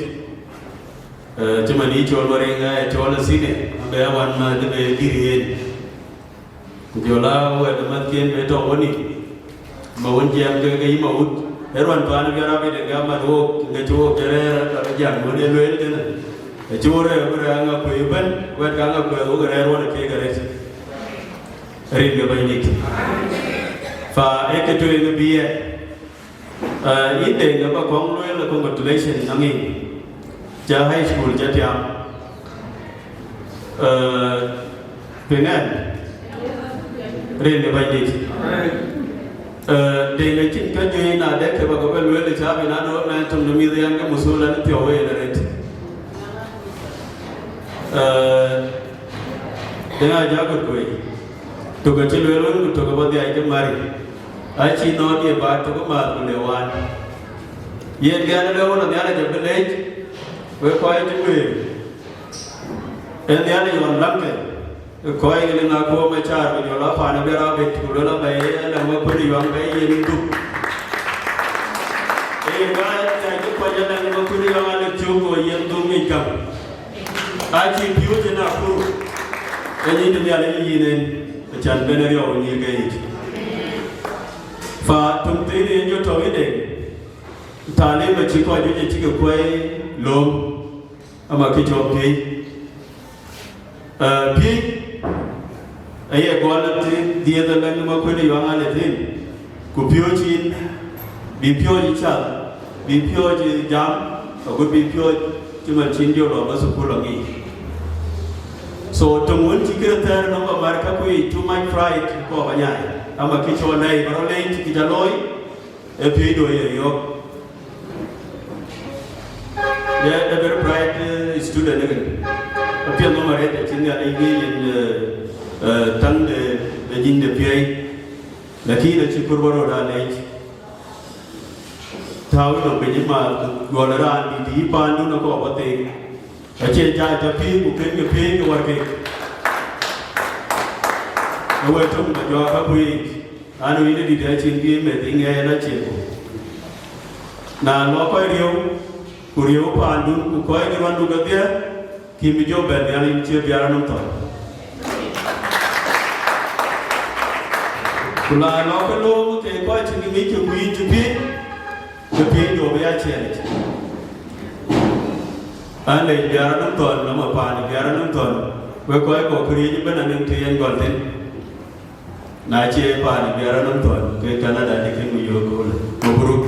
ee, cï man yï cɔl Mariŋ, ee cɔl ë senior, abɛ wan ma dë bɛ dïr yen. Ku jɔl a wɛ̈t ë mäthkiɛ̈n ke tɔ̈ woni, ma wën jiɛɛm ke ke yï ma wut, ë ruɔ̈n paan ë Biar Abit ë gam mat wook, ke cï wook cï rɛ̈ɛ̈r, ka bï jam wën ë lueel tënë. Acï wo rɛ̈ɛ̈r bï rɛ̈ɛ̈r Aŋakuei ëbɛ̈n, wɛ̈t ke Aŋakuei wok rɛ̈ɛ̈r wën ë keek arëët. Rin ke Bɛ̈nydït. Fa ee kë tueŋ ë bï yɛn. Ee, yïn Deŋ ë ba kɔŋ lueel congratulation nɔŋ yïn. Cä high school cä tiam. Ee, piŋ ɛn. Rin ë Bɛ̈nydït. Ee, Deŋ acïn kä juëc na dɛ̈k ke ba ke bɛ lueel ë cä bï na nɔ̈k na töŋ de mïth yan ke muthul an piɔ̈u en arëët. Ee, Deŋ Ajak Kuei. Tök acï lueel wën ku tök ë bɔ̈ dhiac ke mari. Acï nɔn ye baai tök ë määth ku le wään. Yen gɛn ë le wun ë Nhialic abï leec, wek kɔc cï guëër. Ee Nhialic ɣɔn läŋkë, ë kɔc ke liŋ akuɔ̈m ë caar ku jɔl a paan ë Biar Abit, ku luel abɛ ye alɛŋ wek kuënë yuaŋ bɛ yen dhuk. Ee ka ya cï kuany alɛŋ wek kuënë yuaŋ alek cök ku yen dhuk ŋic gam. Acï piööc ë Nakuru, ee nyin de Nhialic yïn en, acan ben ë riɔu ë nyïïr ke yic. Fa töŋ thïn yen jɔ tɔ̈u yï Deŋ. Taalim acï kɔc juëc acï ke kuɛi lööm, ama kë cɔl piëëc. Ee, piëëc aye gɔl ë dhiëëth ë lɛ̈ŋ ë makuën ë yuaŋ aa le thïn, ku piööc yïn, bï piööc ë cath, bï piööc ë jam, agut bï piööc cï man cïn jɔ lɔ bä thukul aŋic. So töŋ wën cï kërë thɛɛr nɔm bä mar ka kuic too much pride kɔɔr bä nyaai, ama kë cɔl lɛi bä rɔ leec kë ca looi, ee piëëcdu aye yök. Ye a very bright, eh, student ëgën. Apiɛth nɔm arëët acïn Nhialic bï yen, eh, eh, täŋ de, de jiny de piɛɛi. Lakin acï kur bä rɔt aa leec. Tääu nɔm piny ë ma gɔl raan dït yï paandun akɔɔr bä thek. Acie jai tɔ piëëc ku kën ke piëëc ke wär kek. Ë wɛ̈t töŋ bä jɔɔk kakueec, an, wïn ë dït acïn bï meth ë ŋɛɛr acie ku. Na lɔ kɔc riëëu, ku riëëu paandun, ku kɔc ke ruandu kedhie, kï bï jɔ bɛ̈n nhial yïn cie biar anɔm thɔn. Ku na lɔ ke loom ke kɔc cïn ke ŋic ke wïc cï piëëc, ke piëëc jɔ bï ya ciɛɛlic. An, lec biar anɔm thɔn, nɔm apaan biar anɔm thɔn, wek kɔc kɔ̈k këriëëc ëbɛ̈n anɔm të yen gɔl thïn. Na cie paan biar anɔm thɔn, ke Canada de ke mu yök köölë. Mabruk.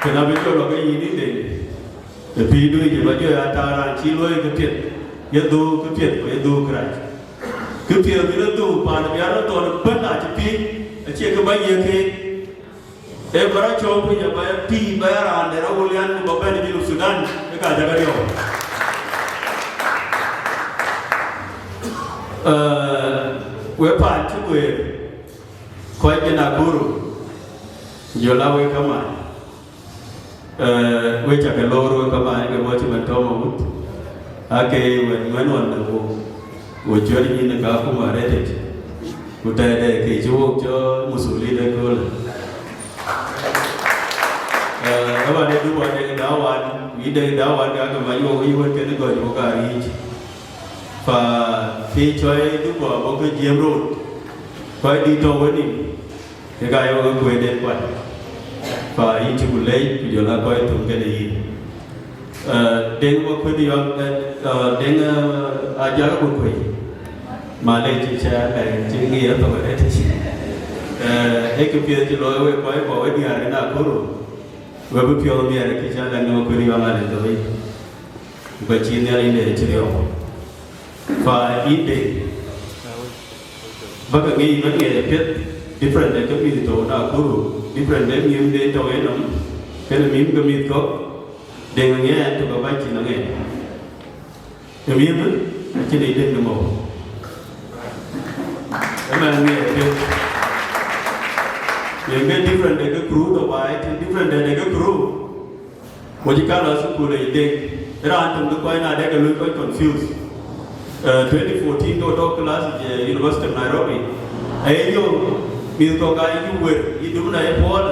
Kën abï jɔ lɔ ke yïn ë Deŋ. Ë pïïrdu yic bä jɔ ya taar raan cï luɔi këpiɛth, ye dhuk këpiɛth, ku ye dhuk kërac. Këpiɛth bï rɔt dhuk paan bï ya rɔt thɔn ëbɛ̈n acï piŋ, acie kë bä yiëk keek. Ee bä rɔt cɔɔk piny abä ya pïïr bä ya raan de rɔt wöl yan ku bä bɛ̈n ë Junub Thudan, ë ka jɔ ke riɔu. Ee, we paan cï guëër, kɔc de Nakuru, jɔl a wek kaman. Eh, we cä ke loor we kaman ke bɔ̈ cï man tɔ̈ mawut, ake wɛ̈t ŋuɛ̈n ɣɔn në wo, wo cuɛ̈t nyin ë ka kum arëtic, ku tɛ̈dɛ ke cï wok cɔ musulin ëköölë. Eh, ë wan ë Juba Deŋ Dawan, yï Deŋ Dawan ka ke mac wok yï wët kën gɔc wok aa riic. Fa kë cɔl Juba bɔ̈ ke jiëm rot, kɔc dït tɔ̈ wenim, kek aa yɔ̈ɔ̈k ë kueer den kuat. Fa yïn cï ku leec, ku jɔl aa kɔc thöŋ kenë yïn. Eh, Deŋ Makuën Yɔ̈ɔ̈k, eh, eh, Deŋ, eh, Ajak Agukuei. Malec cï cä lɛ̈k cï ŋic ë thok arëtic. Eh, ee këpiɛth cï looi wek kɔc kɔ̈k we diäär ë Nakuru. We bï piɔ̈ɔ̈th miɛt kë cä lɛ̈k në Makuën Yɔ̈ɔ̈k alë looi. Ku ka cï Nhialic de cï riɔu. Fa yïn Deŋ. Bäkë ŋic bä ŋiɛc apiɛth, different de ke mïth tɔ̈u Nakuru, different de mïïm de tɔ̈u enɔm, kenë mïïm ke mïth kɔ̈k, Deŋ aŋiɛc an, tök abac cïn aŋiɛc. Ë mïïm, acïn ë Deŋ de mɔ̈u. Ëmɛn ŋiɛc apiɛth. Yen ke different de ke kuru tɔ̈ baai, different de ke kuru. Wo cï kaŋ lɔ thukul ë Deŋ, raan töŋ de kɔc na dɛ̈k ke luöi kɔc confuse. Eh, twenty fourteen ke wo tɔ̈ class ë University of Nairobi. Aye yök mïth kɔ̈k aa yï wër, yï dum na ye puɔl.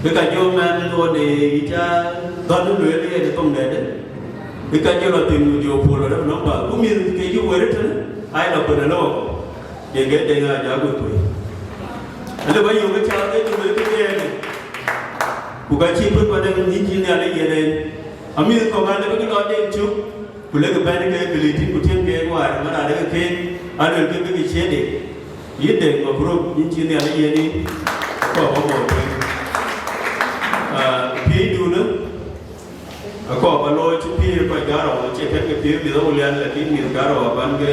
Ke ka jɔ mɛn ɣɔn ë yï ca dhɔ̈n lueel yen ë thoŋ dɛ̈dë. Ke ka jɔ lɔ thïn ku jɔ puɔl rɛ̈p nɔm ba. Ku mïth ke yï wër ëtënë, aa lɔ kuën ë lɔ̈ɔ̈k. Yen ke Deŋ Ajak Agukuei. Alë bä yök ë cath ke cï wël ke yen, ku ka cï pïr bä dek nyin cï Nhialic yen en. Amïth kɔ̈k alë bï ke lɔ Deŋ cök, ku lek bɛ̈n ke Bilitin ku tiëm keek waar, man adek keek, aluel ke bï ke cie Deŋ. Yï Deŋ Mabruk, nyin cï Nhialic yen en, kɔ̈k bä mɔ̈u tueŋ. Ah, piëëcdun, akɔɔr bä looi cï pïïr kɔc Garou, acie kën ke pïïr mïth Awulian, lakin mïth Garou aban ke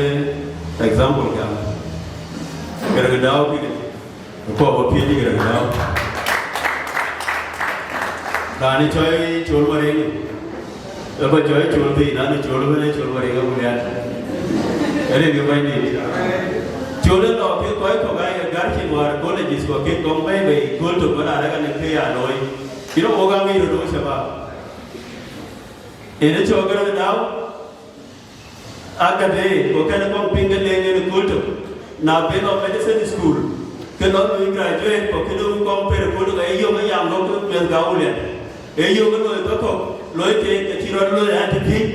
example gam. Gɛrkï Dau kï, akɔɔr bä piëëc Gɛrkï Dau. Raan ë cɔl Col Mariŋ, ë bä cɔl Col thïn, an, Col ëbɛ̈n ë Col Mariŋ Awulian. Rin ke bänydït. Col ë lɔ ke kɔc kɔ̈k aa ye gär cin wäär colleges, ku akën kɔŋ bɛ̈i bei kööl tök, bä na rɛ̈k anï kë ya looi. Cï rɔt wok aŋic röt wo shabab. Yen ë cɔɔk Gɛrkï Dau, akadɛ, ku kɛn kɔŋ piŋ ke leŋ en ë kööl tök. Na ben lɔ medicine school, ke lɔ lui graduate, ku kënë wun kɔŋ per ë kööl tök, ee yök ë yam lɔ ke meth ka Awulian. Ee yök ë loi ke kɔ̈k, loi keek, ke cï rɔt loi an, të piŋ.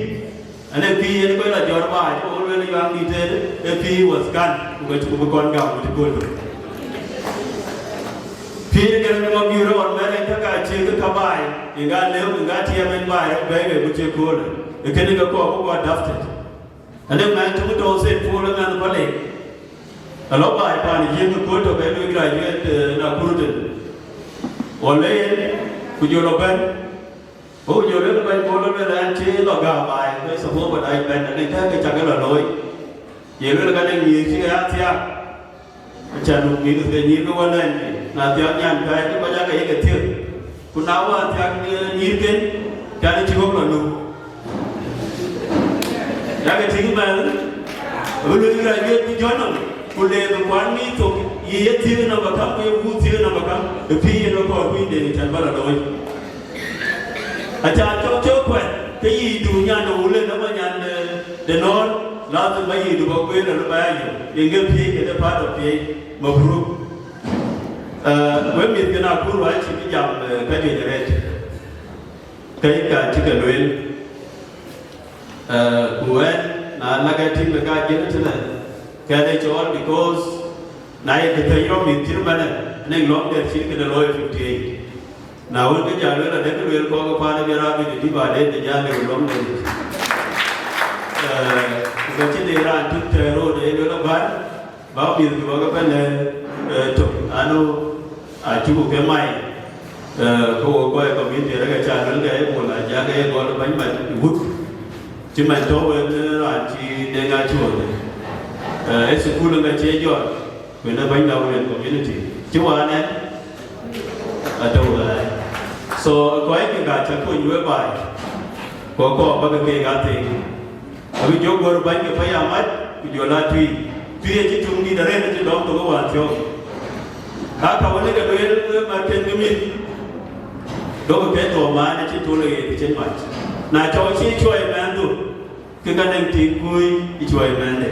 Ane pïïr yen kɔc la jɔt baai, ku lueel ë yuaŋ dït en, ee pïïr was kan, ku ke cuk bï kɔn gam ku cï kööl tök. Pïïr gɛ̈n ë ŋɔk yï rɔt mɛn ë käk aa cïk ë ka baai, ë ŋa lëu, ë ŋa tiɛɛm en baai rɔt bɛ̈ɛ̈i wek ku cï köölë, ë kënë ke kɔɔr bï guɔ adapted. Ane mɛn töŋ tɔ̈u Saint Paul ë mɛnh Palek, alɔ baai paan ë Jiëëŋ ë kööl tök ë lueel graduate, eh, Nakuru tën. Ɣɔn le yen, ku jɔ lɔ bɛ̈n, ku jɔ lueel bɛ̈ny Paul ë lueel an cï lɔ gääu baai, ke support bä dac bɛ̈n, ane tɛ̈ɛ̈k ke cak ë lɔ looi. Ye lueel ka dɛ̈ nyïïr cï ke ya thiaak. Acan nu mïth ke nyïïr ke wälɛ̈n, na thiak nyan kääc ke kɔc aake ye ke thiëk. Ku na wään thiak, eh, nyïïrken, can cï ɣöök lɔ nu. Yak tïŋ mɛn, abï lueel graduate bï jɔt nɔm, ku le bï kuan ŋic thok, ye ye thiëk nɔm ba käŋ, ku ye wut thiëk nɔm ba käŋ, ë pïïr yen ë kɔɔr kuc den can bä lɔ looi. Acan cɔk cök kuɛth, ke yic du nyan de wulë, na ba nyan de, de nɔɔr, lazim ba yic du ba kueer, ëlë ba ya yök. Yen ke piëëc, yen ke part of piëëc, mabruk. Eh, wek mïth ke Nakuru, acï bï jam, eh, ka juëc arëët. Ke ka cï ke lueel. Eh, ku ɛn, na lak ë tïŋ ke ka jiël tënë, ke de cɔɔl, because na ye ke thëny rɔt mïth cït manë, anëŋ lɔ̈ŋ de cït këde looi fifty eight. Na wën, ke jal lueel adɛ̈, ke lueel kɔ̈k ë paan ë Biar Abit ë dï ba den de jal lëu lɔ̈ŋ de yic. Eh, ku ka cïn de raan tïŋ tɛ̈ɛ̈r rot ë lueel abär, ba mïthkï ba ke bɛ̈n lɛ̈k, eh, tök, anu, acuk ke mai, eh, ke wo kɔc ë community rɛ̈k acä luel ke ye bol, acä ke ye gɔl bäny mac wut, cï mac tɔ̈u en, eh, raan cï Deŋ Acuɔl. Eh, ë thukul ë ka cie jɔt, ku ënë bäny Lawulen community. Cï wään ɛn, atɔ̈u ɣɛɛr. So, kɔc kë ka cä kony wek baai, ku akɔɔr ba ke keek aa thek. Abï jɔ guɔ̈r bäny ke pɛ̈i amat, ku jɔ la tui. Tui acï tuŋ dït arëët acï dɔm thok ë wään thiɔ̈k. Aa ka wën ë ke lueel ë mat ken ke mïth, duɔ̈kï ke thuɔɔu man acï tol ë ɣet cïn mac. Na cɔk cï cuɔi mɛnhdu, ke ka dɛŋ tik kuöi ë cuɔi mɛnhde.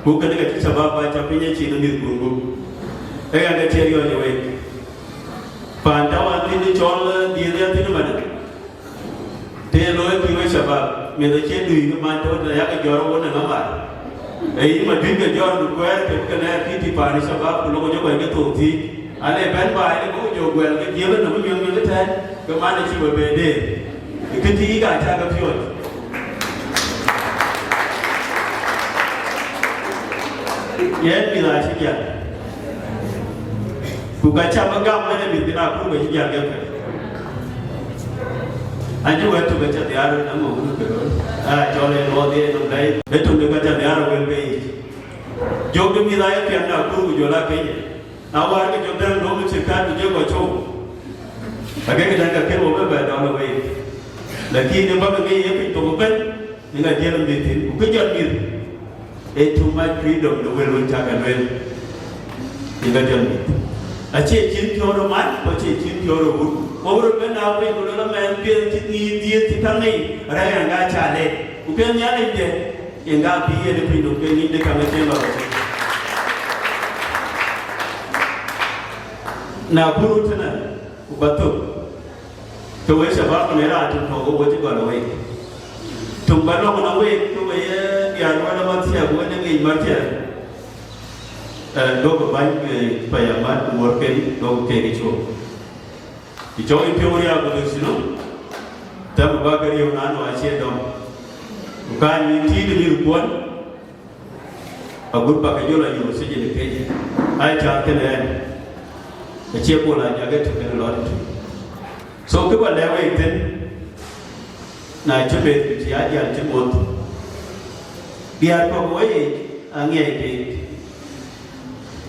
Ku kënë ka cï shabab ba cä piny acïn ë mïth kun gup. Ee ɣɛn ke cï riɔ̈ɔ̈c ë wek. Paan tɔ̈u wään thïn ë cɔl, eh, dhiëëth ya thïn ëmënë. Të ye looi pïïr we shabab, meth acie dui ke man tɔ̈u tënë, yak jɔ̈ɔ̈r wën ë ŋa mar. Ee yïn ma dui ke jɔ̈ɔ̈r du kuɛɛr ke ke lɛɛr kï tï paan ë shabab, ku lok jɔ kɔc ke thok thiic. Ale bɛ̈n baai, le bï ku jɔ guɛl ke jiël ënɔm nyueŋ nyueŋ ëtɛ̈ɛ̈n, ke man acï we bɛ deer. Kë tïï ka cä ke piɔ̈ɔ̈c. Yen mïth acï jäl. Ku ka cä bï gam mɛn ë mïth kën akur ke cï jäl ke pɛ̈l. Acï wɛ̈t tök acä dhiaar ë ŋö wun ke röl. Aa, cɔl en luɔth yen nɔm dai. Ë tök de ka cä dhiaar ë wël ke yic. Jɔk de mïth aye piɛŋ de akur ku jɔl aa Kenya. Na wäär ke jɔ bɛ̈n lom ë cï kat ku jɔ kɔc cou. Ka ke ke dɛ̈t ka kën wo bï bɛ dɔl ë wei. Lakin ë bäk ke ye piny thok ëbɛ̈n, ë ŋa jiël mïth thïn, ku kë jɔt mïth, ee too much freedom de wël wën cä ke lueel, ë ŋa jɔt mïth. Acie cïn piɔ̈u rɔt man, ku acie cïn piɔ̈u rɔt wut. Wok röt bɛ̈n na piny ku luel amɛn piɛth cï ŋic dhiëëth cï käŋ ŋic, rɛ̈k ɛn ka cä lɛ̈k. Ku ke Nhialic de, yen ka bï yen ë piny nɔm ke ŋic de käŋ acïn lɔ. Na pur tënë, ku ba thök. Ke we shabab në raan tïŋ kɔ̈k, wo cï gɔl wei. Töŋ ba lɔ̈ŋ në wek, ke we ye diäär wala mathiak, wala ŋic mathiak. Eh, duɔ̈kï bäny, eh, pɛ̈i amat, ku muɔ̈rken, duɔ̈kï keek ë cuɔ̈ɔ̈ŋ. Të cɔk yï piɔ̈u riääk ku dhil cï nɔm, thɛm bä ke riëëu naan ë acie dɔm. Ku kaany yïn tiit ë mïthkuɔn, agut bä ke jɔl a yök sijin ë Kenya. Ai cäth kënë ɛn, acie bol a jak ë tök kënë lɔt ë tui. So, kë bä lɛ̈k week thïn, na cï meth ku cï a jäl cï moth, diäär kɔ̈k wei aŋiɛc keek.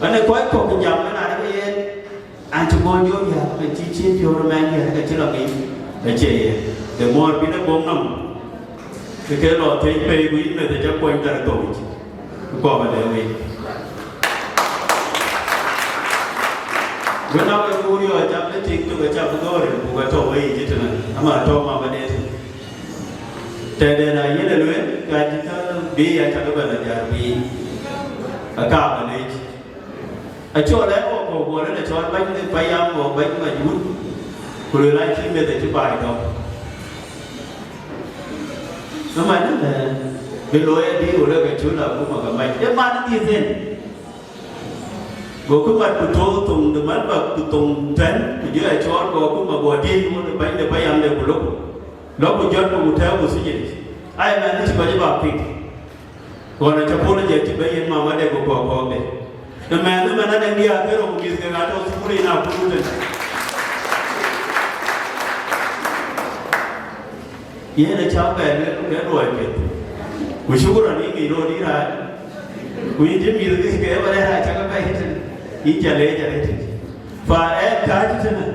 Ɣɛn ë kɔc kɔ̈k jam ënɔɔnë ke yen, an cï bɔ̈ jɔ riääk, ke cï cïn piɔ̈u rɔt mɛn riääk, ke cï lɔ ŋic, ke cie yen. The more bï në bɔ̈ nɔm, ke ke lɔ thiëc pei, ku yïn meth acä kuɔny thar thou yic, ku kɔɔr bä lɛ̈k wei. Wën aa we kuur yɔ̈ɔ̈c, cam ë tik tök, acä bï gɔ̈ɔ̈r, ku ke tɔ̈u wei yic ëtënë, ama tɔ̈u mama de tënë. Tɛ̈dɛn aa yen ë lueel, ka cï kä bï ya cak ëbɛ̈n ajäl bï, akaam ë lec. Acɔl ë ɣɔk kɔ̈k guɔ lël acɔl bäny de payam, ɣɔk bäny mac wut, ku lueel an cï meth acï baai dɔm. Ëmɛn ëmɛn, bï looi adï, ku lek acul akuma ke mac. Ë man dhiëth en. Gokï mat ku tɔ̈u thoŋ de matbak ku thoŋ tɛ̈n, ku jɔ ya cɔɔl, gokï mat, go diëëc wën ë bɛ̈ny de payam de ku lok. Lok ku jɔt ku tɛ̈ɛ̈u ku thiëc. Aya mɛnh cï kɔc bak piŋ. Ɣɔn acä pol jɛ cï bɛ̈n yen mama de ku kɔɔk kɔɔk de. Ë mɛnh ëmɛn adɛ̈ŋ diäär ke rou ku mïth ke ŋa tɔ̈ thukul yen akut tënë. Yen acä bɛ̈n ke luɔi piɛth. Ku shukran yï ŋic rot yï rac. Ku yïn cï mïth ke ke bä rɛ̈ɛ̈r acä ke bɛ̈n tënë. Yïn cä leec arëët. Fa ɣɛn kääc tënë.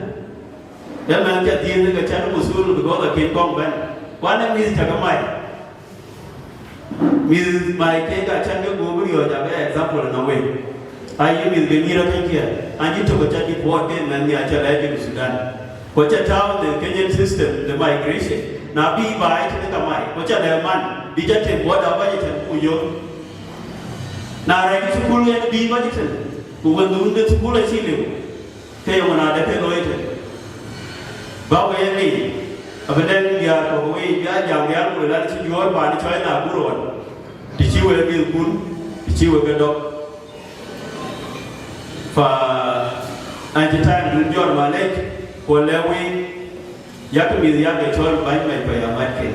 Ëmɛn cä dhiëëth ke cän musul because akën kɔŋ bɛ̈n. Ku an ë mïth cä ke mai. Mïth mai kek acän ke gup riɔ̈ɔ̈c abï example nɔm wei. Ayï mïth ke nyïïr apiɛth kiɛ̈, an cï tök acä deport ke mɛnh nhiaar cä lɛɛc Junub Sudan. Ku acä tääu në Kenyan system de migration. Na bï baai tënë ka mai, ku acä lɛ̈k man, bï cä tem border bä cï tën ku yök. Na rɛɛc thukul yen bï bä cï tën, ku wën dhun de thukul acï liu. Ke yöŋ na de ke looi tën. Bä wek ŋic, abï dɛ̈ŋ diäär kɔ̈k wei bï a jam rial ku lal cï juɔ̈ɔ̈r paan cɔɔc Nakuru ɣɔn, të cï wek mïthkun, të cï wek ke dɔ̈k. Fa an cï time dun jɔt malec, ku lɛ̈k wei, yak mïth yak e cɔl bäny mɛc pɛ̈i amat ke.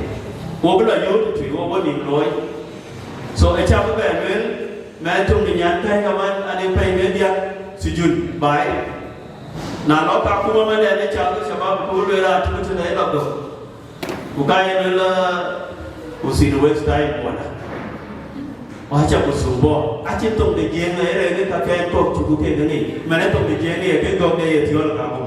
Wo bï lɔ yööt tui wo wo nïm looi. So ë cä bï bɛ lueel, mɛn töŋ de nyan pɛ̈i kaman an ë pɛ̈i ke diäk sujun baai. Na lɔ ka kuma mɛn ɛn ë cä bï shabab ku lueel an tïm tënë ë lɔ gɔ̈k. Ku ka yen lueel, uh, ku thin waste time wala. Wacha kusumbua. Acïn thoŋ de Jiëëŋ ë rɛ̈ɛ̈r ë kakɛn kɔ̈k cï ku kek ŋic. Mɛn ë thoŋ de Jiëëŋ ë ke gɔ̈k de ye thiɔl ka ku.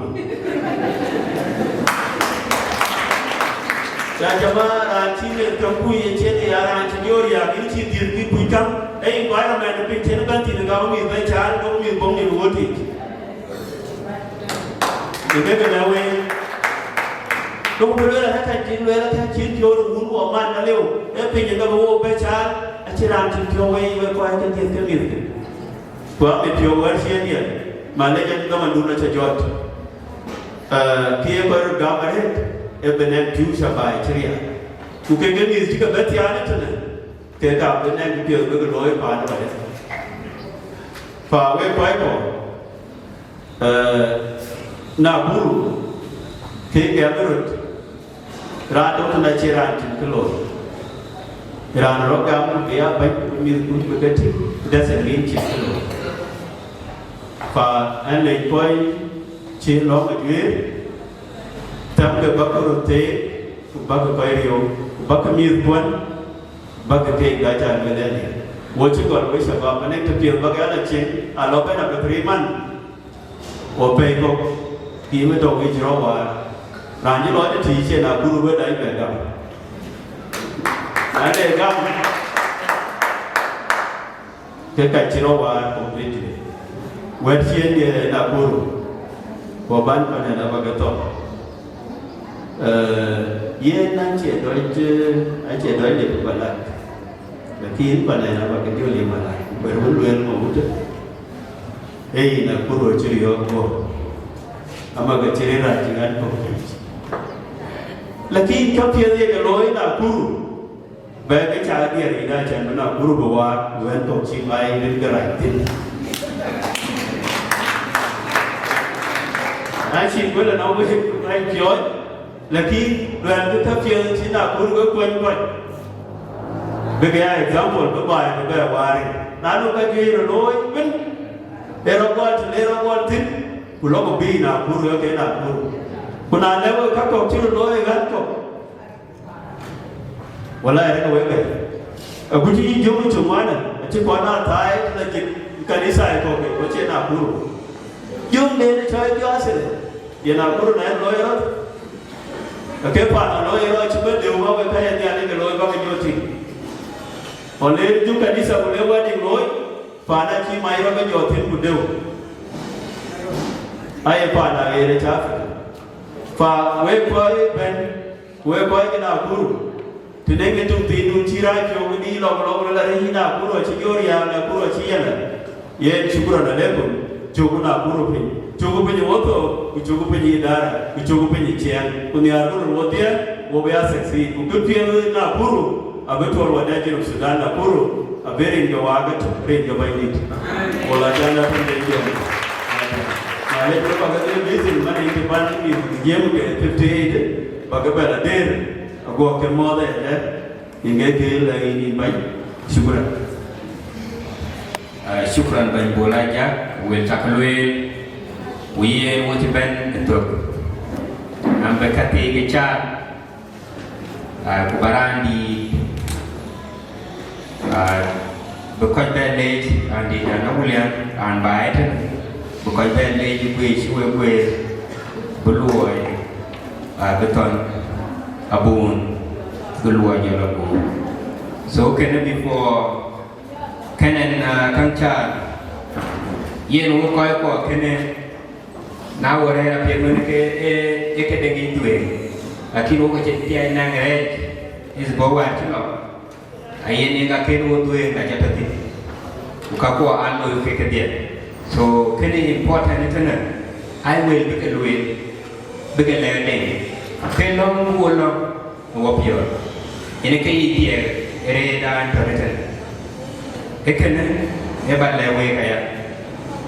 Ya jama, raan cï ŋic käŋ kuc ë cïn ya raan cï jɔ̈ɔ̈r ya bï cï dhiëth bï kuc käŋ. Ë environment piny cïn bɛ̈n thïn ka bï mïth bɛ̈n caar, ka bï mïth bɔ̈ŋ në wöötic. Ë ke ke lɛ̈k wei. Duku bï lueel ë ka cïn lueel ë ka cïn thiöör wun wɔ man alëu, ee piny ë ka bï wok bɛ̈ caar, acïn raan cïn thiöör wei, wek kɔc ke dhiëth ke mïthkë. Ku amit thiöör wɛ̈t ciëën diɛn, malec ë dhamandun acä jɔt. Ee, kë ye kɔc röt gam arëët, ee bï nɛn pïu cä baai cï riääk. Ku kek ke mïth cï ke bɛ̈ thiaan ëtënë, kek ka bï nɛn kë piɛth bï ke looi paan ë bɛ̈t. Fa wek kɔc kɔ̈k, Ee, Nakuru, ke gɛm röt, raan tök tënë acie raan cïn kë looi. Raan rɔt gam ku bï ya bɛ̈ny ku mïth ku bï ke tïŋ, doesn't mean cïn kë looi. Fa ɛn lec kɔc cï lɔ̈ŋ ë juëër, thɛmkë bäk röt theek, ku bäk kɔc riëëu, ku bäk mïth kuɔ̈n, bäk keek da ca lueel ɛn. Wo cï gɔl wek shabab, anek të piɛth bäk ya la cieŋ, a lɔ bɛ̈n abï three month. Ku pɛ̈i kɔ̈k, tiim ë tɔ̈u yic rɔt waar. Raan cï lɔc ë tïï cï Nakuru bï dac bɛ gam. Na de gam, ke ka cï rɔt waar completely. Wɛ̈t ciëën diɛ̈ ë Nakuru, ku abän panel abä ke thɔ̈k. Ee, yen acie dɔc, acie dɔc lip bä lat. Lakin panel abä ke jɔ lip bä lat. Ku bɛ̈r wën lueel ŋö wutë. Ee, yïn Nakuru acï riɔ̈ɔ̈k guɔ̈p, ama ke cï rëër rac cï ɣän kɔ̈k piny. Lakin ka piɛth ye ke looi Nakuru, bɛ ke ca diɛɛr yïn acän bï Nakuru bï waar, ku ɣän kɔ̈k cï baai rin ke rac thïn. Na cï guël anɔŋ wek rac piɔ̈ɔ̈c, lakin luɛɛlkï ka piɛth cï Nakuru ke kuany kɔc. Bï ke ya example bï baai bï bɛ waar. Na nu ka juëc rɔt looi ëbën, ee rɔt gɔl tënë rɔt gɔl thïn, ku lɔ ku bï Nakuru, ee ke Nakuru. Ku na lɛ̈k wek ka kɔ̈k cï röt looi ë ɣän kɔ̈k, wala ee rɛ̈k wek bɛ̈n. Agut cï yï jök cök ŋuan, acï kɔn aa thaai tënë jik kanitha ë kɔ̈k, ku acie Nakuru. Jök den ë cɔɔi diɔɔsëde, ye Nakuru na en looi rɔt. Ke paan ë looi rɔt cï bï dëu, ma wek ka ye Nhialic ke looi bä ke jɔ tïŋ. Ɣɔn le jök kanitha ku le wedding looi, paan acï mac rɔt ke jɔ thïn ku dëu. Aye paan aɣeer ë cä Africa. Fa wek kɔc bɛ̈n, ku wek kɔc ke Nakuru, të nɛŋ ë töŋ thiindun cï rac piɔ̈u, ke dï lɔk lɔk rɔt la rëc yï Nakuru acï jɔ riääk, Nakuru acï yɛn la. Yen shukran alaikum, cökku Nakuru piny, cökku piny ë wotho, ku cökku piny ë idara, ku cökku piny ë ciɛɛŋ, ku nhiaarku röt wodhie, wo bï a succeed, ku kë piɛth ë Nakuru, Abï tuɔl wada Junub Sudan, Nakuru, abï rin ke waak ëtök, rin ke Bɛ̈nydït. Wala jana piny de jam. Na lec ke bak ke missing man in ke ban mïth jiëm ke fifty eight, bak ke bɛ̈n ader, aguɔ ke mɔɔth ëlë, in ke ke la in in bany. Shukran. Ah, shukran bɛ̈ny Bol Ajak, wël cak lueel, ku yen wɔ cï bɛ̈n ëtök. An bɛ ka thii ke caar, ah, ku ba raan dïït, ah, bï kɔc bɛ leec, raan dïït an Awulian, raan ba ëtën, bï kɔc bɛ leec ë guëër cï wek guëër, bï luɔi, ah, bï thɔn abun, bï luɔi jɔl abun. So kënë before Kënë, ah, käŋ caar, yen wok kɔc kuɔ kënë, na wɔ rɛ̈ɛ̈r apiɛth wën ke, ee, ee këde ŋic dhuëëŋ, lakin wok acïn thiɛɛc naŋ rɛɛc, is bɔ̈ wäär cï lɔ, ayen yen ka kën wok dhuëëŋ ka ca tɔ thïn, ku ka kuɔ aa looi ke kedhie. So, kënë important ëtënë, ai wël bï ke lueel, bï ke lɛ̈k deŋ, ke lɔ̈ŋ bï wo lɔ̈ŋ, në wɔ piɔ̈ɔ̈th. Yen ke yic thiɛɛk ë rëërdan tɔ̈ në tën. Ee kënë, ee ba lɛ̈k week aya.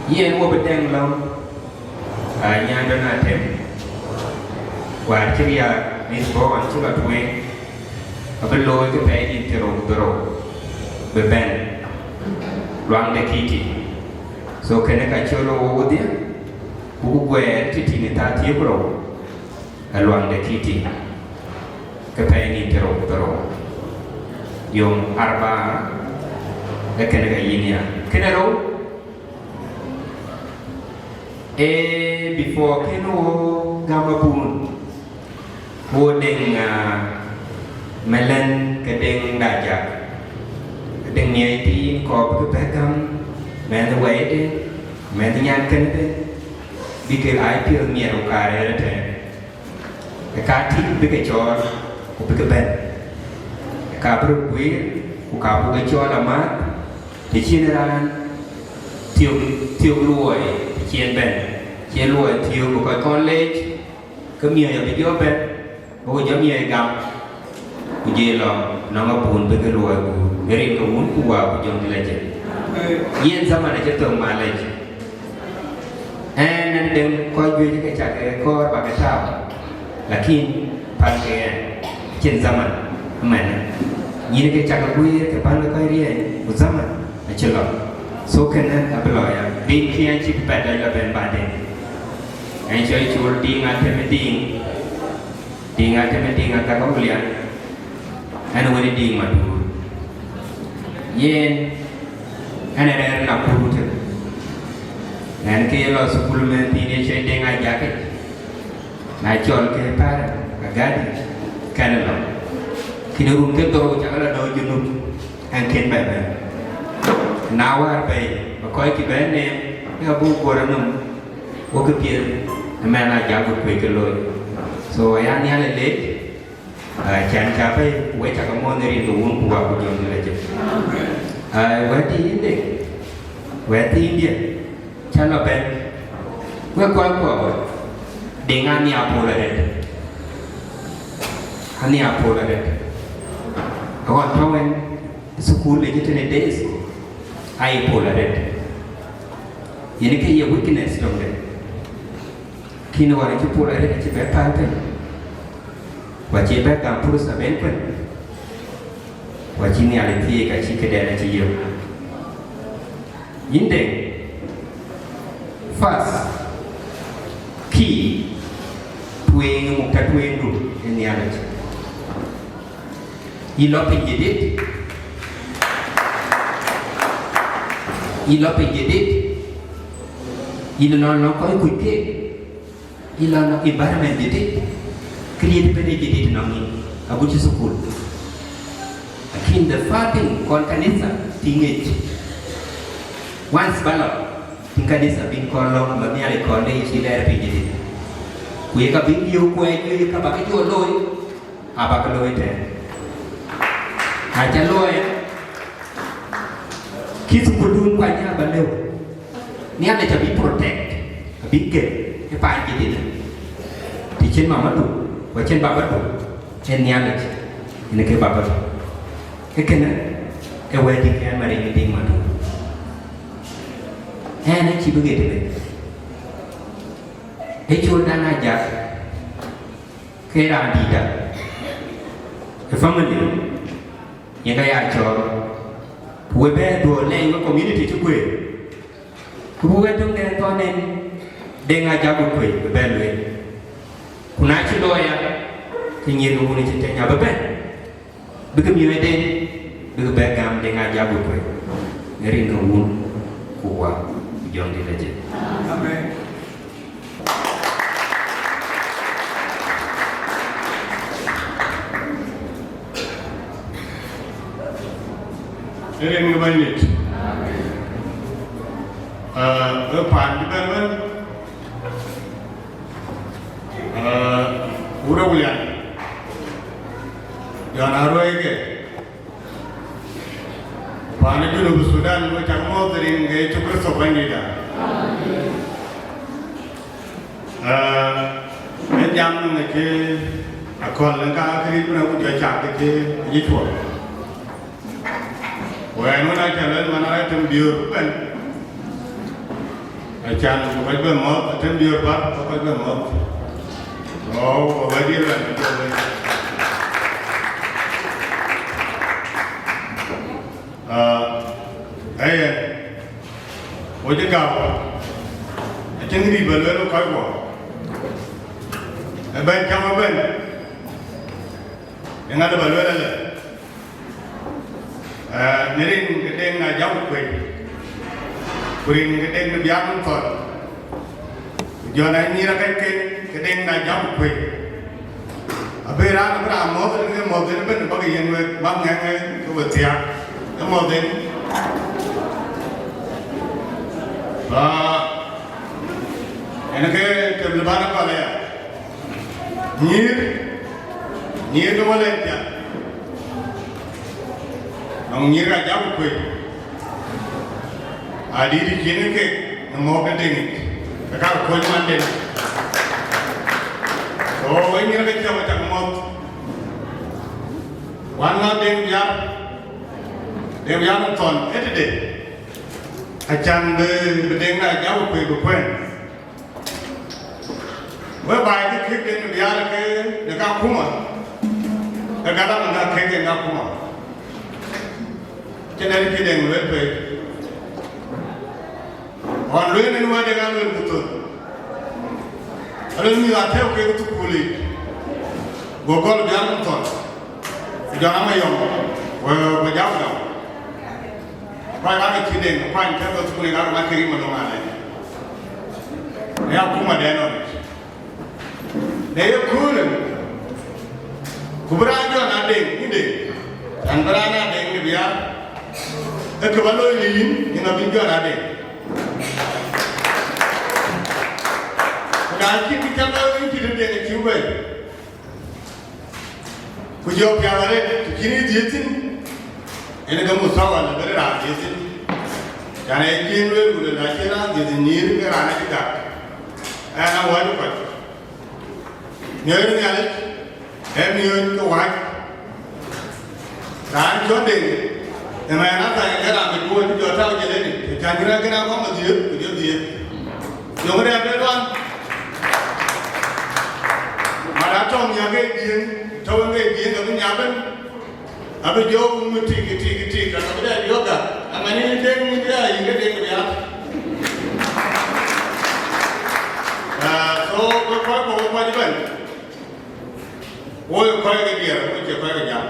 Yen wɔ bï dɛŋ lɔ̈ŋ, aa, nyan dɔ̈n atem. Wäär cï riääk, mïth bɔ̈ ɣɔn cï lɔ tueŋ, abï looi ke pɛɛi nïn thiërrou ku dhorou, bï bɛ̈n luaŋ de Kiti. So kënë ka cɔl wo wodhie, ku ku guɛɛr tïtï në thaa thiëër ku rou. Ë luaŋ de Kiti, ke pɛɛi nïn thiërrou ku dhorou, yom arba, ë kënë ke yïn ya. Kënë rou, ee, before kënë wo gam abun, wo deŋ, ah, mɛlɛn ke deŋ da jak, ke deŋ miɛc thiin kɔɔr bï ke bɛ̈k gam, mɛnh wɛɛcde, mɛnh nyan kënëde, bï ke aa piɔ̈th miɛt ku kaar rɛ̈ɛ̈r ëtɛ̈ɛ̈n. Ë ka tik bï ke cɔɔl, ku bï ke bɛ̈n. Ë ka bï röt guiir, ku ka buk ke cɔɔl amääth, të cïn raan thiök, thiök luɔi, të cï en bɛ̈n, cï en luɔi thiök bï kɔc kɔn leec, ke miɔ̈c abï jɔ bɛ̈n, bï ku jɔ miɔ̈c gam, ku jɔ lɔ nɔŋ abun bï ke luɔi guur, ë rin ke Wun ku Wät ku Jɔŋdït Lajik. Yen zaman acï thök malec. Ɛn, ɛn dɛŋ kɔc juëc ke cak ke kɔɔr bak ke tääu, lakin pan ke ɛn, cïn zaman ëmɛnë. Yïn ke cak ke guiir ke pan ke kɔc riɛɛny, ku zaman acï lɔ. So kënë abï lɔ ya. Dïŋ kï ɛn cï bï pɛt dɔc lɔ bɛ̈n baden. Ɛn cɔl col Dïŋ Atem Dïŋ. Dïŋ Atem Dïŋ Athak Awulian, ɛn wën ë Dïŋ Maduur. Yen, ɛn ë rɛ̈ɛ̈r Nakuru tën. Ɛn ke ye lɔ thukul mɛn thiin ye cɔl Deŋ Ajakic. Na cɔl ke pär Agadi, kɛn lɔ. Kïn run ke dhorou cak lɔ dɔ̈ɔ̈r Junub. Ɛn kën bɛ bɛ̈n. Na wäär bɛ̈i, bä kɔckï bɛ̈n neem, ke abuk guɔ̈r enɔm, wok kë piɛth, ëmɛn aa jak bï kuec ke looi. So, aya Nhialic leec, aa, cän cä bɛ̈i, ku wek cä ke muɔ̈th në rin ke Wun ku Wät ku Jɔŋdït Lajik. Aa, wɛ̈t thiin de, wɛ̈t thiin diɛ̈, cä lɔ bɛ̈n, wek kɔc kuɔ, Deŋ anhiar pol arëët. Anhiar pol arëët. Aɣɔn tɔ̈u ɛn, thukul ë cï tënë day school, aye pol arëët. Yen ke ye weakness töŋde. Kïn ɣɔn acï pol arëët acï bɛ päl piny. Ku acï bɛ gam pursa ben kuën. Ku acï Nhialic thiëëc acï këden acï yök. Yïn Deŋ, first key, tueŋ ë muk tɔ tueŋdu ë Nhialic. Yï lɔ piny jadid, yï lɔ piny jadid, yïn ënɔɔnë lɔ kɔc kuc keek, yï lɔ nɔŋ environment jadid, këriëëc ëbɛ̈n ë jadid ënɔŋ yïn, agut cï thukul. Lakin the first thing kɔn kanitha tïŋ yic, once ba lɔ, tïŋ kanitha bïn kɔn lɔ̈ŋ, ba Nhialic kɔn de yic, yï lɛɛr piny jadid. Ku ye ka bïn liu kuɛɛc, ye ka ba ke jɔ looi, aba ke looi tɛ̈ɛ̈n. Na cä looi, kï thukuldun kuany aba lëu. Nhialic abï protect, abï gël ë paan jadid. Të cïn mamadu, ku acïn babadu, ee Nhialic, yen ke babadu. Ke kënë, ke wɛ̈ɛ̈t dït kɛn Mariŋ Diŋ Matuk. Ɛn acï bï ɣet ëbɛ̈n. Ë col dan Ajak, ke raan dït da. Ë family, yen ka ya cɔɔl. Ku we bɛ̈ɛ̈r duɔ̈ɔ̈r lɛɛc we community cï kueer. Ku bï wɛ̈t töŋ dɛn thɔn en Deŋ Ajak Kuei bï bɛ̈n lueel. Ku na cï lawyer, ke nyïïr ke wun cï tɛ̈ny abï bɛ̈n. Bï ke miɔɔcden, bï ke bɛ gam Deŋ Ajak Kuei. Në rin ke wun, ku wä, ku jɔŋdït acï. Amen. Rin ke Bɛ̈nydït. Ah, we paan cï bɛ̈n bɛ̈n. Ah, wurë Wulian. Jɔn Aruɛɛike. Paan Junub Sudan, we cak muɔ̈th rin ke Yecu Kërtho Bɛ̈nydït. Ah, ë jam në cï akɔ̈l në ka këric bï na ku jɔ cak ke cï yï cuɔl. Wɛ̈ɛ̈n wën acä luel man arɛ̈t tëm biöör bɛ̈n. Acan ku kɔc bɛ mɔ̈th, atëm biöör bäk ku kɔc bɛ mɔ̈th. Ɣɔ̈u, ku bä diël bɛ̈n ku jɔ wec. Ah, ëyë, wo cï gäu, acïn kë dït bä lueel kɔc kuɔ. Ëbɛ̈n cäm ëbɛ̈n, ë ŋa dë bä lueel ëlë? Eh, në rin ke Deŋ Ajak Kuei, ku rin ke Deŋ de Biar Thɔn, ku jɔl a nyïïr akɛcken ke Deŋ Ajak Kuei. Abï raan, abï raan mɔ̈th, rin ke mɔ̈th en ëbɛ̈n bäk yen wek, bäk ŋɛk ŋɛk ke we thiaak, ë mɔ̈th en. Ah, en ke tem lë bän akɔl aya. Nyïïr, nyïïr ke wälɛ̈t piath. Nɔŋ nyïïr Ajak Kuei. Adït cïn kek në mɔ̈k de Deŋ yic. Ke ka kuöc man den. So, wek nyïïr ke cäm acak mɔ̈th. Wan na Deŋ Biar, Deŋ Biar Thɔn, ë tëde. Acan bï, bï Deŋ Ajak Kuei bï kuɛ̈n. Whereby ke kek Deŋ Biar ke në Kakuma, ke galam në kek en Kakuma. Cïn en kë Deŋ lueel pei. Ɣɔn lueel en wɛ̈t de ɣa lueel ku thöl. Alueel mïth atëëu kek thukul yic. Go gɔl Biar Thɔn. Ku jɔl a Mayɔm. Ku, ku jam jam. Kɔc aa ke cï Deŋ kuany ke bä thukul ë ŋak mat ke yï malöŋ alɛɛc. Në Akuma dɛn ɣɔn. Në ye köölë, ku bï raan jɔn aa Deŋ, yïn Deŋ. Raan bï raan aa Deŋ në Biar, ë kë bä looi në yïn, yïn abï jɔn aa Deŋ. Ku na cïn kë cä looi, yïn cï të Deŋ acï bɛ̈n. Ku jɔ piath arëët, të cïn ë dhiëëth thïn, en ke muthawa lë bɛ̈n raan dhiëëth thïn. Can ee cïn lueel ku lueel, na cïn raan dhiëëth thïn nyïïr, ke raan acï gak. Ɛn a wäc kɔc. Miɔ̈c Nhialic, ee miɔ̈c ke wäc. Raan cɔl Deŋ, ëmɛn athac ke raan bï tuɔɔc bï jɔ tau jëlëni, can bï rɛ̈k kën akɔ̈ŋ adhiëëth, ku jɔ dhiëëth. Yöŋ rɛ̈ɛ̈r bɛ luan. Mat atɔ̈ miäk ke Jiëëŋ, tɔ̈u en ke Jiëëŋ ke bï nya bɛ̈n. Abï jɔ kum tik, tik, tik, ka bï dɛ yök gak. Amɛn yïn Deŋ, yïn bï ya yïn ke Deŋ bï ya. Ah, so, we kɔc kɔ̈k we kɔc ëbɛ̈n. Wo ye kɔc ke diɛɛr, wo cie kɔc ke jam.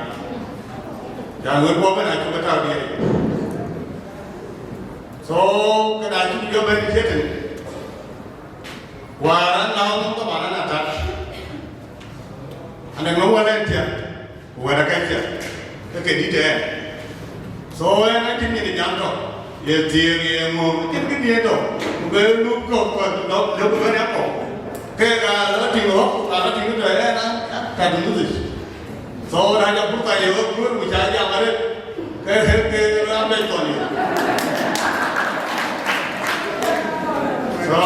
Can wën bɔ̈ bɛ̈n acuk ke tau diɛɛr. So, këda cuk jɔ bɛ̈n cie tënë. Wäär an, na ɣɔn thɔn an, atat. An, ë ŋö wälɛn tiɛ̈, ku wɛ̈t akɛc tiɛ̈, ke ke dït ɛn. So, ɛn acïn nyin ë jam tɔ̈, ye thiëëk, ye ŋö, acïn kë diëët tɔ̈, ku be luk kɔ̈k kɔc lɔ, lëu ku bɛ̈n ë kɔ̈k. Ke ka lɔ tïŋ ɣɔ̈k, ku ka lɔ tïŋ tɔ̈ ɛn, an, an, tat ë muthic. So, na jɔ pur ka ye ɣöt kuöör, ku ca jam arëët, ke, ke, ke raan bɛ̈c thɔn ye. So,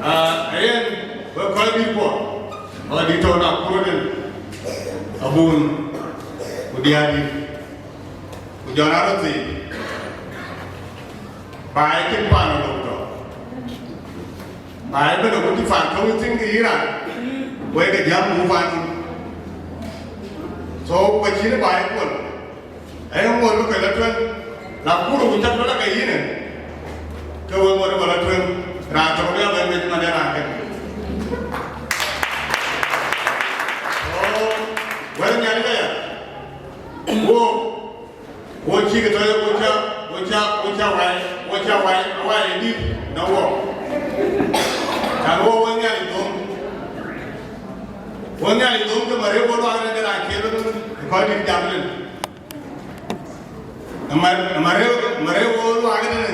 ah, yen, we kɔc dït kuɔ, kɔc dït tɔ̈ na kuöördɛn, abun, ku diäär dït. Jɔn arɔt thii, baai cïn paan ë lok tɔ. Baai ëbɛ̈n ë ku cï paan tɔ̈u thïn ke yïn raan, wek ke jam ku paan. So, ku cïn baai kuɔl. Ee ŋuɔt bï ke lɔ tueŋ, la kur ku cak lɔ la ke yïn ë, ke wek ŋuɔt bï lɔ tueŋ, raan tök bï abɛ̈n mec man ë raan kën. So, wek Nhialic aya, wo, wo cïk tɔ ye, wo ca, wo ca, wo ca wai, wo ca wai, wai ë dït në wo. Kan wo, wo Nhialic dhom, wo Nhialic dhom ke ma rëër wo luaak rɛ̈n de raan cie lɔ kɔc dït jam lël. Ëmär, ëmär rëër, ëmär rëër wo luaak ëtënë,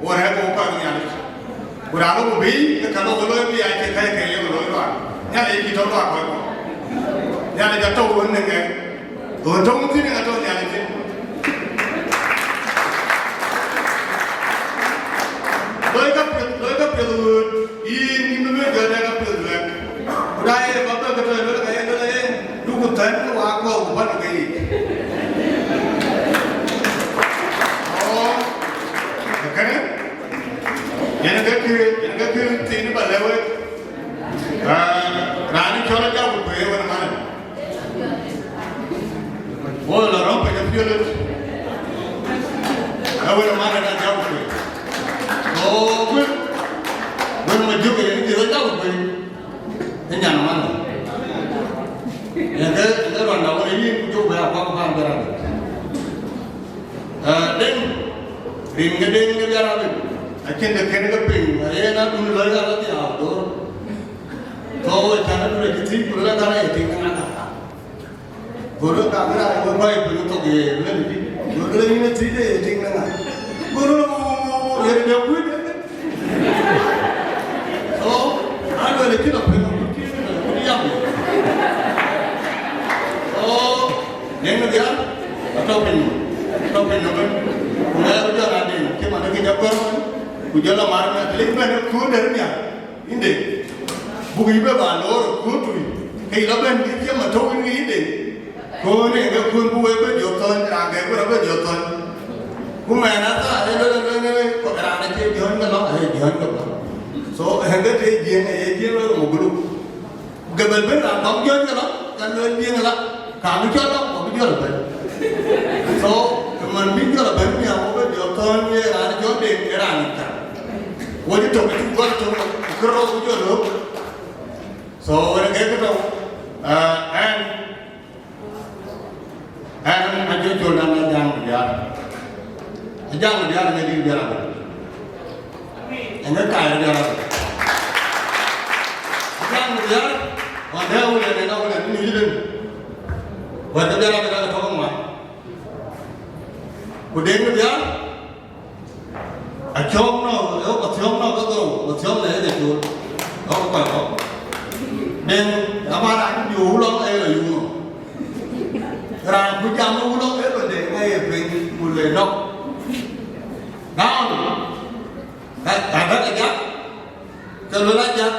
wo rɛ̈ɛ̈r wo kɔc Nhialic. Ku raan ku bï, ke ka lok looi bï aa cï kɛ̈ɛ̈c ke ye looi luaak. Nhialic cï tɔ luaak kɔc kɔ̈k. Nhialic atɔ wën në ŋɛk. Ɣön tɔ̈u thïn ë ka tɔ Nhialic thïn. Looi ka piɛth, looi ka piɛth ɣööt, yïn, yïn bï bɛ̈n jɔt ë ka piɛth luɛk. Ku na ye ba bɛ̈n ke tɔ ë luel ka ye luel aye, duku thɛ̈n ke wa kɔ̈u ku bän ke yic. Ɔɔ, kënë, yen ke kë, yen ke kë thiin ba lɛ̈k wek. Ah, raan cɔl Ajak ku Kuei wën man. Wo la rɔm piny apiöl ëtë. Awën man ë Ajak ku Kuei. Go wën, wën ma jök ë yen dhil Ajak ku Kuei. Ë nyan man. Yen ke, yen ke rɔn da wën yïn ku jök bɛ akuak paan bɛ rɔt. Ah, Deŋ, rin ke Deŋ ke Biar Abit. Acïn de kën ke piny, ayen adun lɔ ya la dhiau dor. Thou ë cän adun acï thiëc, ku lɔ la dhal aye tïŋ ŋa. Go lɔ ka bï raan wek kɔc piny thok ye luel dï. Go lɔ yïn ë thiëc de ye tïŋ ŋa. Go lɔ yen de kuc. So, an wël cï lɔ piny, ku cï lɔ yam. So, Deŋ de Biar, atɔ piny, atɔ piny ëbɛ̈n. Ku ŋɛk jɔl a Deŋ, cï man ë kë jɔ gɔ̈r, ku jɔl a mar mɛth, lek bɛ̈n ë kuur de nhial, yïn Deŋ. Buk yï bɛ ba loor ë kuur tui, ke yï lɔ bɛ̈n bï cï ma tɔ̈u yïn ke yï Deŋ. Ku ne ke kun ku we bɛ jɔ thɔn, raan ke ku bɛ jɔ thɔn. Ku mɛn ata e lele lele ko raan ke jɔn ke lɔ, e jɔn ke lɔ. So e ke te jien e jien lo mo gulu. Ke bɛ ben raan kɔm jɔn ke lɔ, ka lo jien la. Ka mi jɔ lɔ, ko bi jɔ ben. So man bi jɔ ben mi a ko bɛ jɔ thɔn ye raan jɔ de ke raan ka. Wo di to ke gɔl to ke ro ku jɔ lo. So wala ke ke to. Ah, and Ɛn, Ajɔk Col dan Ajaŋ Biar. Ajaŋ Biar ë dït Biar abï. Ë ŋa kaai Biar abï. Ajaŋ Biar, ɣɔn dɛ wulɛ ne, na wulɛ ni yïdën. Wɛ̈t ke Biar abï ka ke tɔ̈ ke ŋuan. Ku Deŋ Biar, Acɔ̈ɔ̈k nɔ̈k, ë ɣok athiɔ̈ɔ̈k nɔ̈k ke dhorou, athiɔ̈ɔ̈k në ë ke col, ɣok kɔc kɔ̈k. Den, ama raan cï diu wulɔŋ ë lɔ yuŋ nɔm. Raan ku jam ë wulɔŋ ë lɔ de ŋa ye piny, ku le nɔ̈k. Naɣɔn, ka, ka bɛ̈k Ajak, ke luel Ajak,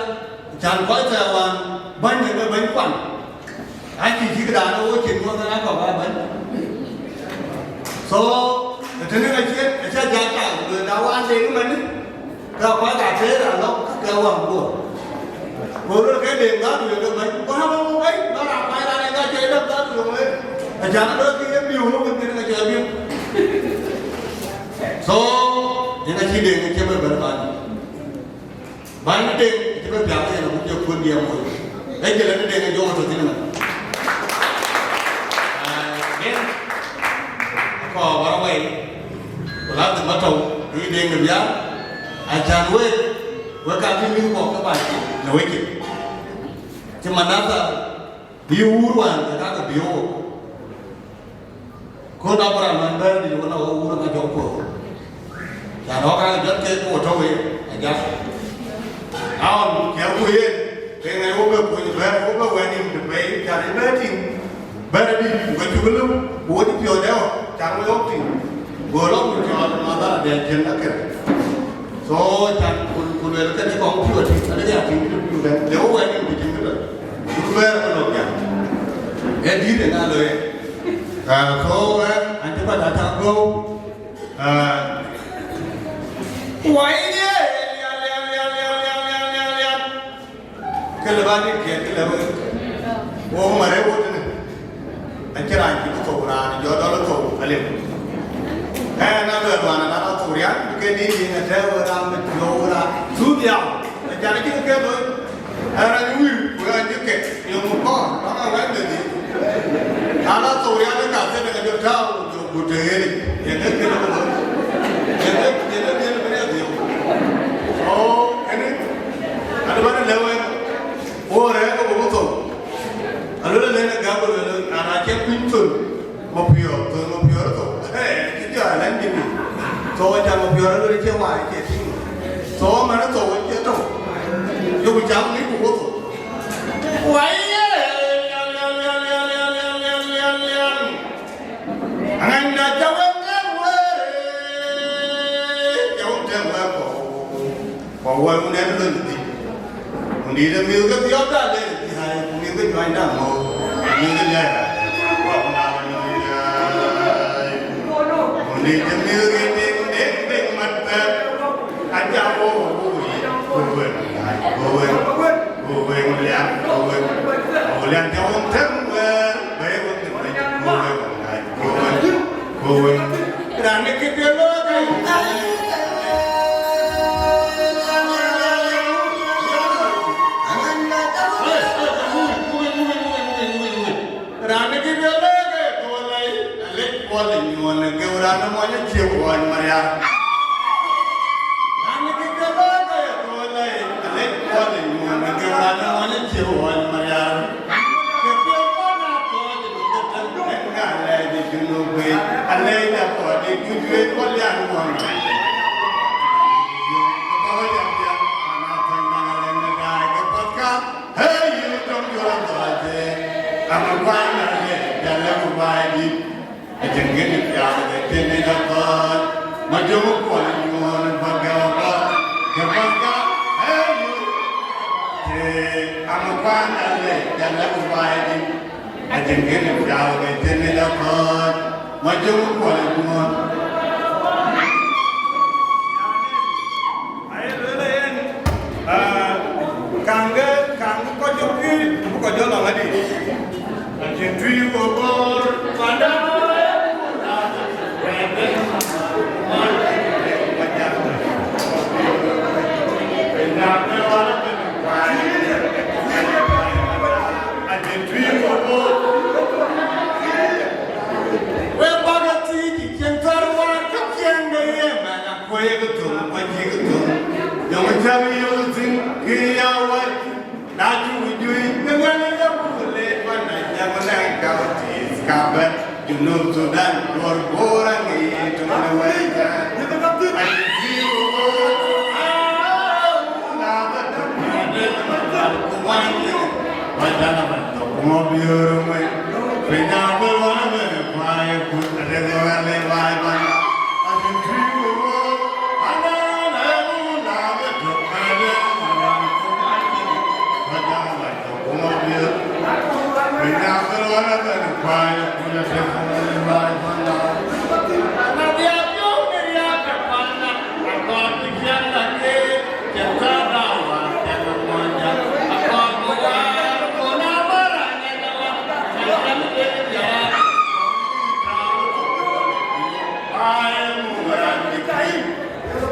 can kɔc thɛɛr wään bäny ë ke bɛ̈ny kuan. Acï cïk raan ë wo cin ŋuɔ̈th ëna kɔ̈k aa bɛ̈ny. So, ëtënë ka ciɛt, acä Ajak tak, ku luel da wään de ëmënë, ke kɔc ka tëër alɔ̈k ke wään guɔ. Ku luel ke Deŋ dhadu ye ke bɛ̈ny, ku na bä wo bɛ̈ny, na raan kuany raan ë ka cɔl Deŋ dhadu ye ŋuɛ̈ɛ̈n. Acan ë dɔ̈ɔ̈r kï ye biu, wo kën kën ka cɔl biu. So, yen acï Deŋ acï bɛ bɛ̈n bäny. Bäny Deŋ acï bɛ piath yen agut ye kuöt diɛɛm woi. Ee jël ënë Deŋ ë jɔk tɔ thïn ëmën. Ah, yen, akɔɔr bä rɔ wɛi, ku ladhim bä tɔ̈u, bï Deŋ de Biar, acan wek, wek ka bï mïth kɔ̈k ke baai cin në wecin. Cï Manatha bï wuur wään, ke ka ke bï wok. Kun Abraham an bɛ̈ɛ̈r dït wën a ɣɔ̈k wur ë ka jɔk puɔ̈th. Can ɣɔ̈k aa jɔt keek ku tɔ̈u yen, Ajak. Aɣɔn, tiɛɛŋku yen, ke ŋɛc wo bɛ kuny bɛ̈ɛ̈r, wo bɛ wɛ̈t nïm të pɛi, can ë bɛ̈ɛ̈r tïŋ, bɛ̈ɛ̈r dït, ku ka cuk lëu, ku wo cï piɔ̈ɔ̈th dɛ ɣɔ̈k, can wo yɔ̈ɔ̈k tïŋ. Go lɔ ku cɔɔl madhara dɛ cïn akër. So, can ku, ku luel kënë kɔŋ piɔ̈ɔ̈th tïŋ, adï ya tïŋ të piɔ̈ɔ̈th dɛ, le wo wɛ̈t nïm të cïn këdë. Ku bɛ̈ɛ̈r ë lɔ jam. Ee dït ë na looi. Ah, so, eh, an Kɔc aa cak gɔ̈u. Ah. Wai, lial, lial, lial. Kë lë bä dït kiɛt kë lë wek. Wo mare wo tënë. Acï raan cï bï thou, raan jɔ dɔl thou alem. Ɛn a luɛl wään, na la thou rial, ke dït yen atɛ̈ wek raan bï piɔ̈u raan. Thu dhiau. Acan acï ke looi. Ɛn raan wïr, ku raan cï kek, yöŋ kɔɔr, tɔŋ a wɛ̈t bï dhil. Na la thou rial, ka thënë ke jɔ tääu, ku jɔ ku të ɣeric. Yen ke kën ke looi. Yen ke, yen ke dhiel bï riɛl dhiau. So, kënë, adï bän lëu en, wo rɛ̈ɛ̈r ke wo thou. Aluel alɛn ë gäk, aluel, na, na cï kuny thöl, mapiɔ̈ɔ̈r, thöl mapiɔ̈ɔ̈r thou. Ee, cï jɔ alɛn dït. Thou acan mapiɔ̈ɔ̈r aluel cie wai, cie tïŋ. Thou man thou acie tɔ̈u. Yok cam ŋic ku wo thou. Wai, ee, lial, lial, lial. Aŋɛnyda cä wek ŋɛk wëër, cä wek tɛ̈m wek kɔ̈u. Ku awuɔ̈c wun ɛn lon dhïc. Wundït ë mïth ke piɔ̈ɔ̈th aa ler ë thiäi, ku mïth ke juany dä ŋö, ku mïth ke lɛ̈ɛ̈r. Wundït ë mïth ke deŋ, deŋ, deŋ mat thɛɛr, aca wo, wo, wo, yic, ku wek, ku wek, ku wek, lian, ku wek, ku lian, cä wek tɛ̈m wëër, bɛ̈ɛ̈i wek, ku wek, ku wek, ku wek. Raan ë kë piɛth looi ke raan ë kë piɛth looi ke tuɔɔl lɛi, alec puɔl ë nyuɔɔn ë geu raan ë mɔny ë cï ɣɔɔc marial. Raan ë kë piɛth looi ke tuɔɔl lɛi, alec puɔl ë nyuɔɔn ë geu raan ë mɔny ë cï ɣɔɔc marial. Ke piɛth kɔn aa kɔc ë duökï tëk, en ka lɛɛc ë Junub bei, alɛɛc ë kɔc ë juëc wël yan ŋuɔn. Ke path ë jam diɛt, an, aa thäny daŋ alɛɛc në daai ke path ka, hey, yïn dɔm jɔl a dhɔɔc ë, ama kuany na lɛɛc, jal ë ku baai dït. Acïn kë dït piath ke cïn ë jɔ thɔɔc, ma jɔŋ kuɔl nyuɔɔn ë bä gɛ̈u bä, ke bä gäm, ee, yï, ee, ama kuany alë, jal ë ku baai dït. Acïn kë dït piath ke cïn ë jɔ thɔɔc, ma jɔŋ kuɔl nyuɔɔn. Aye lueel yen, ah, kaŋ ke, kaŋ ke kɔc jɔ piööc, ku kɔc jɔ lɔ ŋadï. Acïn tui wo bor, panda, acïn tui wo bor. Wek bäk athiëëc cïn thar wäär, kë ciɛɛŋde ye mɛn akuɔ̈c ke thöŋ, kuɔ̈c cï ke thöŋ. Yɔŋ cäk yök thïn, kë ya wäc, na cuk juëc, ke ŋuɛ̈n ë yɔ̈k ku leec man na cäk lɛ̈k ka tïïth ka bɛ̈n. Junub Thudan, duɔ̈r Bor aŋic tök në wɛ̈ɛ̈t. Acï tïït wo, aa, na bä tök, ku wany, wany dana bä tök, ku mɔ biöör ŋuɛ̈n. Piny abï wan abï kuany kut, adek wɛ̈l ë baai bä. Acï tïït wo, ana, na, na bä tök, ku wany, wany dana bä tök.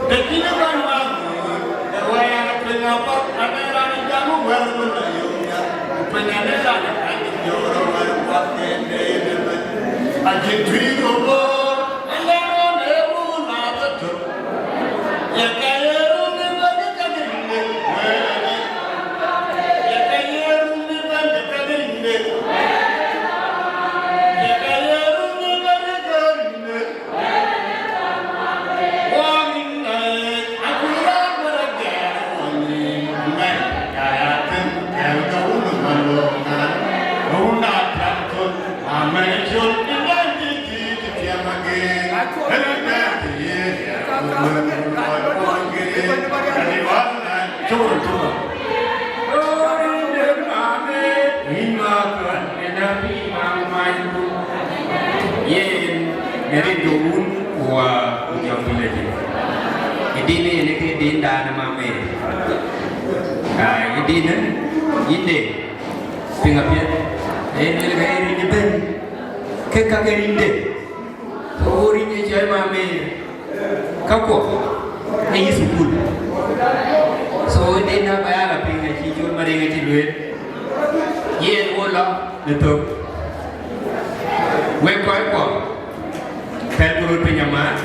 Lakini man wath, ë wɛ̈ɛ̈r piny apath, ane raan jam wɛ̈ɛ̈r bï la yom ya, ku piny ane raan ka jɔɔr wɛ̈ɛ̈r wath ke dee de bɛ̈n. Acïn tui röt bɔ̈, ë lɛ̈ɛ̈r ɣɔn ë wun abï tök. Ye ka ye run bï bɛ̈n ke rinde, wɛ̈ɛ̈r ane. Ye ka ye run bï bɛ̈n ke rinde. Ye ka ye run bï bɛ̈n ke rinde. Yen Në rin ke Wun ku Wä ku Jɔŋdït Lajik. Ë din ë yen ke din dan ë Mamer. Aa, ë din ë yïn de piŋ apiɛth. Ë luel ke rin ëbën ke ka ke rin de. Ku rin ë cɔl Mamer. Ka kuɔ ë yï thukul. So ë din na ba ya la piŋ acï col mariŋ acï lueel. Yen wo lɔ në thök. Wek kɔc kuɔ. Pɛlku röt piny amääth,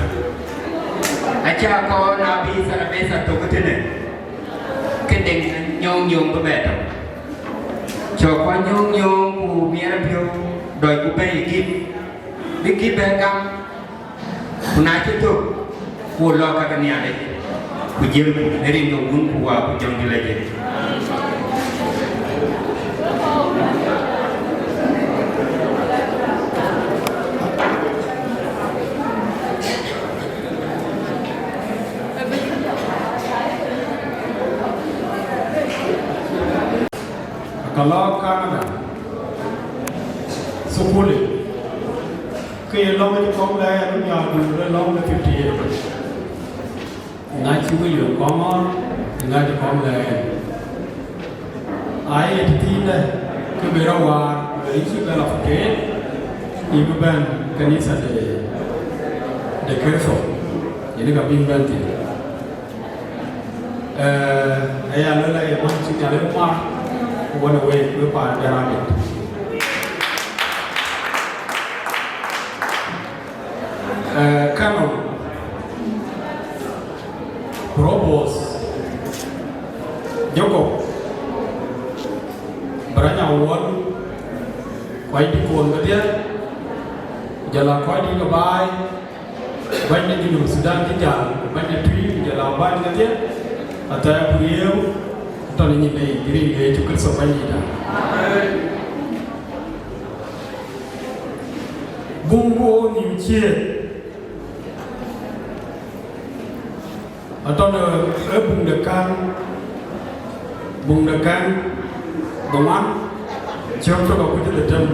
acä kɔɔr na bï tharabetha tök tënë, ke deŋ nyɔŋ nyɔŋ bï bɛ tɔ̈. Cɔk kuany nyɔŋ nyɔŋ ku miɛt apiɔ̈u, dɔc ku bɛ̈i ë gip, bï gip bɛ gam, ku na cï thök, ku lɔ ka ke Nhialic. Ku jiëlku në rin ke Wun ku Wä ku Jɔŋdït Lajik. Ka lɔ Canada, thukul, ke ye lɔ̈ŋ cï kɔ̈k lɛɛr, ë nyaadu ë lɔ̈ŋ de fifty eight. Na cï William Kɔŋɔɔr, na cï kɔŋ lɛɛr. Aye tëthiindɛ, ke bï rɔt waar, bï cï bɛ lɔ ke, yï bï bɛ̈n kanitha de, de Kërtho, yen ka bï bɛ̈n thïn. Eh, aya luel aye man cï Nhialic mar, ku wën ë week, wek paan Jaraŋ dït. Eh, Canon, Provost, Jacob, Baranya Won, kɔc dït koon kedhie, jɔl a kɔc dït ke baai, bäny de Junub Thudan cï jäl, bäny de Tuïc, jɔl a bäny kedhie, athɛɛr ku riëëu, tɔ̈ në nyin de yic, rin de Yecu Kërtho Bɛ̈nydïïtda. Buŋ bï wo nhïïm ciëët, atɔ̈ në, ee buŋ de Kɛ̈ŋ, buŋ de Kɛ̈ŋ, dhoŋuan, ciɛɛŋ tök akuc dhetem.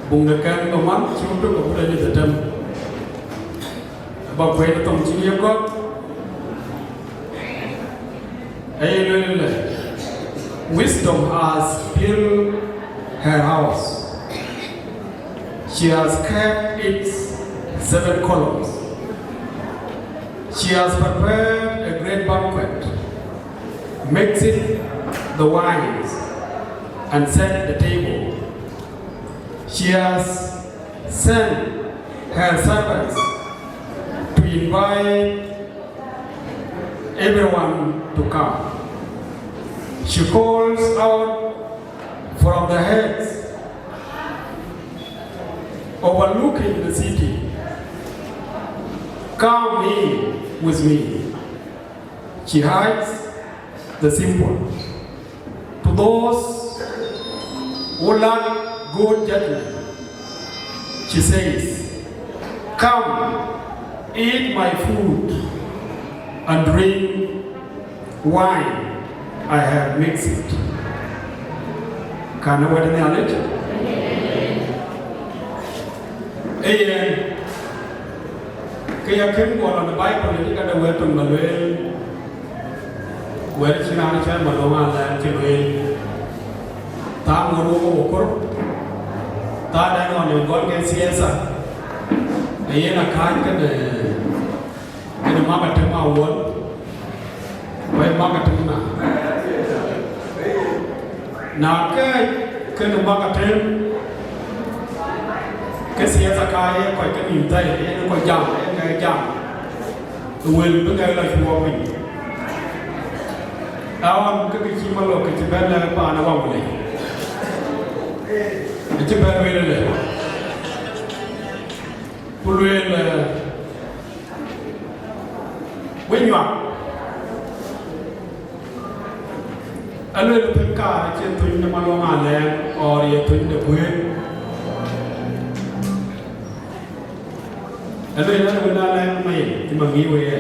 Buŋ de Kɛ̈ŋ dhoŋuan, ciɛɛŋ tök akuc dhetem. Ba kuɛɛn thoŋ cïn ye gɔ̈t. Aye lueel ëlë, wisdom has built her house. She has kept its seven columns. She has prepared a great banquet, mixed the wines, and set the table. She has sent her servants to invite everyone to come. She calls out from the heights overlooking the city, "Come in with me." She hides the simple. To those who lack good judgment, she says, "Come, eat my food and drink wine I have mixed." Kan wɛ̈t ë Nhialic? Ee yen, ke ya kën guɔ lɔ në Baibul, ë cï ka de wɛ̈t töŋ lɔ lueel, wɛ̈t cï raan cɔl Malɔŋ Alɛɛŋ cï lueel, thaa ŋuɔt wok ë wokor, thaa dɛn ɣɔn ë gɔl ke siasa, ee yen akääc kënë, kënë Mak Atem Awuɔl, wɛ̈t Mak Atem na. Na kääc kënë Mak Atem, ke siasa ka ye kɔc ke nïïm thɛɛr, ye kɔc jam, ye kɔc jam. Wël bï ŋɛk lɔ cuɔɔk piny. Aɣɔn ke kë cï Malɔŋ ke cï bɛ̈n lɛ̈k paan ë Waŋ Wulei. Acï bɛ̈n lueel ëlë. Ku lueel, eh, wek nyuak. Alueel thöny kaar acie thöny de Malɔŋ Alɛɛŋ, or ye thöny de kuëër. Alueel an wën Alɛɛŋ mayen cï ma ŋic wek ë.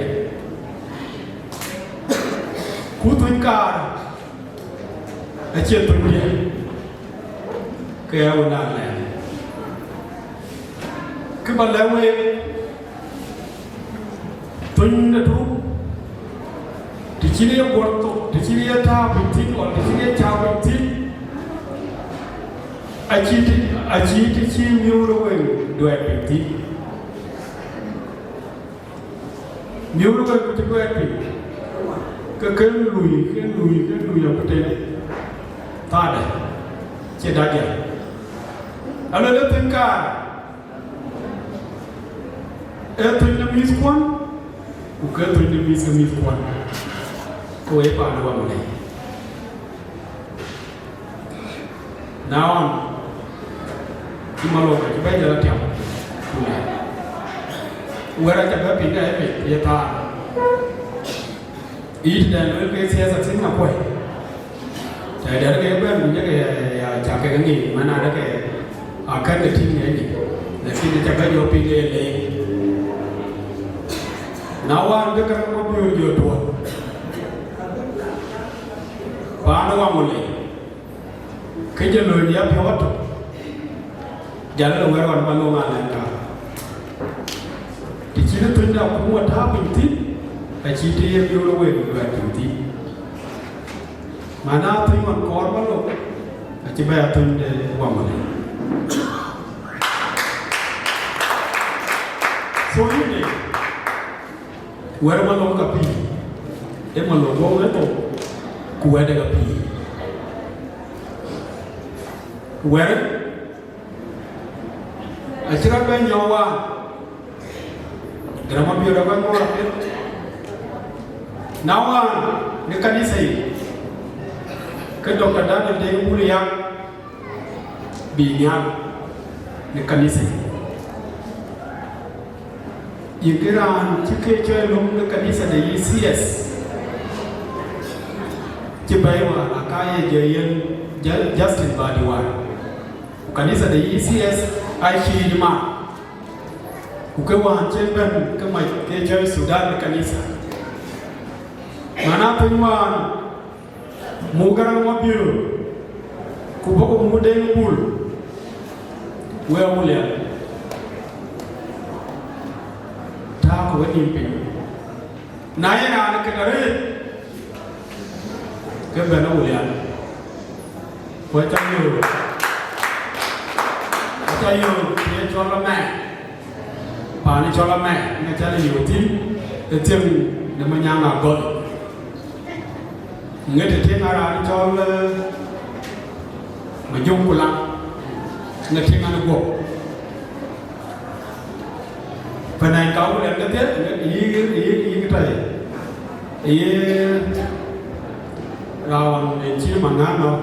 Ku thöny kaar acie thöny diɛ̈, ke ya wën Alɛɛŋ. Kë ba lɛ̈k week, thöny de Turuk, të cïn ye guɔ̈r thok, të cïn ye tääu piny thïn, ɣɔn të cïn ye cäu piny thïn, acï të, acï të cï miöör ë weŋ duɛɛt piny thïn. Miöör ë weŋ ku cï duɛɛt piny, ke ke lui, ke lui, ke lui aköl tëde thaade, cie dak jäl. Aluel ë thöny kaar, ee thöny de mïthkuɔn, ku ke thöny de mïth ke mïthkuɔn, ke wek paan ë Waŋlei. Na ɣɔn, cï Malok acï bɛ̈n jɔl atiam, ku lɛ̈k. Wɛ̈t aca bɛ̈n piny de ëmec ye thaar. Yic dɛn luel ke thiɛth athïn akuɔ̈c. Tɛ̈dɛ̈t ke bɛ̈n ku jɔkï ya, ya cak ke ŋic, man adë ke akɛ̈n ke tïŋ ŋiɛc yic. Lakin aca bɛ̈n jɔ piny ke ye leec. Na wään ke Garaŋ Mabiöör jɔ tuɔ̈l. Paan ë Waŋlei. Kë jɔ lööny ya piɔ̈u atök, jal ë wɛ̈t ɣɔn Malok alɛ̈ŋ ka. Të cïn thöny de akuma tääu piny thïn, acï të ye miöör ë weŋ duɛɛt piny thïn. Mana thöny ɣɔn kɔɔr Malok, acï bɛ̈n a thöny de Waŋlei. So yïn de, wɛ̈t Malok ka pïïr, ee Malok guɔ̈p ë thok, ku wɛ̈t de ka pïïr. Wɛ̈t acï rɔt bɛ̈n nyɔk wään, Garaŋ Mabiöör ë kɔc ŋɔɔr apiɛth. Na wään në kanitha yic, ke Doctor Daniel Deŋ Bul Yak bï nhial në kanitha yic. Yïn ke raan cï ke cɔɔl löŋ në kanitha de E C S, cï bɛ̈ɛ̈i wään aka ye jɔ yen Ju-, Justin Badi wään. Ku kanitha de E C S acï yic man. Ku ke wään cï bɛ̈n ke mac ke cɔɔl Sudan de kanitha. Mana piny wään, muk Garaŋ Mabiöör, ku bɔ̈ ku muk Deŋ Bul, wek Awulian, tääu ku we nïïm piny. Na ye raan ë këde rëët, ke bɛ̈n Awulian. Ku aca yöök, aca yöök ye cɔl Amɛ̈ɛ̈, paan ë cɔl Amɛ̈ɛ̈, në cän ë yöök thïn, ë thiëŋ de Manyaŋ Agɔl. Ŋet ë tiŋ a raan cɔl, eh, Majöŋ Kulaŋ, ŋet tiŋ an guɔ̈p. Pɛ̈nɛ̈n ka Awulian kedhie, yï, yï, yï, yï tɔ̈ ye. Yï raan ë cï Maŋan nɔ̈k.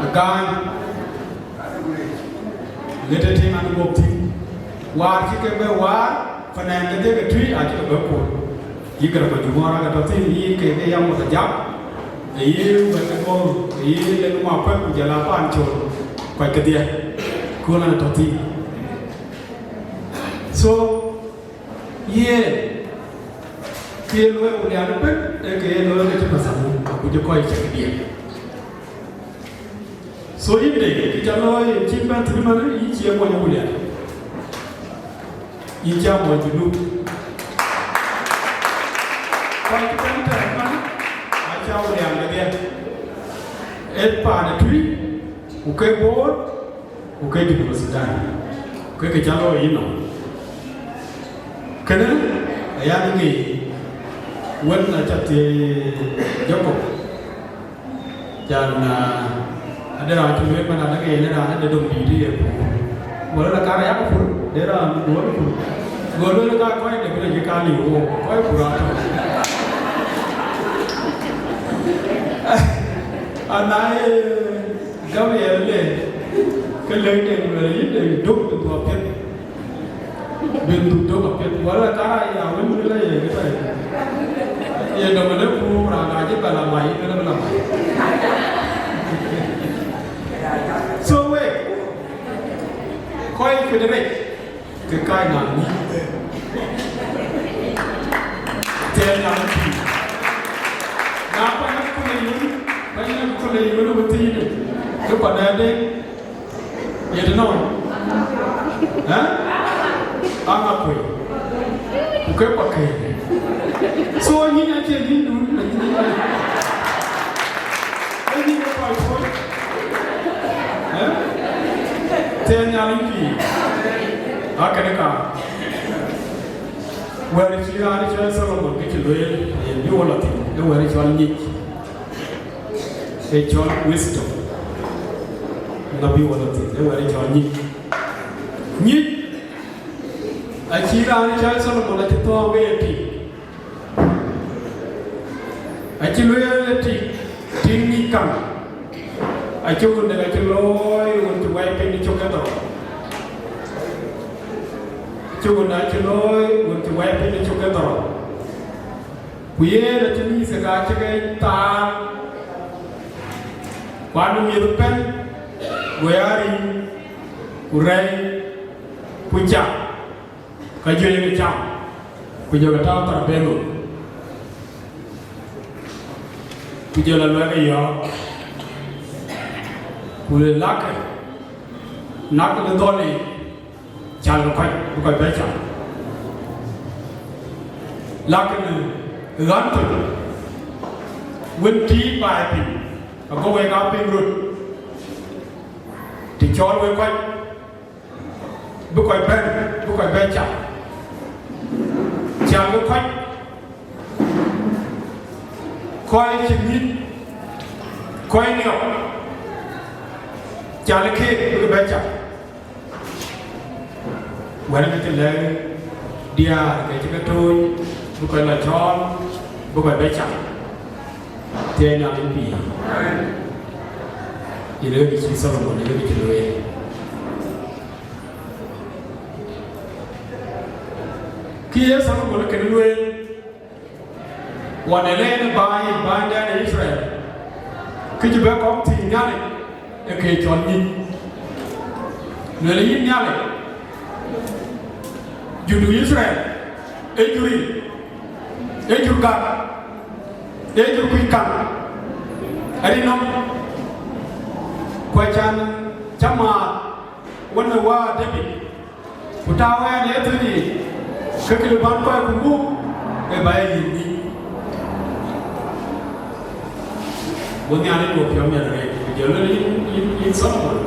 Agany. Ŋet ë tiŋ an guɔ̈p thïn. Waar cï ke bɛ̈ waar, pɛ̈nɛ̈n kedhie ke tui acï ke bɛ̈ kuɔ̈l. Yï Garaŋ Majuŋ Ŋɔɔr ake tɔ̈ thïn, yï kek ë yam wek ajak, ë yï wek ke duɔ̈ɔ̈r, ë yï lek Makuɛk ku jɔl a Pancol, kɔc kedhie, kööl an tɔ̈ thïn. So, yen, kë ye looi Awulian ëbën, ee kë ye looi ke cï Masamu, ku jɔ kɔc cï ke diɛɛr. So yïn de, kë ca looi yen cïn bɛ̈n thïn ëmën, yïn cie mony Awulian. Yïn ca mony Junub. Kɔc cï bɛ̈n tɛ̈ɛ̈n ëmën, acï Awulian kedhie. Ee paan ë tui, ku ke Bor, ku ke Junub Sudan. Ku ke kë ca looi yïn nɔm. Kënë, aya ŋic, wën aca thiëëc Jakop. Can, ah, ade raan cï lueel man adek yen raan ade dom dïït ye pur. Go lueel, "Kar aya pur, de raan duɔ̈ɔ̈r pur." Go lueel, "Ka kɔc de bï lɔ yï kan liu wok, kɔc pur atɔ̈." Ana ye Gabriel le, ke lëk de lueel, yïn de dom de dhuɔ̈k piɛth. Bï dhuk tök apiɛth, wala kara ya wën bï la ye kë tɔ̈ ye. Ye dɔm le ku raan ka cï bɛ la mai, bï la bï la mai. So wek, kɔc federate, ke kai na ni. Tɛɛr na ni. Na pa na ku le yun, pa na ku le yun, ku ti ni. Ke pa na de, ye de no. Ë? Aŋa kuei. Ku ke pa ke. So, nyin acie nyin dun, nyin, nyin kɔc puɔ̈l. Ë? Tɛ̈ Nhialic pïïr. Akënë ka. Wɛ̈t cï raan cɔl Solomon ke cï lueel, yen bï wɔ lɔ thïn, ë wɛ̈t cɔl nyic. Ë cɔl wisdom. Ŋa bï wɔ lɔ thïn, ë wɛ̈t cɔl nyic. Nyic, acï raan cɔl Solomon acï thɔ̈ɔ̈ŋ ke ye tik. Acï lueel ë tik, tik nyic kaŋ. Acï wun dek acï looi, wun cï wɛɛc piny cök ke dhorou. Acï wun dek acï looi, wun cï wɛɛc piny cök ke dhorou. Ku yen acï mïth ke ka cï ke thaar, ku anɔŋ miëth ëbɛ̈n, go ya riŋ, ku rɛɛc, ku cam, ka juëc ke cam, ku jɔ ke tääu thar beno, ku jɔ la luɛk ë yɔ̈ɔ̈k, ku le lakë, nak në dhɔ̈l yic, cal ke kɔc, bï kɔc bɛ cam. Lakë në ɣän thok, wën tiit baai piny, ago wek aa piŋ röt, të cɔɔl wek kɔc, bï kɔc bɛ̈n, bï kɔc bɛ cam. Cam bï kɔc, kɔc cï mïth, kɔc niɔp, cam keek bï ke bɛ cam. Wɛ̈t ke cï lɛ̈k diäär ke cï ke tooc, bï kɔc lɔ cɔɔl, bï kɔc bɛ cam. Thiëëc Nhialic pïïr. Yen ë kë cï Solomon, yen ë kë cï lueel. Kë ye Solomon kënë lueel, wan ë lɛ̈ɛ̈n ë bäny, bänydan ë Yithriɛl, kë cï bɛ kɔ̈k thïn Nhialic, ë kë cɔl nyic. Lueel yïn Nhialic, jurdu Yithriɛl, ee jur yic, ee jur gak, ee jur kuc kaŋ, arït nɔm, ku acan cä maath wën ë wäär Debit, ku tääu ɛn ë thënë yic, ke kë bän kɔc ku muk, ë bä ye yïn nyic. Go Nhialic go piɔ̈u miɛt arëët, ku jɔ lueel, yïn, yïn, yïn Solomon,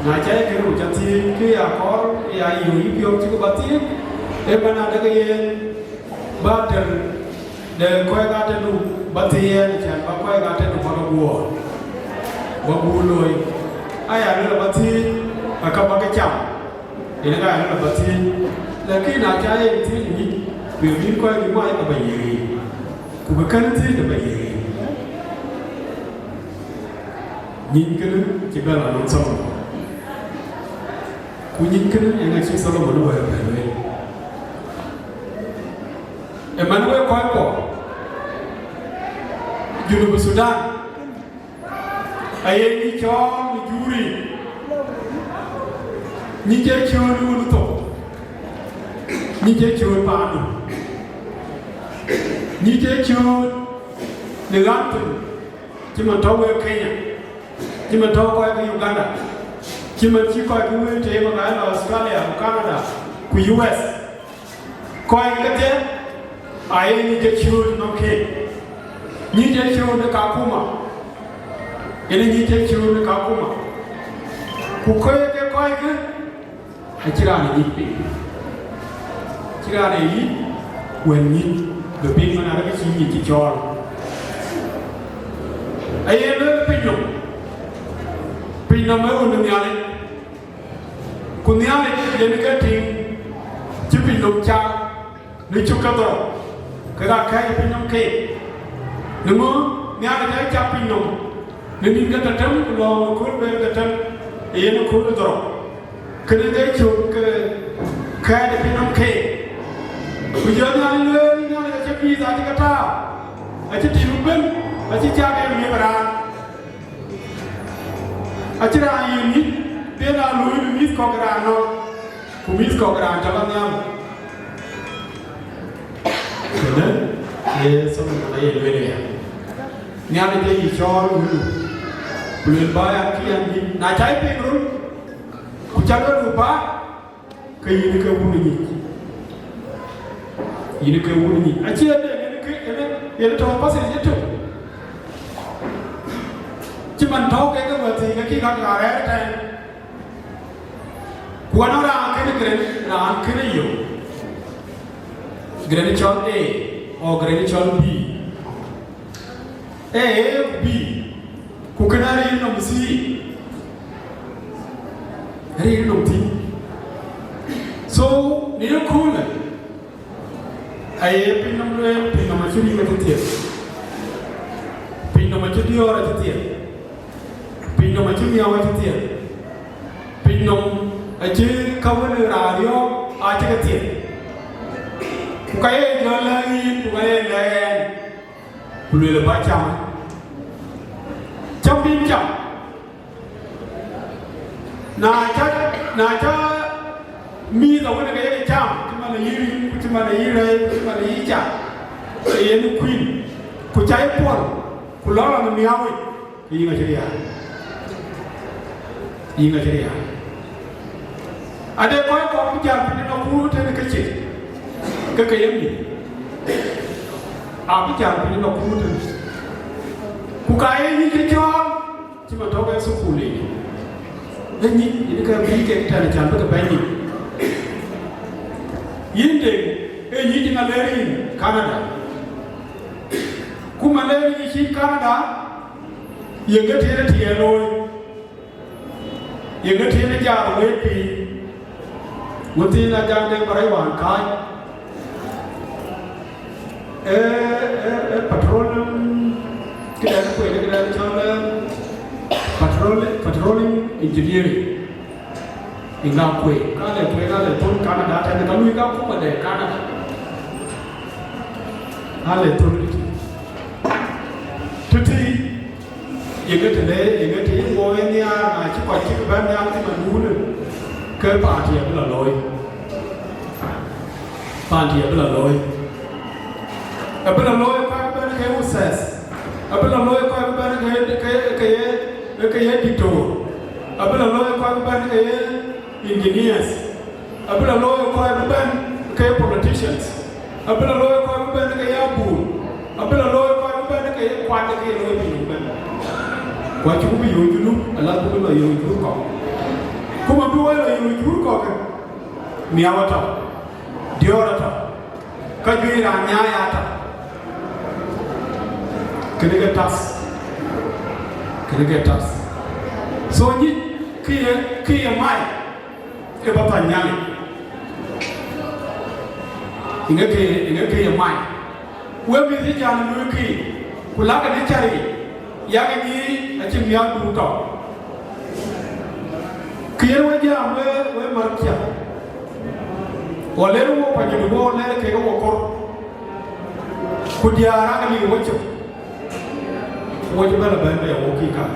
na ca ye kënë ku ca thiëëc, ke ya kɔɔr, ya yöök yï piɔ̈u cï ke bä thiëëc, ee man adek yen bä tɛ̈r de kɔc ɣa tëdu bä thiëëc, cän bä kɔc ɣa tëdu bä ke guɔ̈ɔ̈r, bä guur looi. Aya lueel bä thiëëc, aka bä ke cam, yen aka ya lueel bä thiëëc. Lakin na ca ye thiëëc nyic, ku ye bïn kɔc bï mac, ke bä yiëk yiic, ku bï kën thiëëc, ke bä yiëk yiic. Nyic kënë cï bɛ̈n la nɔm Solomon. Ku nyic kënë ë ŋa cï Solomon wɛ̈ɛ̈r bɛ̈n wei? Ëmën wek kɔc kuɔ Junub Thudan, aye nyic cɔɔl në juri, nyic ee cööt në wun thok, nyic ee cööt paandu, nyic ee cööt në ɣän thïn, cï man tɔ̈u wek Kenya, cï man tɔ̈u kɔc ke Uganda, cï man cï kɔc ke wël tëë man ka lɔ Australia ku Canada ku U S. Kɔc kedhie aye nyic ee cööt nɔm keek, nyic ee cööt në Kakuma, yen nyic ee cööt në Kakuma. Ku kɔc ke kɔc ke acï raan ë nyic piny, acï raan ë yic wën nyic bï piny man arëk cï nyic cï cɔɔl. Aye lueel piny nɔm, piny nɔm ee wun ë Nhialic, ku Nhialic yen ke tïŋ cï piny nɔm cak në cök ke dhorou, kek aa kɛ̈ɛ̈c piny nɔm keek. Në ŋö Nhialic aa cak piny nɔm në nïn ke tëtëm, ku lɔ̈ɔ̈ŋ ë kööl bɛ̈ɛ̈r tëtëm ë yen ë kööl ë dhorou. Kënë ke cök ke kɛ̈ɛ̈c piny nɔm keek. Ku jɔ Nhialic lueel, Nhialic acï mïth acï ke tääu, acï tim ëbën, acï cak en miëth raan. Acïn raan ye mïth, bï en aa luui në mïth kɔ̈k raan nɔm, ku mïth kɔ̈k raan tɔ̈ lɔ nhial. Kënë ee Solomon aye lueel aya. Nhialic ee yï cɔɔl wëldu, ku lueel bä ya kï an, yïn na ca yï piŋ röt, ku Cä lueel ku bä, ke yïn ke wun nyic. Yïn ke wun nyic. Acie de, yen ke, yen, yen tɔ̈ pasir ye tök. Cï man tɔ̈ ke ke wɛ̈t thii ke kï ka ka rɛ̈ɛ̈r tɛ̈ɛ̈n. Ku anɔŋ raan kënë gren, raan kënë yök. Gren cɔl A, or gren cɔl B. Ee, ee, ku bï, ku kënë arëër nɔm thïn, arëër nɔm thïn. So, në ye köölë, aye piny nɔm lueel, piny nɔm acï riŋ acï thiëth, piny nɔm acï diɔ̈ɔ̈r acï thiëth, piny nɔm acï miɔɔc acï thiëth, piny nɔm acï ka wën ë raan riɔ̈ɔ̈k acï ke thiëth. Ku ka ye jɔ lɛ̈k yïn, ku ka ye lɛ̈k ɣɛn. Ku lueel bä cam. Cam bï cam. Na ca, na ca mïïth awën ke ye cam, cï man ayï rin, ku cï man ayï rɛɛc, ku cï man ayï cam, ke yen kuïn, ku ca yï puɔl, ku lɔ lɔ në miäu yic, ke yïn acï riääk. Yïn acï riääk. Ade kɔc kɔ̈k bï jäl piny ënɔɔnë ku tënë ke cït, ke ke ye mïth. Abï jäl piny ënɔɔnë ku tënë. Ku ka ye nyic cï cɔɔl, cï man tɔ̈ ke thukul yic. Ë nyic, yïn ke bï kek tɛ̈n can bï ke bɛ̈ny nyic. Yïn Deŋ, ë nyic ŋa lɛ̈ɛ̈r yïn Canada? Ku man lɛ̈ɛ̈r yïn cït Canada, ye ke tiëënë tiɛɛl looi. Ye ke tiëënë jaath wëët piny, wëthiin Ajak Deŋ Barɛc wään kääc, ee, ee, ee petroleum, këdɛn kueer, këdɛn cɔl, ee, petrol-, petroleum engineering. Ë ŋa kueer, ka le kueer, ka le thöl Canada tɛ̈n, ka lui ka akuma de Canada. Ka le thöl tëtï. Tëtï, ye ke të le, ye ke të ye wo ë nhiaar, na cï kɔc cïk bɛ̈n nhial cï man duunë, ke party abï lɔ looi. Party abï lɔ looi. Abï lɔ looi kɔc bɛ̈n ke ustaz. Abï lɔ looi kɔc bɛ̈n ke, ke, ke ye, ke ye doctor. Abï lɔ looi kɔc bɛ̈n ke ye engineers. Abï lɔ looi kɔc bï bɛ̈n ke politicians. Abï lɔ looi kɔc bï bɛ̈n ke ye abun. Abï lɔ looi kɔc bï bɛ̈n ke ye kuat ke ye looi piny bɛ̈n. Ku acï ku bï yöök Junub, ala ku bï lɔ yöök jur kɔ̈k. Ku ma bï wek lɔ yöök jur kɔ̈k, miäu atɔ̈, diɔ̈ɔ̈r atɔ̈, ka juëc raan nyaai atɔ̈. Kënë ke tath. Kënë ke tath. So nyic kë ye, kë ye mai. Ë bä thany Nhialic. Ë ŋa ke, ë ŋa ke ye mai? Wek mïth cï jam në luui kï, ku lakë në cäric, yak ë nyiic acïn miäkduur tɔ̈. Kë yen we jam we, we mär ciɛk. Wɔ ler wo panydu wo ler kekë wo kor. Ku diäär aa ke liu wecök, wo cï bɛ̈n ëbɛ̈n bɛ wok kï kaŋ.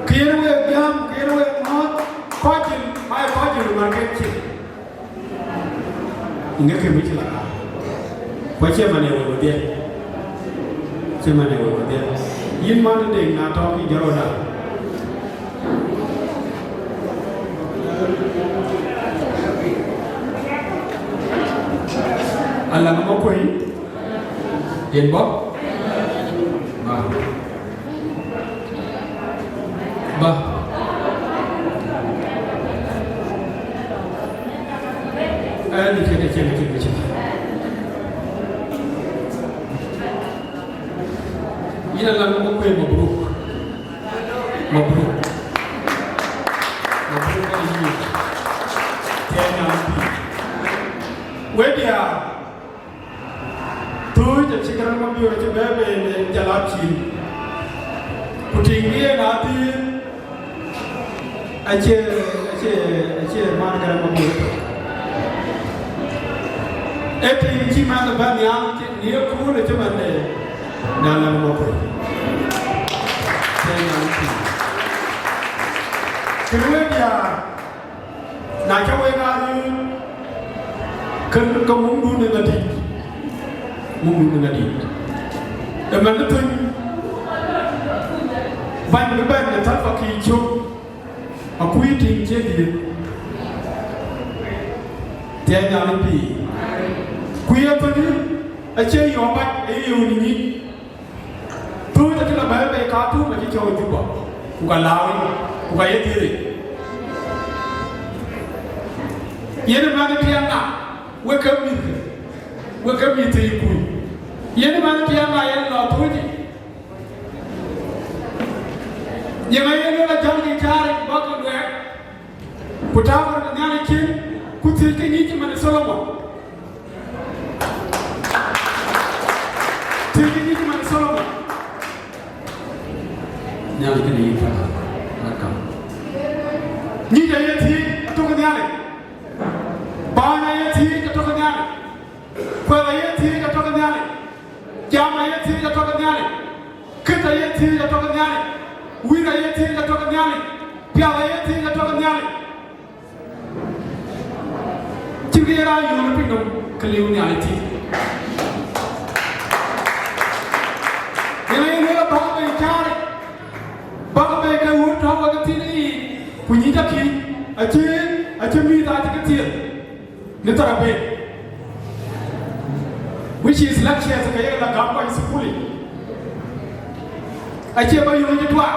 Kë yen wek jam, kë yen wek ŋɔ̈ɔ̈th, kɔc cïn, ma ye kɔc cïn ëmär kek cin. Ŋek kë mïc la ka. Ku acie man ye wek wedhie. Acie man ye wek wedhie. Yïn man de Deŋ na tɔ̈ kï jɔt rɔt da. Alaŋ Makuei, yen bɔ̈? Ba. Ba. Ɛn, cïn, cïn, cïn, cïn. Yïn Alaŋ Makuei, mabruk. Mabruk. Mabruk ë yïn. Tiɛɛl nyan pïïr. We diäär, thööc acï Garaŋ Mabiöör acï bɛ̈ɛ̈i bei në jalathïn. Ku tiiŋ bï en adhil, acie, acie, acie man Garaŋ Mabiöör. Ee tiiŋ cï man bä nhial në ye kuur ë cï man de, na lam mɔ̈k. Kënë we diäär, na ca wek aa röör, ke, ke mumdun ë ŋadït, mumdun ë ŋadït. Ëmën ë thöny, bäny bï bɛ̈n në Salva Kiir cök, Akuc tiŋ cie dhiëëth, thiɛɛi Nhialic pïïr. Ku ye thöny acie yɔ̈ɔ̈k bac, aye yöök në nyic. Thöny acï la bɛ̈ɛ̈i bei Khartoum, acï cɔɔk Juba, ku ka lääu, ku ka ye dhiëëth. Yen ë mɛnh tiɛɛŋ ŋa? Wek ke mïth, wek ke mïth ë kuc. Yen ë mɛnh tiɛɛŋ ŋa yen lɔ thöny? Yeŋa ye lueel ajäl ke cäär bäk ke luɛɛk, ku tääu rɔt ë Nhialic cin, ku thiëckë nyic cï man ë Tholomon? Thiëckë nyic cï man ë Tholomon? Nhialic kënë yïn päl, welcome. Nyic aye thiëëc atök ë Nhialic. Bääny aye thiëëc atök ë Nhialic. Kuɛth aye thiëëc atök ë Nhialic. Jam aye thiëëc atök ë Nhialic. Kët aye thiëëc atök ë Nhialic. Wïïr aye thiëëc atök ë Nhialic. Piath aye thiëëc atök ë Nhialic. Cïn kë ye raan yöök në pinynɔm ke liu Nhialic thïn. Yen aye lueel abäk bei cäär, bäk bei ke wun tɔ̈u wek thïn yiic, ku nyic akï, acï, acï mïth acï ke thiëëth në tharabeth, which is lectures ke ye la gam kɔc ë thukul yic. Acie ba yöök cï tuaak.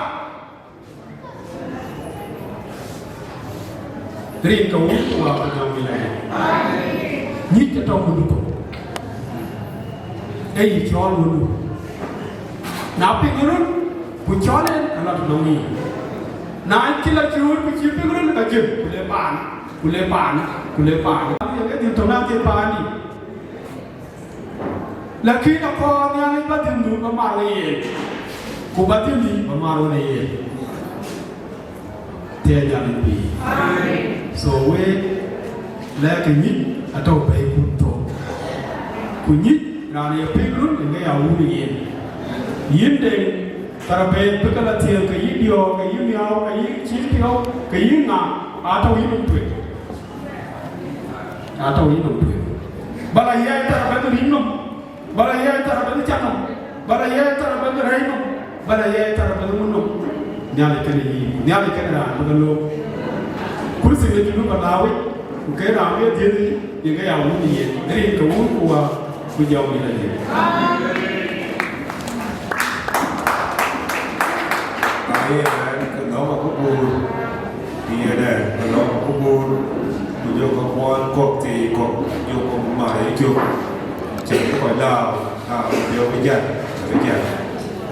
Rin ke wun ku Wä ku Jɔŋdït lɔ. Nyic atɔ̈ wundu thok. Ee yï cɔɔl wundu. Na piŋ röt, ku cɔɔl en, ka lɔ tënɔŋ yïn. Na cï lɔ cööt, ku cï piŋ röt, ka jël, ku le paan, ku le paan, ku le paan. Ee dhil tɔ̈ na dhil paandï. Lakin akɔɔr Nhialic ba dhil nu ba mar we yen, ku ba dhil ni ba mar we yen. Thiɛɛi Nhialic pïïr. So wek lɛ̈k ke nyic atɔ̈ bei kun thok. Ku nyic raan ye piŋ run ë ke ya wun yen. Yïn de tharabeth bï ke la thiëëk ke yï diɔ̈ɔ̈k, ke yï miɔɔu, ke yï cïn piɔ̈u, ke yï ŋa, atɔ̈ yï nɔm tueŋ. Atɔ̈ yï nɔm tueŋ. Ba la yɛɛc tharabeth rin nɔm. Ba la yɛɛc tharabeth can nɔm. Ba la yɛɛc tharabeth rɛɛc nɔm. Ba la yɛɛc tharabeth ŋun nɔm. Nhialic kënë yïn. Nhialic kënë raan bï ke look. Kurthi de Junub ba la wec. Ku ke raan bï dhiëëth yen ke ya wun yen. Rin ke wun ku Wä ku Jɔŋdït lɔ yen. Aye, ke nɔm akukur. Tiëëdɛ, ke lɔ ku buur, ku jɔ ke kuɔɔn kɔ̈k thii kɔ̈k, jɔ kɔ̈k mar ë cök, cïn kɔc lääu, raan bï piɔ̈u bï jäl, bï jäl.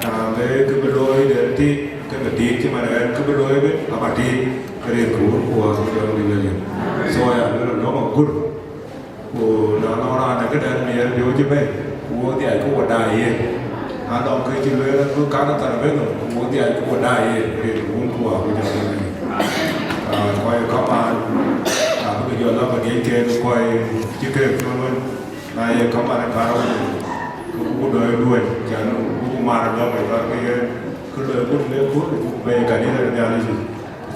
Raan bï kë bï looi de tiit, ke bï tiit, cï man ɣɛn kë bï looi bï, aba tiit, ke rin ke wun ku Wä ku Jɔŋdït lɔ yen. So ya luel lɔ̈ŋ agur. Ku na nɔŋ raan ë këdɛn miɛɛr piɔ̈u cï bɛ̈i, ku wo dhiac ku wo daai yen. Na nɔŋ kë cï lueel bï kan ë thar bɛ̈n nɔm, ku wo dhiac ku wo daai yen, rin wun ku Wä ku jɔ bɛ̈n. Ah, kɔc kamaan, abï ke jɔ lɔ ke diɛc kek kɔc cï kek piɔ̈n wën, na ye kamaan ë kaar wën, ke ku dɔ̈i duël, can ku ku mar lɔ ke thar ke yen, ke lɔ ku le ku ku bɛ̈i kanitha de Nhialic.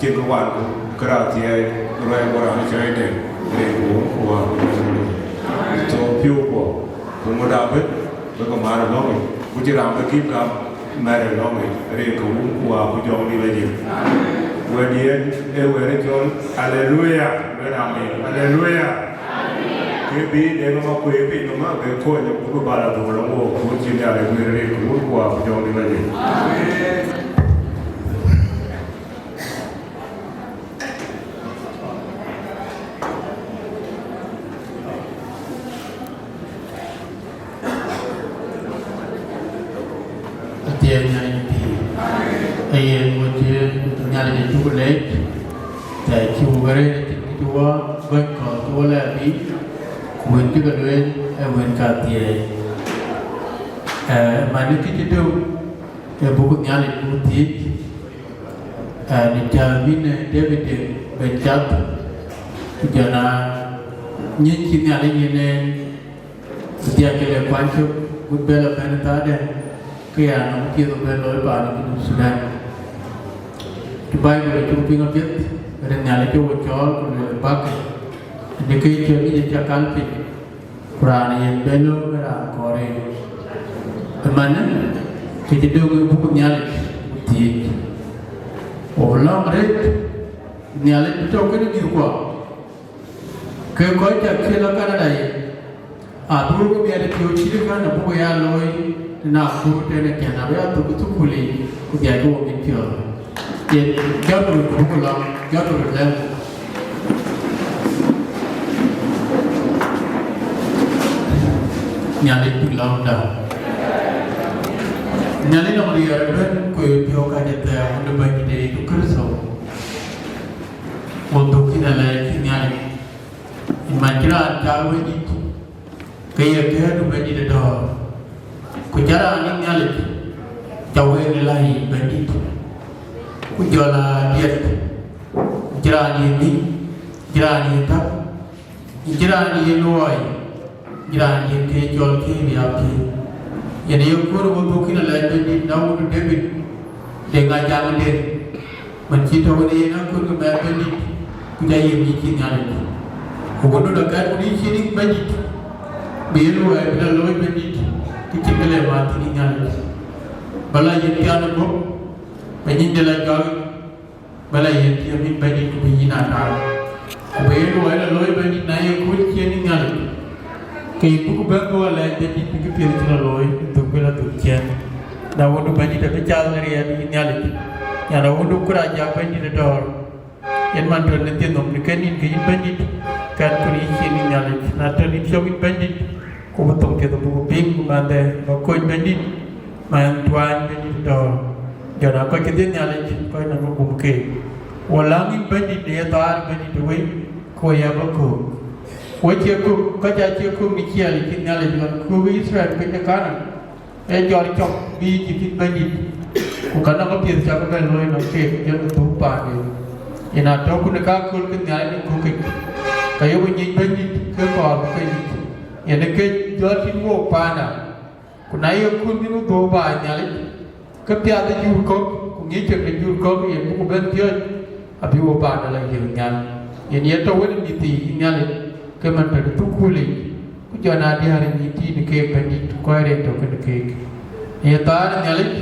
Cïn kë wan ku kë raan thiɛɛi, kë ruɛɛi ku raan cɔɔi dɛ̈, rin ku wun ku Wä ku Jɔŋdït. So piɔ̈u kuɔ, ku ŋö da bën, bï ke mar ë lɔ̈ŋ yic, ku cïn raan bï kïn gam mɛ̈r ë lɔ̈ŋ yic, rin ke wun ku Wä ku Jɔŋdït lɔ yen. Wɛ̈t yen ee wɛ̈t ë cɔl, Aleluya, wɛ̈t amen, Aleluya. Kë bï deŋ ë makuëër piny nɔm, ke kony, ku bï bal adhuk lɔ wook, ku cïn Nhialic guiir, rin ke wun ku Wä ku Jɔŋdït lɔ yen. Athiɛɛny Nhialic pïïr. Ee yen wo cï Nhialic ë cuk leec, thɛɛr cï wok arëët acïn kë cï wɔ bɛ̈ny kɔ̈th cï wɔ lɛɛr biic, ku wën cï ke lueel ee wën ka thiɛɛi. Ee, man ë kë cï döŋ ë buk Nhialic buk thiëëc, ee, në cäŋ bï në David ben cath, ku jɔn aa nyiëc cï Nhialic yen en, ku dhiac ke le kuany cök, ku bɛ lɔ bɛ̈n ë thaadɛn, ke ya nɔm piɛth bɛ looi paan ë Junub Thudan. Cï Baibul acuk piŋ apiɛth, rin Nhialic cï wo cɔɔl, ku lueel bäk, në kë cï ŋic acä kal piny. Ku raan yen bɛ lööm ë raan kɔɔr en. Ëmanë, kë cï döŋ ë buk Nhialic ku thiëëc. Wo lɔ̈ŋ arëët, Nhialic bï tɔ̈u kenë mïthkuɔ, ke kɔc cä kë lɔ Kanada yic, abï wek miɛt ë piɔ̈u cït kän abuk ya looi, na kuur tënë kɛn abï ya thök ë thukul yic, ku dhiackï wok mit piɔ̈ɔ̈th. Yen jɔt röt ku buk lɔ, jɔt röt lɛ̈m. Nhialic bï lɔ̈ŋda. Nhialic nɔŋ riɛɛr ëbɛ̈n ku ye piɔ̈u kacä thɛɛr wun de Bɛ̈nydït Yecu Kërtho. Wo dhuk yïn alɛɛc cï Nhialic, yïn man cï raan cak Bɛ̈nydït, ke ye kɛ̈ɛ̈t Bɛ̈nydït ë dɔ̈ɔ̈r. Ku cä raan yïn Nhialic, cä wek lɛ̈i Bɛ̈nydït. Ku jɔl aa diɛt, cï raan ye ŋïny, cï raan ye täk, cï raan ye luɔi, cï raan ye ke cɔl ke bï aa piŋ. Yen ye kuur wo dhuk yïn alɛɛc Bɛ̈nydït, na wun David, de ŋa jam den. Man cï tɔ̈u në yen akut ke mɛɛth Bɛ̈nydït, ku jɔ ye ŋic cï Nhialic. Ku wëndu de kɛ̈t ku dï cïn yïn Bɛ̈nydït, bï ye luɔi bï lɔ looi Bɛ̈nydït, kë cïn kë le mat thïn yïn Nhialic. Ba la yen pian ë guöp, ba nyin de la jɔl, ba la yen tiëm yïn Bɛ̈nydït ku bï yïn aa taar. Ku bï ye luɔi lɔ looi Bɛ̈nydït na ye kuc cïn yïn Nhialic. Ke yïn buk bɛ̈n dhuɔ̈k alɛɛc Bɛ̈nydït bï këpiɛth cï lɔ looi, dhuk bï lɔ dhuk ciëën. Na wëndu Bɛ̈nydït abï cath në riɛɛt yïn Nhialic. Nyan awëndu kurac jak Bɛ̈nydït ë dɔ̈ɔ̈r. Yen man tɔ̈ në thiëth nɔm në kën yïn ke yïn Bɛ̈nydït, kɛn kun yï cin yïn Nhialic. Na tɔ̈ yïn cök yïn Bɛ̈nydït, ku bï thoŋ thiëth abuk piŋ ku mɛnhde ba kony Bɛ̈nydït, mɛnh tuany Bɛ̈nydït ë dɔ̈ɔ̈r. Jɔn aa kɔc kedhie Nhialic, kɔc nɔm bï gum keek. Wo läŋ yïn Bɛ̈nydït në ye thaar Bɛ̈nydït ë wei, ku wo ya bä köök. Wo cie köök, kɔc aa cie köök në ciɛɛl cïn Nhialic lɔn köök Yithriɛl piny de Kanan, ee jɔl cɔk bï Ijip yïn Bɛ̈nydït, ku ka nɔŋ apiɛth cak bɛ looi nɔm keek jɔl ke thuk paande. Yen aa tɔ̈ kun ë kakööl ke Nhialic në kökic, ka yok nyic Bɛ̈nydït ke kɔɔr bï ke nyic. Yen ë ke jɔl tïŋ wook paanda. Ku na ye kun bï we dhuk baai Nhialic, ke piath ë jur kɔ̈k, ku ŋic cök de jur kɔ̈k, yen buk bɛ̈n piɔ̈ɔ̈c, abï wo paanda lɔ yiëk nhial. Yen ye tɔ̈ wën ë mïth yiic Nhialic, ke man tɔ̈ në thukulic, ku jɔn aa diäär ë mïth tïït në keek Bɛ̈nydït, ku kɔc rɛɛc tɔ̈ kenë keek. Ye thaar Nhialic,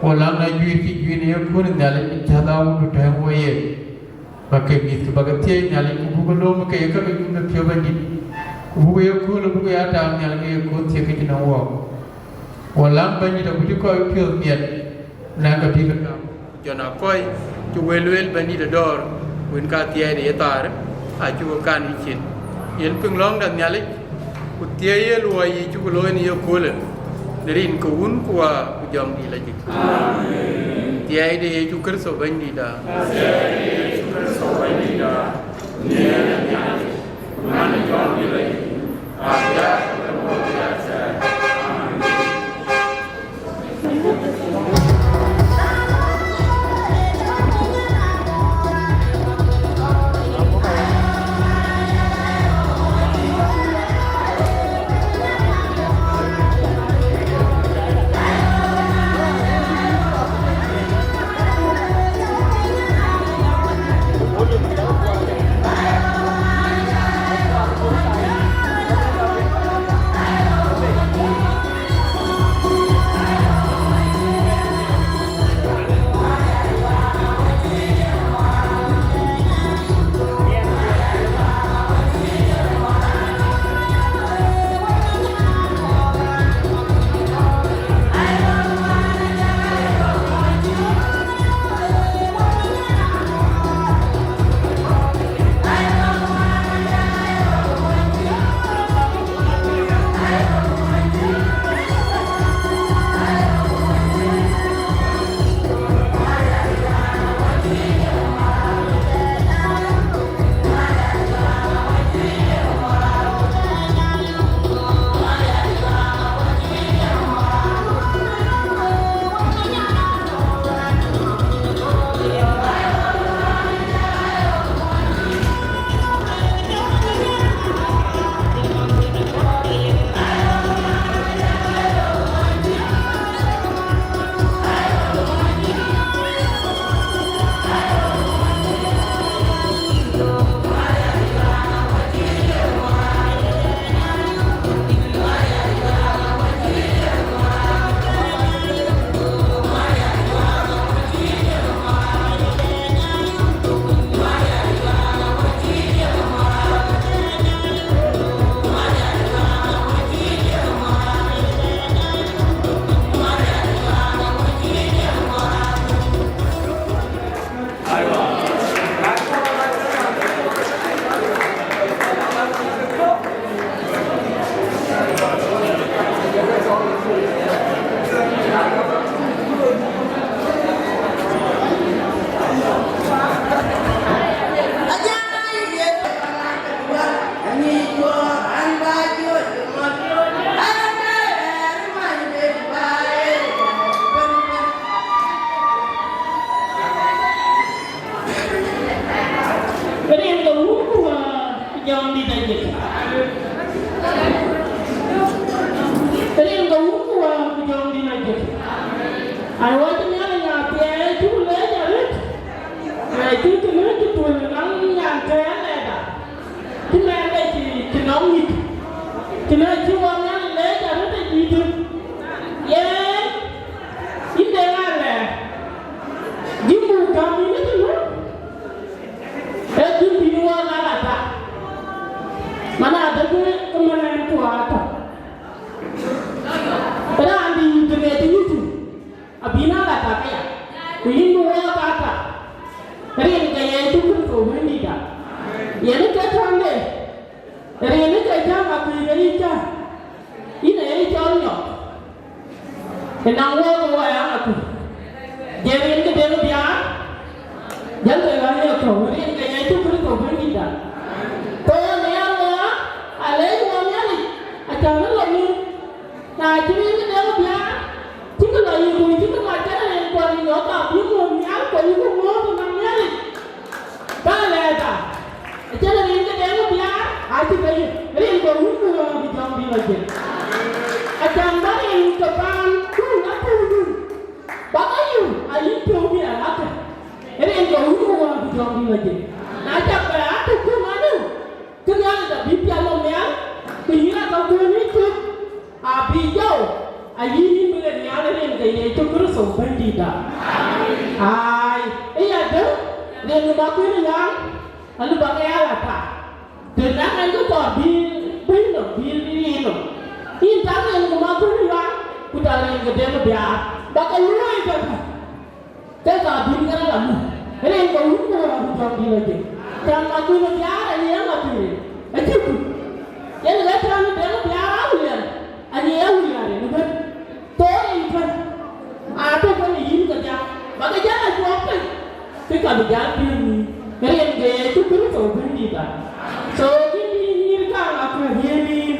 ku läŋ na juiir cï juiir në ye kun Nhialic, cäth awundu tɛ̈ɛ̈ŋ wo ye. Ba ke mïthkï ba ke thiëëc Nhialic, ku buk lööm ke ye käk yum ë piɔ̈u Bɛ̈nydït, ku buk ye kööl, buk ya tääu nhial ke ye kööl thiek ke cïn ë wɔɔk. Wo läŋ Bɛ̈nydït agut cï kɔc piɔ̈ɔ̈th miɛt, na ka bï ke gam. Jɔn aa kɔc cï wël lueel Bɛ̈nydït ë dɔ̈ɔ̈r, wën ka thiɛɛi de ye thaar, acuk ke kan yï cin. Yen piŋ lɔ̈ŋda Nhialic, ku thiëëc ye luɔi yiic cuk looi në ye köölë, në rin ke Wun ku Wä ku Jɔŋdït Lajik. Thiɛɛi de Yecu Kërtho Bɛ̈nydïïtda. Awäc Nhialic apiɛth, cuk leec arëët. Ee, cï kënë cï tuöl nɔŋ nyan ke alɛɛda. Cï mɛɛn de cï, cï nɔŋ ŋic. Cï na cï wɔ Nhialic leec arëët ë dïïtë. Yen, yïn de ŋa lɛɛr? Yïn muk gäm yïn ë tënë. Ee cïn bï wɔ ŋa la ta. Mana de ke, ke mɛn ɛn ku ata. Raan dïït të ŋic yïn tïŋ. Abï na la tak aya, ku yïn bï wɔ tak tak, rin ke Yecu Kërtho Wëndït da. Yen ke tɔ̈ŋde, rin ke jam akuc ke yï cä, yïn aye cɔl nyɔk. Ënɔŋ wɔ ke wɔ ya akuc. Jël rin ke den biaar, jël ke ɣän ye kɔ̈u, rin ke Yecu Kërtho Wëndït da. Thon ya wɔ, alec wɔ Nhialic, acan ë lɔ mïth. Na cï rin ke den biaar, cï ke lɔ yï kuc, cï ke mat kënë rin kuɔn yï yɔ̈ɔ̈k, abï ŋuɔ̈ɔ̈n nhial, ku yï ke ŋuɔ̈ɔ̈n ënɔŋ Nhialic. Ka lɛɛrda, acïn rin ke den biaar, acï ke yï, rin ke wun ku ɣɔ̈ɔ̈k bï jɔŋdït lɔ jël. Acan bä rin ke paan kun apuudu, bä ke yï, ayï piɔ̈u bï alathë, rin ke wun ku ɣɔ̈ɔ̈k bï jɔŋdït lɔ jël. Na cak bɛ atuk ku manu, kë Nhialic abï pial lɔ nhial, ku yïn aka kuöny yï cök, abï jɔu, ayï yïn bï ɣet nhial rin ke Yecu Kërtho Bɛ̈nydïïtda. Ai, ë ya dë, rin ë ma kuën ë ɣaŋ, alë bä ke ya la tak. Të na ŋany ke kɔɔr bï bɛ̈ny nɔm, bï bï yïn nɔm. Yïn tak rin ë ma kuën ë ɣaŋ, ku tak rin ke den biaar, bä ke luɔi käkkä. Ke ka bïn ke rɔt la muk, rin ke wun ku ɣɔ̈ɔ̈k bï jɔŋdït lɔ jël. Can ma kuën ë biaar aye ma kuën, acï kuc. Yen ɣet tɛ̈n ë den biaar awulian, aye awulian rin ëbën. Thou rin kën, aa tök kën ë yïn kedhia, bä ke jäl a cuɔɔk piny, ke ka bï jäl piëëth nïïm, rin ke Yecu Kërtho Bɛ̈nydïïtda. So, yïn bï nyïïr kaŋ akuëth yen yïn,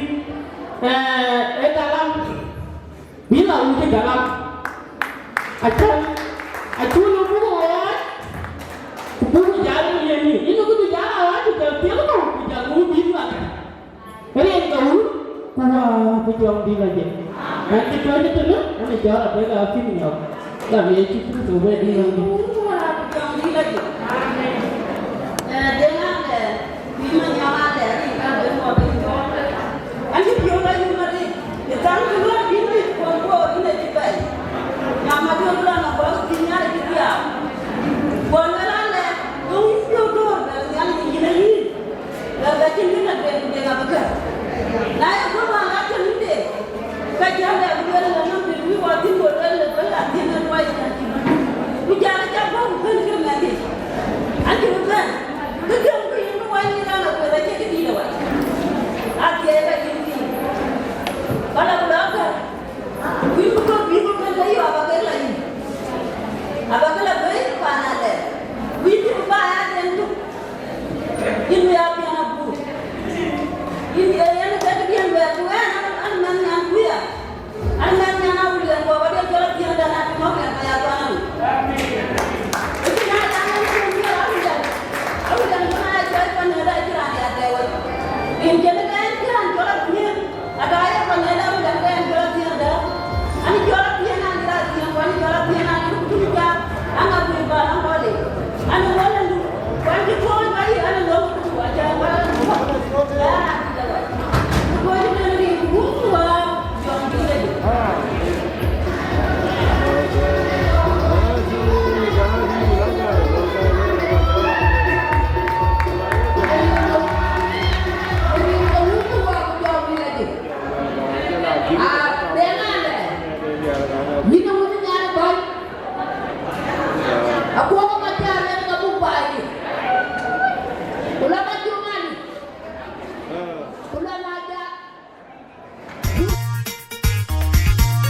ee, ë galam. Bï la wut ë galam. Acän, acun ë buk ɣɔɔc, ku buk jäl ë yen yï. Yïn ë buk jäl a ɣɔɔc, ku jäl piɛth kɔ̈u, ku jäl ŋuut bï la kë. Rin ke wun, ku wäär, ku jɔŋdït lɔ jël. Ɣɛn cï tuɔ̈c ë tënë, ɣɛn ë jɔl abëk a pïn nyɔk. Gam Yecu Kërtho bɛ dï ɣɔn dï. Ku wäär, ku jɔŋdït lɔ jël. Amen. Ee, deŋ ade, bï ma nyɔk ade, rin ka ben wɔ ben jɔl. An cï piɔ̈u la yum adï, ë thaŋ cï luɔi bï bï kuɔn Bor yïn acï bɛ̈i. Nyam aduɔ̈k la nɔm bɔ̈ bï Nhialic cï dhiau. Kuɔn ë raan lɛɛr, dhoŋ yïn piɔ̈u döör bɛ Nhialic yïn ayï. Bɛ bɛ cïn yïn adek ku deŋ abï gäk. Na ye guöp wään la cïn yïn deŋ, ka cï adek bï lueel ëlë nɔm të luui wɔ thïn ku lueel ëlë bï la thïn ë luɔi cän cï luui. Ku jal acä bɔ̈ ku kën kë mɛnhdic. An cï bï bɛ̈n. Kë thiɔ̈ŋ ku yïn bï wany yïn raan akuëth acie këdït ë wany. Athiɛɛi ka yïn thïn. Bä la ku lɔ kär. Ku yïn bï kɔ̈k bï bï kën ke yɔ̈ɔ̈k abä ke la yïn. Abä ke la bɛ̈i paan alɛɛr. Ku yïn cï bï bä aa den tök. Yïn bï aa piɛn abur. Yïn ee yen ke këdiën bɛ̈ɛ̈r ku ɣɛn an, an mɛnh nyan kuia. An mɛnh nyan Awulian ku abä de jɔl athiëëŋda na tïŋ ɣɔ̈k ɣɛn ka ya kuan awïc. Ëcï na dan en cïn miɛt Awulian. Awulian ku na ya jɔl pan ɣɛn da cï raan ya thɛɛr wei. Rin cïn ke en cï raan jɔl athiëëŋ. Aka ye pan ɣɛn da Awulian ke en jɔl athiëëŋda. An jɔl athiëëŋ an jɔl athiëëŋ ku an jɔl athiëëŋ an jɔl athiëëŋ. An ŋa kuc ba an kɔl. An wal an du. Ku an cï kɔɔny ba yï an lɔ.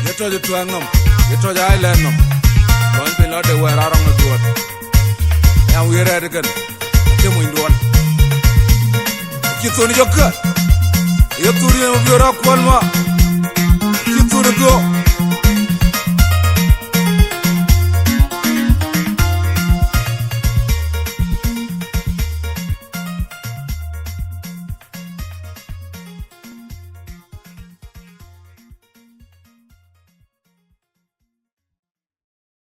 Ye tɔc ë tuɛɛŋ nɔm, ye tɔc ë Highland nɔm, lɔny piny lɔ de wɛɛr arɔŋ ë duɔt. Aya wiëër rɛɛt ëkën, acie monyduɔn. Acï thon jɔkë, ye thur yen biöör akuɔl ma, acï thur ë gɔ̈k.